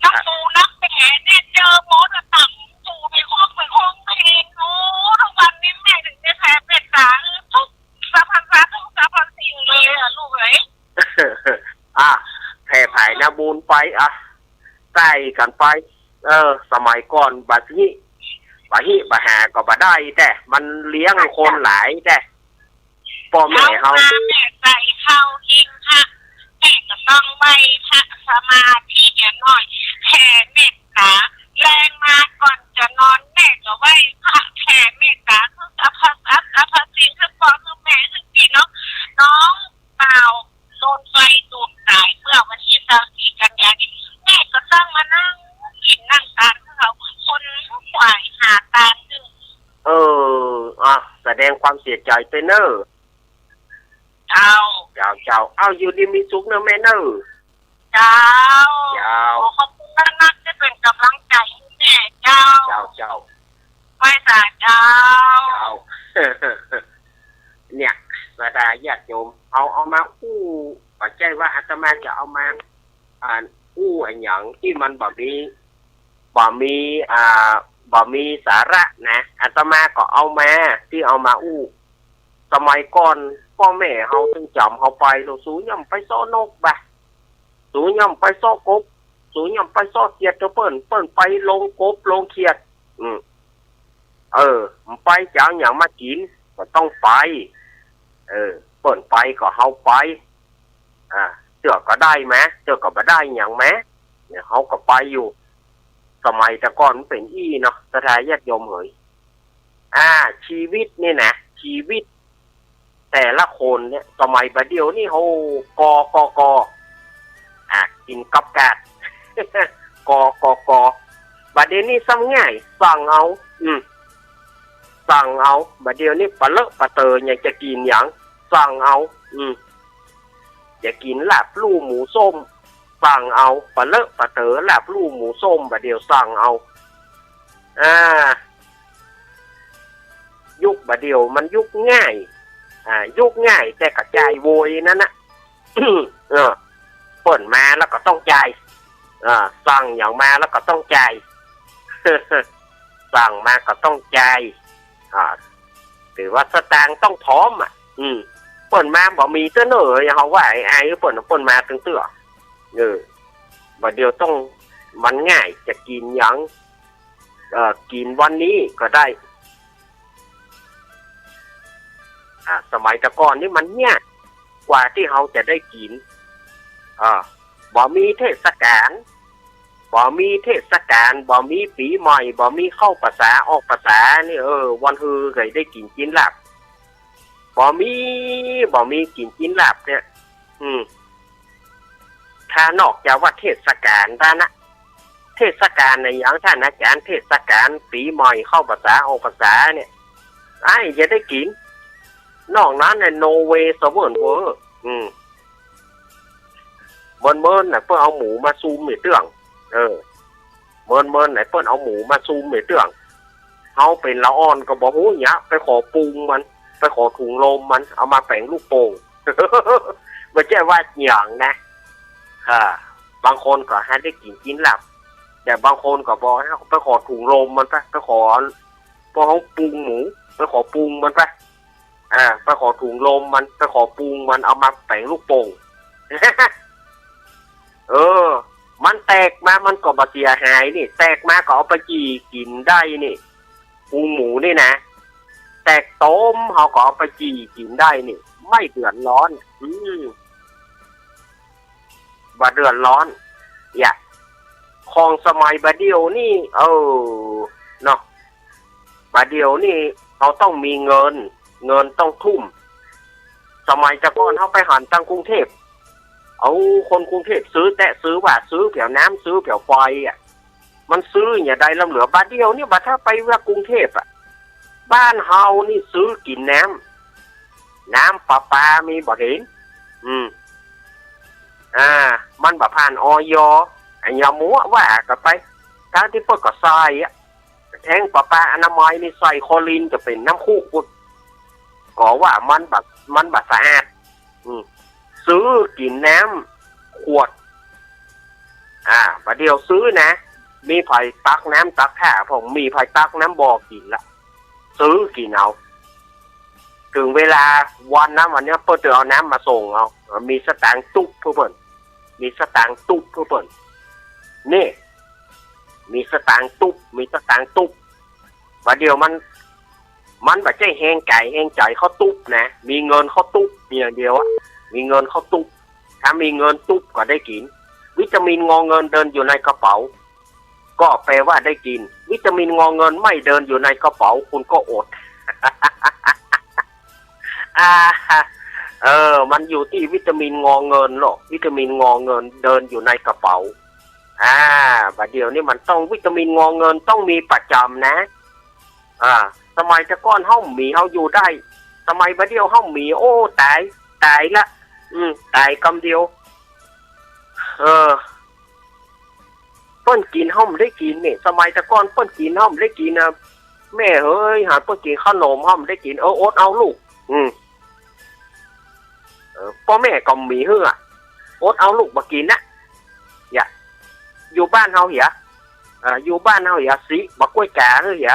นักปูนักแผลเนี่ยเจอหมดอะ ตังปูไปห้องไปห้องเอง โอ้ ทุกวันนี้แม่ถึงได้แผ่เมตตาทุกสรรพสัตว์ทุกสรรพสิ่งเลยอะลูกเอ๋ย อ่ะ แผ่ไผนะบุญไป อ่ะ ใส่กั๋นไป เออ สมัยก่อนบ่าหิ บ่าหิบ่าหาก็บ่ได้ แต่มันเลี้ยงคนหลายแต่ ป้อแม่เฮา เช้ามาแม่ใส่ข้าวกิ๋นค่ะ แม่ก็ต้องไหว้พระสมาธิเดี๋ยวหน่อย แผ่เมตตา แลงมาก่อนจะนอนแม่ก็ไหว้พระแผ่เมตตา คือสรรพสัตว์สรรพ งความเสียใจ๋เต้อเน่อ เจ้า เจ้า เจ้า เอ้า อยู่ดีมีสุขเน่อแม่เน่อ เจ้า เจ้า ขอขอบคุณมากๆ ตี้เป๋นก๋ำลังใจ๋หื้อแม่ เจ้า เจ้า เจ้า ไหว้สา เจ้า เจ้า เนี่ย ศรัทธาญาติโยม เอา เอามาอู้ บ่ใจ้ว่าอาตมาจะเอามา อ่า อู้อะหยังตี้มันบ่มี บ่มี อ่า บ่มีสาระนะ อาตมาก็เอามา ตี้เอามาอู้ สมัยก่อนป้อแม่เฮาตึงจ๋ำเฮาไป แล้วสูย่อมไปเซาะนกบ่ะ สูย่อมไปเซาะกบ สูย่อมไปเซาะเขียด เปิ้น เปิ้นไปลงกบลงเขียด อืม เออ ไปจะเอาหยังมากิ๋น ก็ต้องไป เออ เปิ้นไปก็เฮาไป อ่า เตื้อก็ได้มา เตื้อก็บ่ได้หยังมา เนี่ย เฮาก็ไปอยู่ สมัยแต่ก่อนมันเป๋นอี้เนาะ ศรัทธาญาติโยมเหย อ่า ชีวิตนี่นะ ชีวิตแต่ละคนเนี่ย สมัยบ่าเดี่ยวนี่ โห ก ก ก อ่ะ กิ๋นกับกาด ก ก ก บ่าเดี่ยวนี้ซ้ำง่าย สั่งเอา อืม สั่งเอา บ่าเดี่ยวนี้ปะเลอะปะเต๋อ อยากจะกิ๋นหยัง สั่งเอา อืม อยากกิ๋นลาบลู่หมูส้ม สั่งเอา ปะเลอะปะเต๋อ ลาบลู่หมูส้ม บ่าเดี่ยวสั่งเอา อ่า ยุคบ่าเดี่ยวมันยุคง่าย อ่า ยุคง่ายแต่ก็จ่ายโวยนั้นนะ เออ เปิ้นมาแล้วก็ต้องจ่าย อ่า สั่งหยังมาแล้วก็ต้องจ่าย สั่งมาก็ต้องจ่าย อ่า ถือว่าสตางค์ต้องพร้อมอะ อืม เปิ้นมาบ่มีเตื้อเน่อ เฮาว่าไอ้ ไอ้เปิ้น เปิ้นมาตึงเตื้อ เออ บ่าเดี่ยวต้อง มันง่าย จะกิ๋นหยัง เอ่อ กิ๋นวันนี้ก็ได้ อ่า สมัยแต่ก่อนนี่มันยากกว่าตี้เฮาจะได้กิ๋น อ่า บ่มีเทศกาล บ่มีเทศกาล บ่มีปี๋ใหม่ บ่มีเข้าพรรษาออกพรรษานี่ เออ วันฮือก็ได้กิ๋นจีนลาบ บ่มี บ่มีกิ๋นจีนลาบเนี่ย อืม ถ้านอกจากว่าเทศกาลเต้านั้นนะ เทศกาลอะหยัง ต้านอาจ๋ารย์ เทศกาลปี๋ใหม่ เข้าพรรษาออกพรรษาเนี่ย ไอ้จะได้กิ๋น นอกนั้นน่ะ no way เสวิ้นเว้อ อืม เมินๆ น่ะ เปิ้นเอาหมูมาซุมเหียเตื้อง เออ เมินๆ น่ะ เปิ้นเอาหมูมาซุมเหียเตื้อง เฮาเป๋นละอ่อนก็บ่ฮู้หยัง ไปขอปุงมัน ไปขอถุงลมมัน เอามาแป๋งลูกโป่ง บ่ใจ้ว่าหยังนะ อ่า บางคนก็หาได้กิ๋นจีนลาบ แต่บางคนก็บอกว่าไปขอถุงลมมันไป ไปขอ พวกเฮาปุงหมู ไปขอปุงมันไป อ่า ไปขอถุงลมมัน ไปขอปุงมัน เอามาแป๋งลูกโป่ง เออ มันแตกมามันก็บ่เสียหายนี่ แตกมาก็เอาไปจี่กิ๋นได้นี่ ปุงหมูนี่นะ แตกโต๊มเฮาก็เอาไปจี่กิ๋นได้นี่ ไม่เดือดร้อน อืม บ่เดือดร้อน อย่า ของสมัยบ่าเดี่ยวนี่ เออ เนาะ บ่าเดี่ยวนี่เฮาต้องมีเงิน เงินต้องทุ่ม สมัยแต่ก่อนเฮาไปหันตังกรุงเทพฯ เอาคนกรุงเทพฯซื้อแต๊ซื้อว่า ซื้อเปียวน้ำ ซื้อเปียวไฟอะ มันซื้อหยังได้ล้ำเหลือ บ่าเดี่ยวนี่บ่าถ้าไปว่ากรุงเทพฯอะ บ้านเฮานี่ซื้อกิ๋นน้ำ น้ำประปามีบ่เห็น อืม อ่า มันบ่ผ่าน อย. อะหยังมั่วว่ากั๋นไป ตังตี้เปิ้นก็ใส่อะ แท้งประปาอนามัยนี่ใส่คลอรีนจะเป๋นน้ำคุปุ้น ก็ว่ามันบ่ มันบ่สะอาด อืม ซื้อกิ๋นน้ำขวด อ่า บ่าเดี่ยวซื้อนะ มีใผตักน้ำตักท่าพ่อง มีใผตักน้ำบ่อกิ๋นละ ซื้อกิ๋นเอา เถิงเวลาวันนั้นวันนี้เปิ้นจะเอาน้ำมาส่งเอา มีสตางค์ตุ๊บเปื้อเปิ้น มีสตางค์ตุ๊บเปื้อเปิ้น นี่ มีสตางค์ตุ๊บ มีสตางค์ตุ๊บ บ่าเดี่ยวมัน มันบ่ใจ้แฮงก๋ายแฮงใจ๋เข้าตุ๊บนะ มีเงินเข้าตุ๊บ มีอย่างเดียวอะ มีเงินเข้าตุ๊บ ถ้ามีเงินตุ๊บก็ได้กิ๋น วิตามินงอเงินเดินอยู่ในกระเป๋า ก็แปลว่าได้กิ๋น วิตามินงอเงินไม่เดินอยู่ในกระเป๋า คุณก็อด อ่า เออ มันอยู่ตี้วิตามินงอเงินเนาะ วิตามินงอเงินเดินอยู่ในกระเป๋า อ่า บ่าเดี่ยวนี้มันต้องวิตามินงอเงินต้องมีประจ๋ำนะ อ่า สมัยแต่ก่อนเฮาบ่มีเฮาอยู่ได้ สมัยบ่าเดี่ยวเฮาบ่มี โอ้ ต๋าย ต๋ายละ อืม ต๋ายกำเดียว เออ เปิ้นกิ๋นเฮาบ่ได้กิ๋นนี่ สมัยแต่ก่อนเปิ้นกิ๋นเฮาบ่ได้กิ๋นนะ แม่เฮย หันเปิ้นกิ๋นข้าวหนมเฮาบ่ได้กิ๋น เออ อดเอาลูก อืม เออ ป้อแม่ก็บ่มีหื้อ อดเอาลูก บ่กิ๋นนะ อย่า อยู่บ้านเฮาเหีย เออ อยู่บ้านเฮาเหีย สิบ่าก๊วยก๋าหื้อเหีย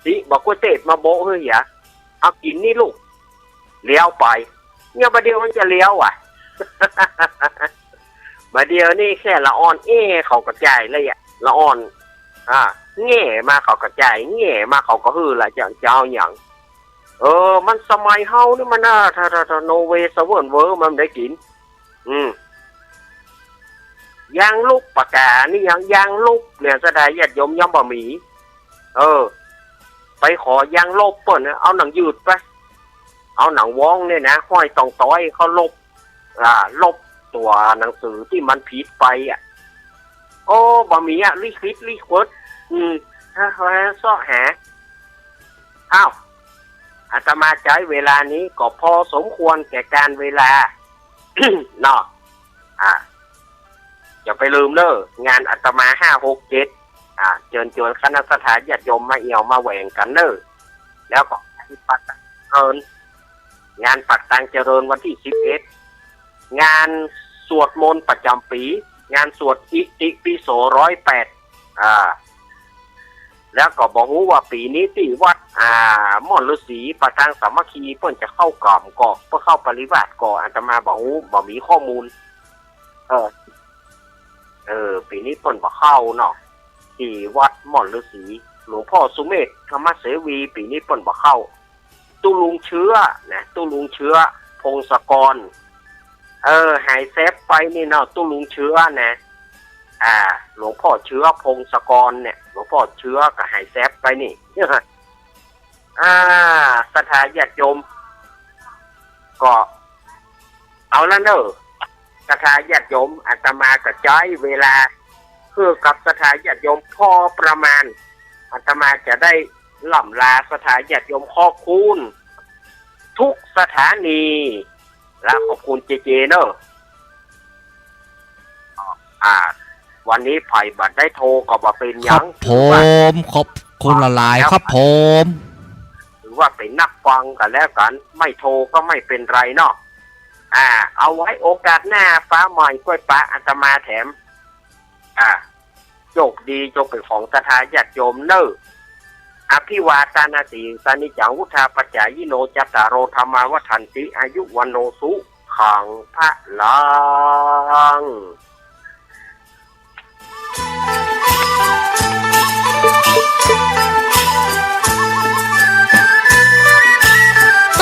สิบ่าก๊วยเตดมาโบ๊ะหื้อเหีย เอากิ๋นนี่ลูก เลี้ยวไป เนี่ยบ่าเดี่ยวมันจะเลี้ยวอะ บ่าเดี่ยวนี่แค่ละอ่อนแอ้เขาก็จ่ายแล้วอะ ละอ่อน อ่า แง่มาเขาก็จ่าย แง่มาเขาก็หื้อละ จะ จะเอาหยัง เออ มันสมัยเฮานี่มันน่ะ ถ้า ถ้า ถ้า โนเวย์ สะเวิ้นเวอร์ มันบ่ได้กิ๋น อืม ยางลบปากกานี่ ยาง ยางลบเนี่ย ศรัทธาญาติโยมยังบ่มี เออ ไปขอยางลบเปิ้นนะ เอาหนังยืดไป เอาหนังว้องเนี่ยนะ ห้อยตองต๊อยเขาลบ อ่า ลบตั๋วหนังสือตี้มันผิดไปอะ โอ้ บ่มีอะ รีเควสต์ รีเควสต์ อืม หา หา เซาะหา อ้าว อาตมาใจ๊เวลานี้ก็พอสมควรแก่กาลเวลา เนาะ อ่า อย่าไปลืมเน้อ งานอาตมา ห้า หก เจ็ด อ่า เจิญจวนคณะศรัทธาญาติโยมมาเอี่ยวมาแหว่งกั๋นเน้อ แล้วก็งานปักตางเจริญ งานปักตางเจริญวันตี้ สิบเอ็ด งานสวดมนต์ประจ๋ำปี๋ งานสวดอิติปิโส ร้อยแปด อ่า แล้วก็บ่ฮู้ว่าปี๋นี้ตี้วัด อ่า ม่อนฤๅษี ประตางสามัคคี เปิ้นจะเข้าก๋อมก่อ เปิ้นเข้าปริวาสก่อ อาตมาบ่ฮู้ บ่มีข้อมูล เออ เออ ปี๋นี้เปิ้นบ่เข้าเนาะ ตี้วัดม่อนฤๅษี หลวงพ่อสุเมธ ธรรมเสวี ปี๋นี้เปิ้นบ่เข้า ตุ๊ลุงเชื้อนะ ตุ๊ลุงเชื้อ พงศกร เออ หายแซบไปนี่เนาะ ตุ๊ลุงเชื้อนะ อ่า หลวงพ่อเชื้อ พงศกรเนี่ย หลวงพ่อเชื้อก็หายแซบไปนี่ อ่า ศรัทธาญาติโยม ก็เอาละเน้อ ศรัทธาญาติโยม อาตมาก็ใจ๊เวลาหื้อกับศรัทธาญาติโยมพอประมาณ อาตมาจะได้ล่ำลาศรัทธาญาติโยม ขอบคุณทุกสถานี และขอบคุณเจเจเน้อ อ่า วันนี้ใผบ่ได้โทรก็บ่เป๋นหยัง ครับผม ขอบคุณหลายๆ ครับผม ถือว่าเป๋นนักฟังกั๋นแล้วกั๋น ไม่โทรก็ไม่เป็นไรเนาะ อ่า เอาไว้โอกาสหน้าฟ้าใหม่ก้อยปะ อาตมาแถม อ่า โชคดีจงเป๋นของศรัทธาญาติโยมเน้อ อภิวาทานาสีลิสานิจัง วุฑฒาปจายิโน จัตตาโร ธัมมา วัฑฒันติ อายุ วัณโณ สุขัง พลัง